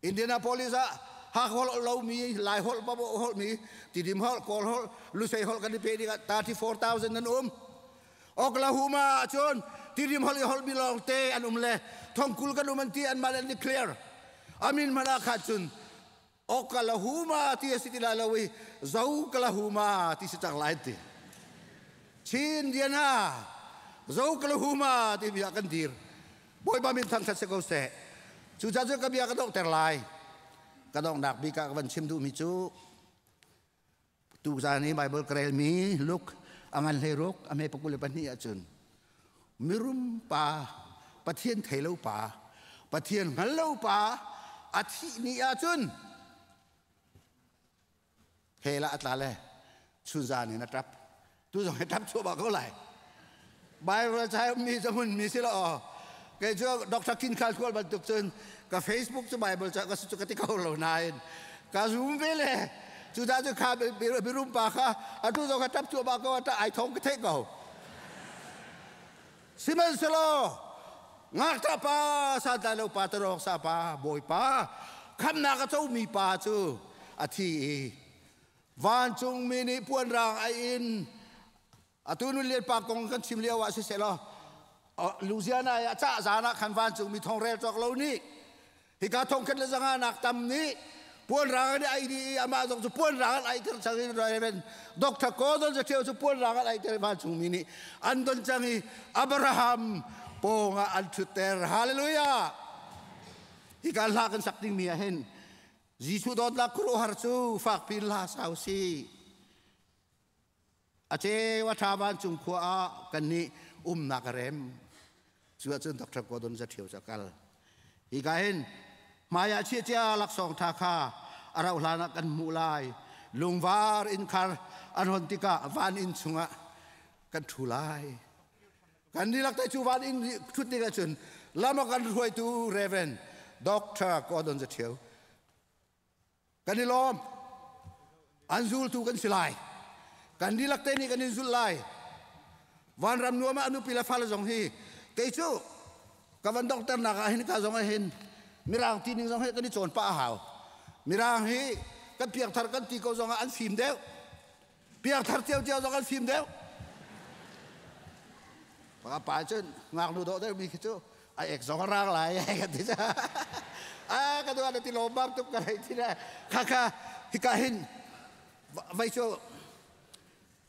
Indianapolis ah Hakha holh lomi Lai holh paoh holh mi Tidim holh Kawl holh Lusei holh kan i pe dingah 34,000 an um. Oklahoma ah cun Tidim holh i holh mi lawng te an um le thong 20 kan um an ti anmah le an declare. Amin hmanh ah khan cun Oklahoma ti a si ti lai lo i Zoklahoma ti si cang lai ti. Chin Indiana Zoklahoma ti bia kan dir. Bawipa min thangṭhat si ko seh. Cucaah cun ka bia ka donghter lai. Ka donghnak bik ah ka van chim duhmi cu tuzaan i Bible ka relmi Luke a ngan 16 a hme 22 ahcun mirum pa Pathian thei lo pa Pathian hngal lo pa a thih ni ahcun hell ah a tla le chunzan in a ṭap tu zong hi ṭap chuah ko lai Bible chai mi cu hmun mi si lo kei cu Dr. Kin Khal Khual bantuk cun ka Facebook cu Bible ca ka cu ka ti ko lo nain ka zoom ve le cu dah cu kha birum pa kha atu zong kha ṭap chuah ko ata ai thong ka theih ko sihmanhsehlaw ngakṭah pa santlai lo pa tarok sa pa bawipa khamnak a comi pa cu a thi i vancungmi nih puanrang ai in atu nun lian pa kong kan chim lio ah siseh law Louisiana i a cah zan ah khan vancungmi thong rel cawk lo nih hika thong khat le zanga nak tam nih puanrang an ai dih i amah zong cu puanrang an ai ter cang i Reverend Dr. Gordon Zathio cu puanrang an ai ter vancungmi nih an don cang i Abraham pawng ah an ṭhutter. Hallelujah! Hika hla kan sak dingmi ah hin Jesuh dawtnak khuaruahhar cu fakpi in hla sau si. A ceu a ṭha vancung khua ah kannih umnak a rem. Cu ahcun Dr. Gordon Zaṭhio cu a kal. Hika hin hmaiah chiah cia laksawng ṭha kha a rauh hlan ah kan hmuh lai. Lungvar innkhar an hon tikah van inn chungah kan ṭhu lai. Kan dihlak te cu van inn ṭhut tik ahcun lam a kan hruaitu Reverend Dr. Gordon Zaṭhio kan i lawm. An zultu kan si lai. Kan dihlak te nih kan in zulh lai. Vanram nuam ah nupi le fale zong hi kei cu ka van dokternak ah hin ka zong ah hin mirang ti ning zong hi kan i cawn pah a hau. Mirang hi kan piangthar kan ti ko zong ah an fim deuh. Piangthar cio zong an fim deuh. Pa pa cun ngaknu dawh deuh mi khi cu a ek zong a rang lai kan ti a ka duan ti lawm bam tuk ka rei ti le kha kha hika hin vai cu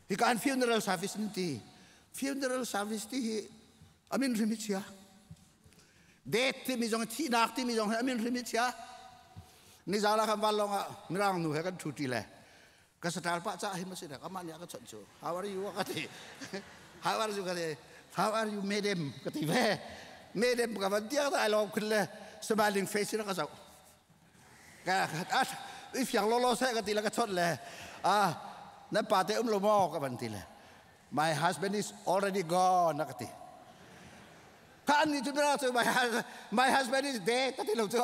hika hin funeral service ni ti funeral service ti hi amin hrim hi chia death ti mi zong thihnak ti mi zong hi amin hrim hi chia ni zala kan van lawng ah mirang nu he kan thu ti le ka satal pa ca hi ma si dak amah nih a ka chawnh cu how are you ka ti how are you ka ti how are you madam ka ti ve madam ka van tiang ta lawng khun le smiling face in ka zoh ka ah i fiang lo lo se ka ti le ka chawnh le ah nan pa te um lo maw ka van ti le my husband is already gone ka ti ka an nih cu cu my husband is dead ka ti lo cu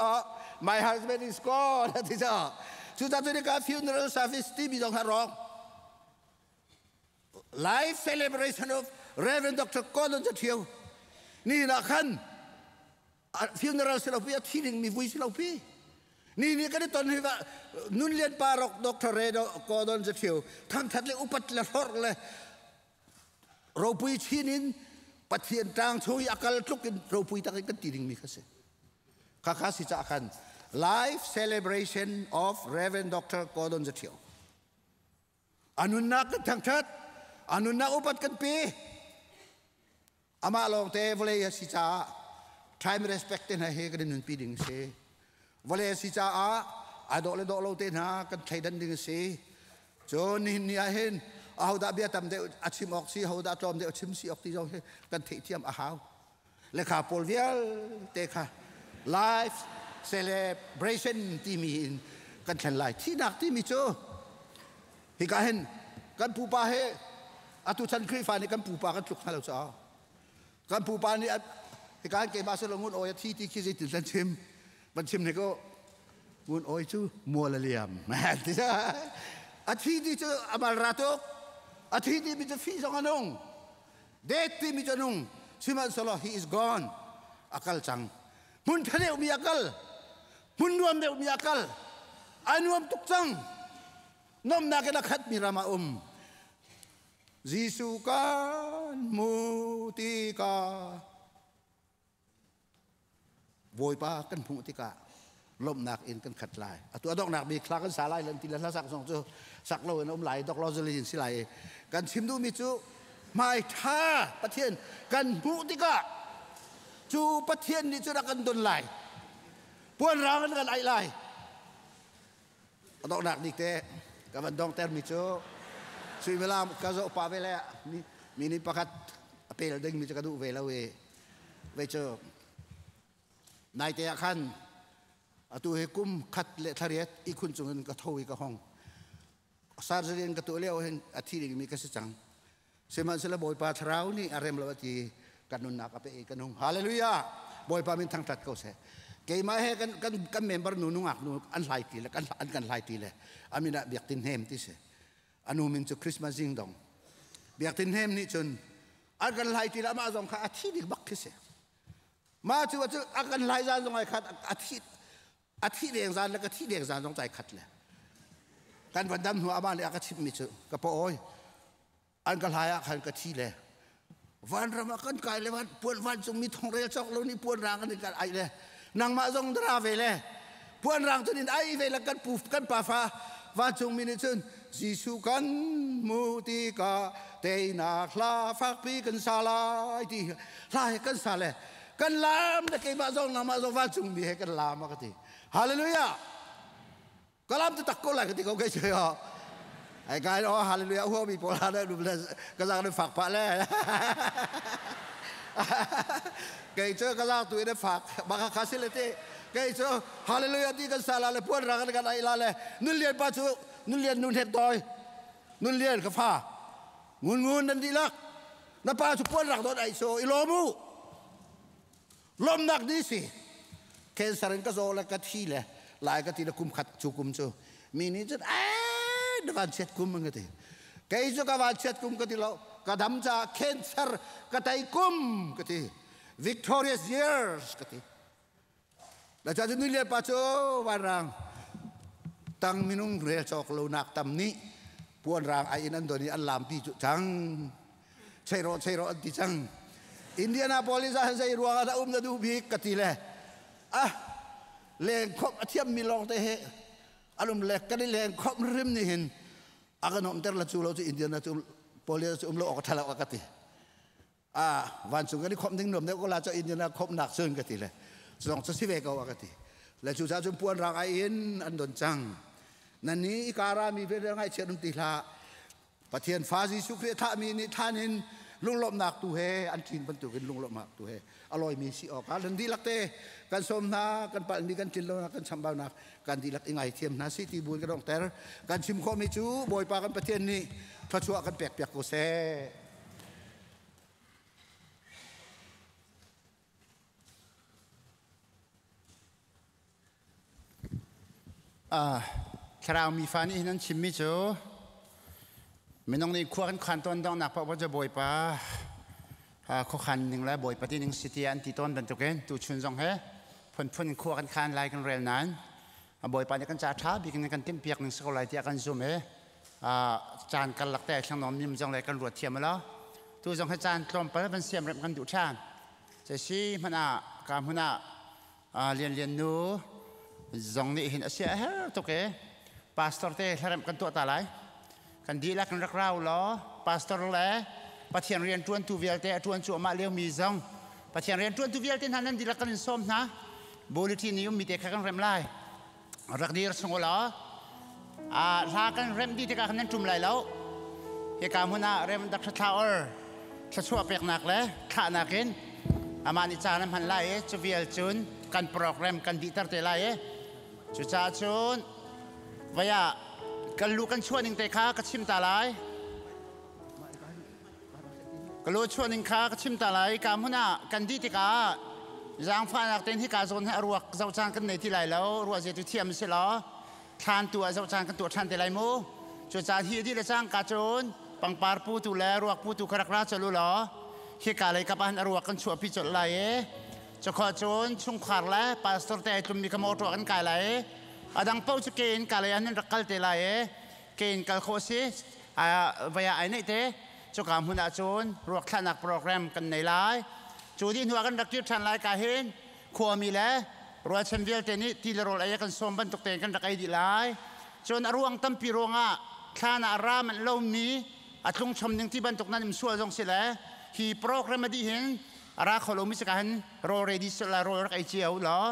my husband is gone ka ti cu cu ta cu ka funeral service timi zong kha rawk life celebration of Reverend Dr. Gordon Zathiau ni na khan funeral si lo pi a thi ding mi vui si lo pi ni ni kan i ton hi nun lian pa rok Dr. Redo Gordon Zathiau thangthat le upat le hlorh le ropui chin in Pathian tlang chung i a kal tluk in ropui tak in kan ti dingmi kha si. Khakha si ca khan life celebration of Reverend Dr. Gordon Zathio. Anunnak kan thangthat, anunnak upat kan pe. Amah lawng te vawlei a si caah time respect te hna he kan in nunpi ding si. Vawlei a si caah ai dawh le dawh lo te hna kan thleidan ding a si. Cun nihin ni ah hin ahodah bia tam deuh a chim awk si, ahodah tlawm deuh a chim si awk ti zong hi kan theihthiam a hau. Lekha pawl vialte kha life celebration timi in kan thlen lai. Thihnak timi cu hika hin kan pupa he atu chan Khrihfa nih kan pupa kan tluk hna lo caah kan pupa nih hika hin keimah silo ngun oi a thi ti khi zeitin kan chim van chim ne ko ngun oi cu mual a liam a thi ti cu a mal ra tuk a thi ti mi cu fi zong a nung dead ti mi cu a nung sihmanhsehlaw he is gone a kal cang hmun ṭha deuh mi a kal hmun nuam deuh mi a kal a nuam tuk cang nomnak in a khat mi ram a um Jesuh kan hmu tikah Bawipa kan hmuh tikah lawmhnak in kan khat lai. Atu a donghnak bik hla kan sa lai lan ti le hla sak zong cu sak lo in um lai dok lo zalin si lai. Kan chim duhmi cu hmai ṭha Pathian kan hmuh tikah cu Pathian nih cun a kan don lai. Puan rang in kan aih lai. A donghnak bik te ka van dongtermi cu suimilam ka zoh pa ve le mi nih pakhat a pel dingmi cu ka duh ve lo i vei cu naite ah khan atu hi kum khat le thlariat ihkhun cungin ka tho i ka hong surgery in ka tuah lio hin a thi dingmi ka si cang sihmanhsehlaw Bawipa thlarau nih a rem lo a ti kan nunnak a pe i kan hung hallelujah Bawipa min thangṭhat ko seh keimah he kan kan kan member nu nungak nu an hlai ti le kan an kan hlai ti le amin ah biak tin hnem ti si anu min cu Christmas zing dong biak tin hnem nih cun an kan hlai ti le amah zong kha a thi dik bak khi si ma cu cu a kan hlai zan zong ai khat a thi a thi deng zan le ka thi deng zan zong cai khat le kan van dam hnu amah nih a ka chimh mi cu ka pa oi an ka hlai ah khan ka thi le vanram ah kan kai le van puan vancung mi thong rel cawk lo ni puan rang an kan ai le nangmah zong dra ve le puan rang cun in ai ve le kan pu kan pa fa vancung mi nih cun Jesuh kan mu ti ka teinak hla fakpi kan sa lai ti hla he kan sa le kan lam le keimah zong nangmah zong vancung mi he kan lam a ka ti hallelujah kalam tu tak ko lai ka ti ko kai che ho ai kai oh hallelujah huo mi pawl ha le ka zang ne fak pa le kei chu ka zang tu ne fak baka kha si le te kei chu hallelujah ti kan sala le puan ra kan kan ai la le nun lian pa chu nun lian nun hek doi nun lian ka fa ngun ngun nan di lak na pa chu puan rak dot ai so i lomu lomnak ni si cancer in ka zaw le ka thi le lai ka ti le kum khat cu kum cu mi nih cun Na van chiat kum an ka ti. Kei cu ka van chiat kum ka ti lo. Ka dam caah cancer ka tei kum ka ti. Victorious years ka ti. La cha cu nule pa cu vanrang tang minung rel cawk lo nak tam nih puan rang ai in an don i an lampi cu cang cheiro cheiro an ti cang. Indianapolis ah zei ruang ah dah um na duh bik ka ti le ah leng khop a thiam mi lawng te he alum le kan i leng khop rim ni hin a kan omter la cu lo cu Indiana cu Police cu um lo awk thala ka ti. A vancung kan i khomh ding nuam deuh ko la cho Indiana khomhnak cun ka ti le zong cu si ve ko a ka ti le cu ca cun puan rang ai in an don cang. Nan ni i kara mi ve ngai chiat um ti hlah. Pathian fa Jesuh Khrih thah mi nih than in lunglawmhnak tu he an ṭin bantukin lunglawmhnak tu he a lawimi si awkah nan dihlak te kan sawm hna. Kan palhmi, kan tlin lonak, kan chambaunak kan dihlak i ngaithiam hna si ti buin kan ongter. Kan chim khawhmi cu Bawipa kan Pathian nih thluachuah kan pek piak ko seh. Thlarau mi fa nih hin an chimmi cu minung nih khua kan khan tawn donghnak paoh cu Bawipa khuakhan ning le Bawipa ti ning si tiah an ti tawn bantukin tuchun zong he phunphun in khua kan khan lai kan rel nain Bawipa nih kan ca ṭha bik in kan timhpiak ning si ko lai tiah kan zum i caan karlak te thlang nim zong le kan ruat thiam lo. Tu zong he caan tlawmpal van siam remh kan duh ṭhan. Si hmanh ah ka hmun ah Lian Lian nu zong nih hin a sia a her tuk i pastor te hlaremh kan tuah ta lai. Kan dihlak kan rak rau law pastor le Pathian rian ṭuantu vialte, a ṭuan cuahmah liomi zong, Pathian rian ṭuantu vialte hna nan dihlak kan in sawm hna. Bulletin i ummi te kha kan remh lai. Rak dir chung u law hla kan remh dih tikah khan nan ṭum lai lo. Hika hmun ah Rev. Dr. Thla Or thluachuah peknak le thlahnak in amah nih caan a hman lai i cu vial cun kan program kan dihter te lai i cucaah cun vaya kan lu kan chuah ning te kha ka chim ta lai. Ka lu chuah ning kha ka chim ta lai. Ka hmun ah kan dih tikah zaangfahnak tein hika zawn hi a ruak zoh caan kan nei ti lai lo. Ruah zia tu thiam si law thlan tu ah zoh caan kan tuah ṭhan te lai mu. Cucaah hi dih le cangka cun pangpar putu le ruak putu kha rak ra colh u law hika lei kap ah hin a ruak kan chuahpi colh lai i cukhawh cun chungkhar le pastor te ai tlummi kha motor kan kai lai i a dang paoh cu ke in ka lei ah nan rak kal te lai i ke in kal khawh si vaya ai neih te cuka hmun ah cun ruak thlahnak program kan nei lai. Cu dih hnu ah kan rak kir ṭhan lai. Ka hin khuami le rualchan vialte nih ti le rawl ei kan sawm bantuk tein kan rak ei dih lai. Cun a ruang tampi ruangah thlan ah ra manh lomi a tlung chom ning ti bantuk nan im sual zong si le hi program a dih hin a ra kho lomi sika hin rawl ready la rawl rak ei cio law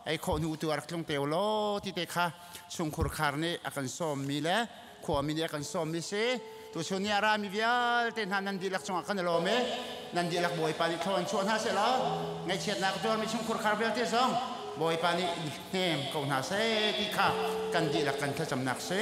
ei khawh hnu tu rak tlung teo law ti te kha chungkhur khar nih a kan sawm mi le khuami nih a kan sawm mi si. Tuchun ni a rami vialte hna nan dihlak cungah kan i lawm i nan dihlak Bawipa nih thlaw an chuah hna seh law ngaihchiatnak tuarmi chungkhur khar vialte zong Bawipa nih hnem ko hna seh ti kha kan dihlak kan thlacamnak si.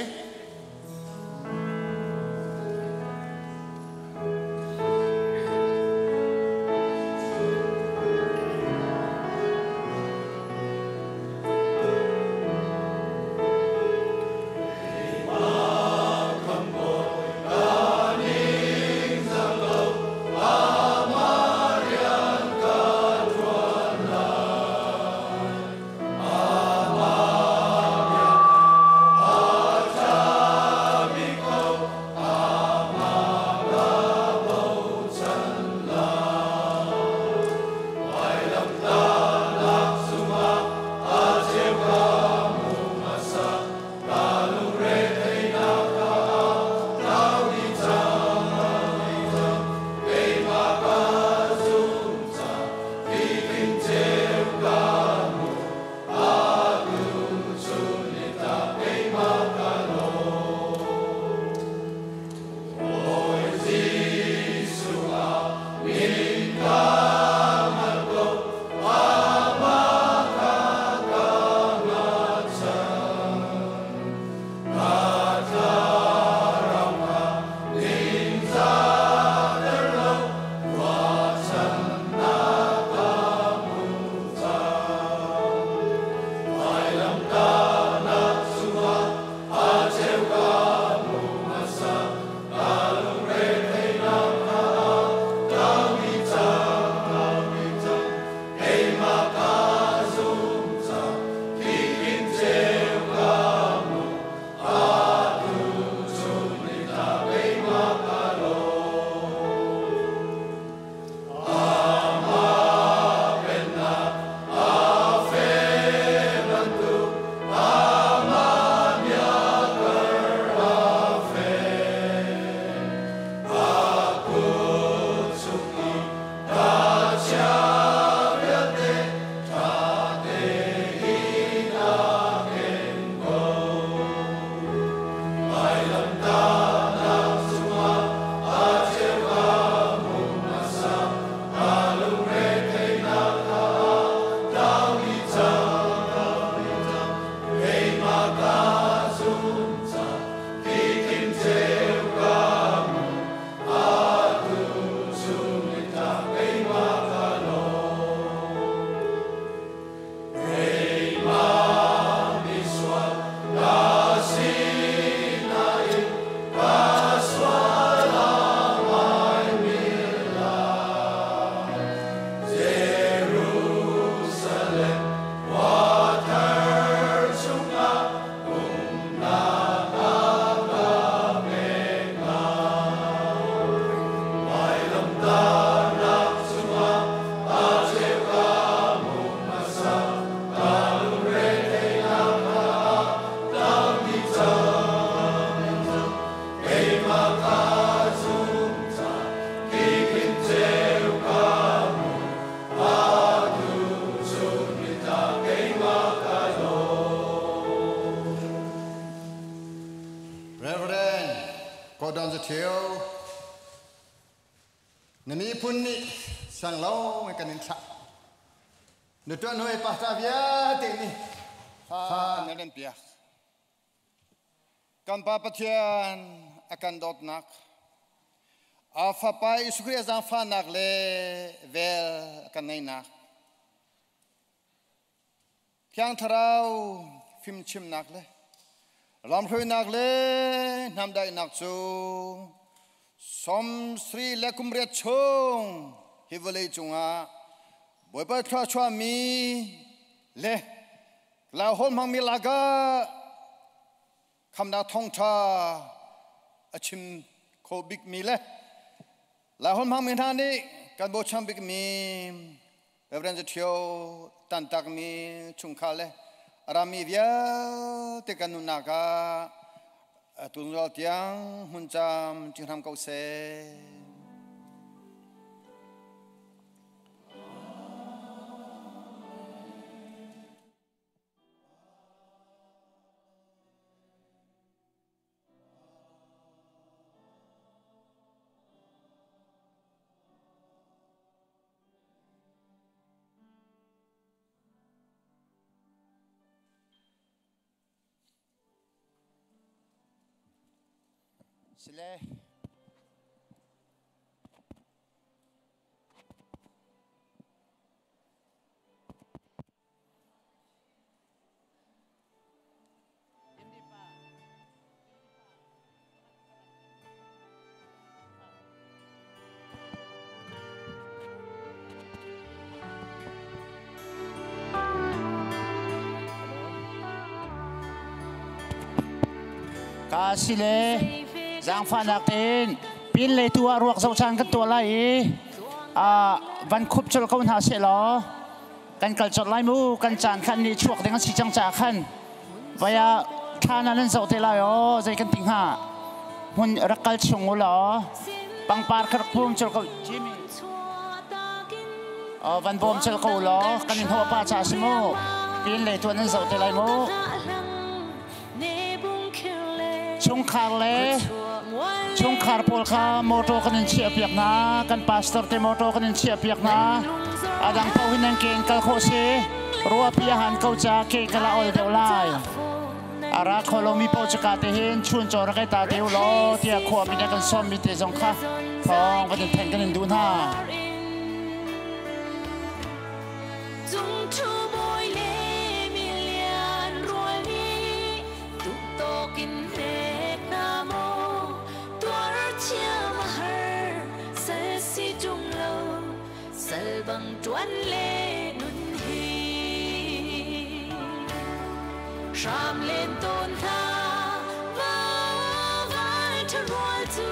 Gordon Zathio na miphun nih sang lo kan in thlah na tuan hoi pastor vialte nih fa na len piak kan pa Pathian a kan dawtnak a fapa Jesuh Khrih a zaangfahnak le vel a kan neinak Thiang Thlarau fimchimnak le lamhruainak le hnamdaihnak cu sawmsarih le kum riat chung hi vawlei cungah Bawipa thluachuahmi le lau hmangmi lakah khamnak thawngṭha a chim kho bikmi le Lai hmangmi hna nih kan bochan bikmi Reverend Zathio tantakmi chungkhar le rami vialte kan nunnak ah tunzual tiang hmun cam cing ko seh. Sile Ka sile zaangfahnak tein pin lei tu ah ruak zoh caan kan tuah lai i van khup colh ko hna seh law kan kal colh lai mu kan caan khan ni chuak ding an si cang caah khan vaya thla na nan zoh te lai aw zei kan ti hnga hmun rak kal chung u law pangpar kha rak pum colh ko Jimmy van bawm colh ko law kan in hnawh pa ca si mu pin lei tuan nan zoh te lai mu chungkhar le chungkhar pawl kha motor kan in chiah piak hna kan pastor te motor kan in chiah piak hna adang paoh hin nan ke in kal khawh si ruahpi a han ko ca ke kala ol deuh lai ara kho lomi paoh cu ka te hin chun chaw rak ei ta te u law tiah khua mi kan sawm mi te zong kha thawng kan in thenh kan in duh hna. Sham len ton tha va vai tha rual chu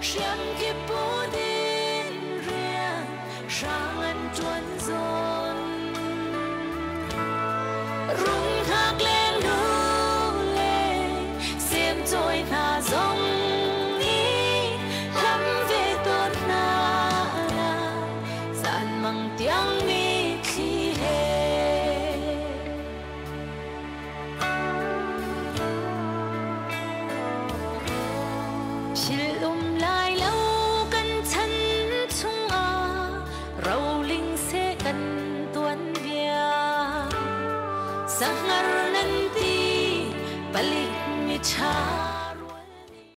Siam ki pu din riang sang an tuan zon Rung thak leng nu le xiêm trôi tha dòng ni lắm về tôn na la dàn mang tiếng mi khi he Silum lai lo kan chan chung a rolling se kan tuan bia sangar nan ti balik mi cha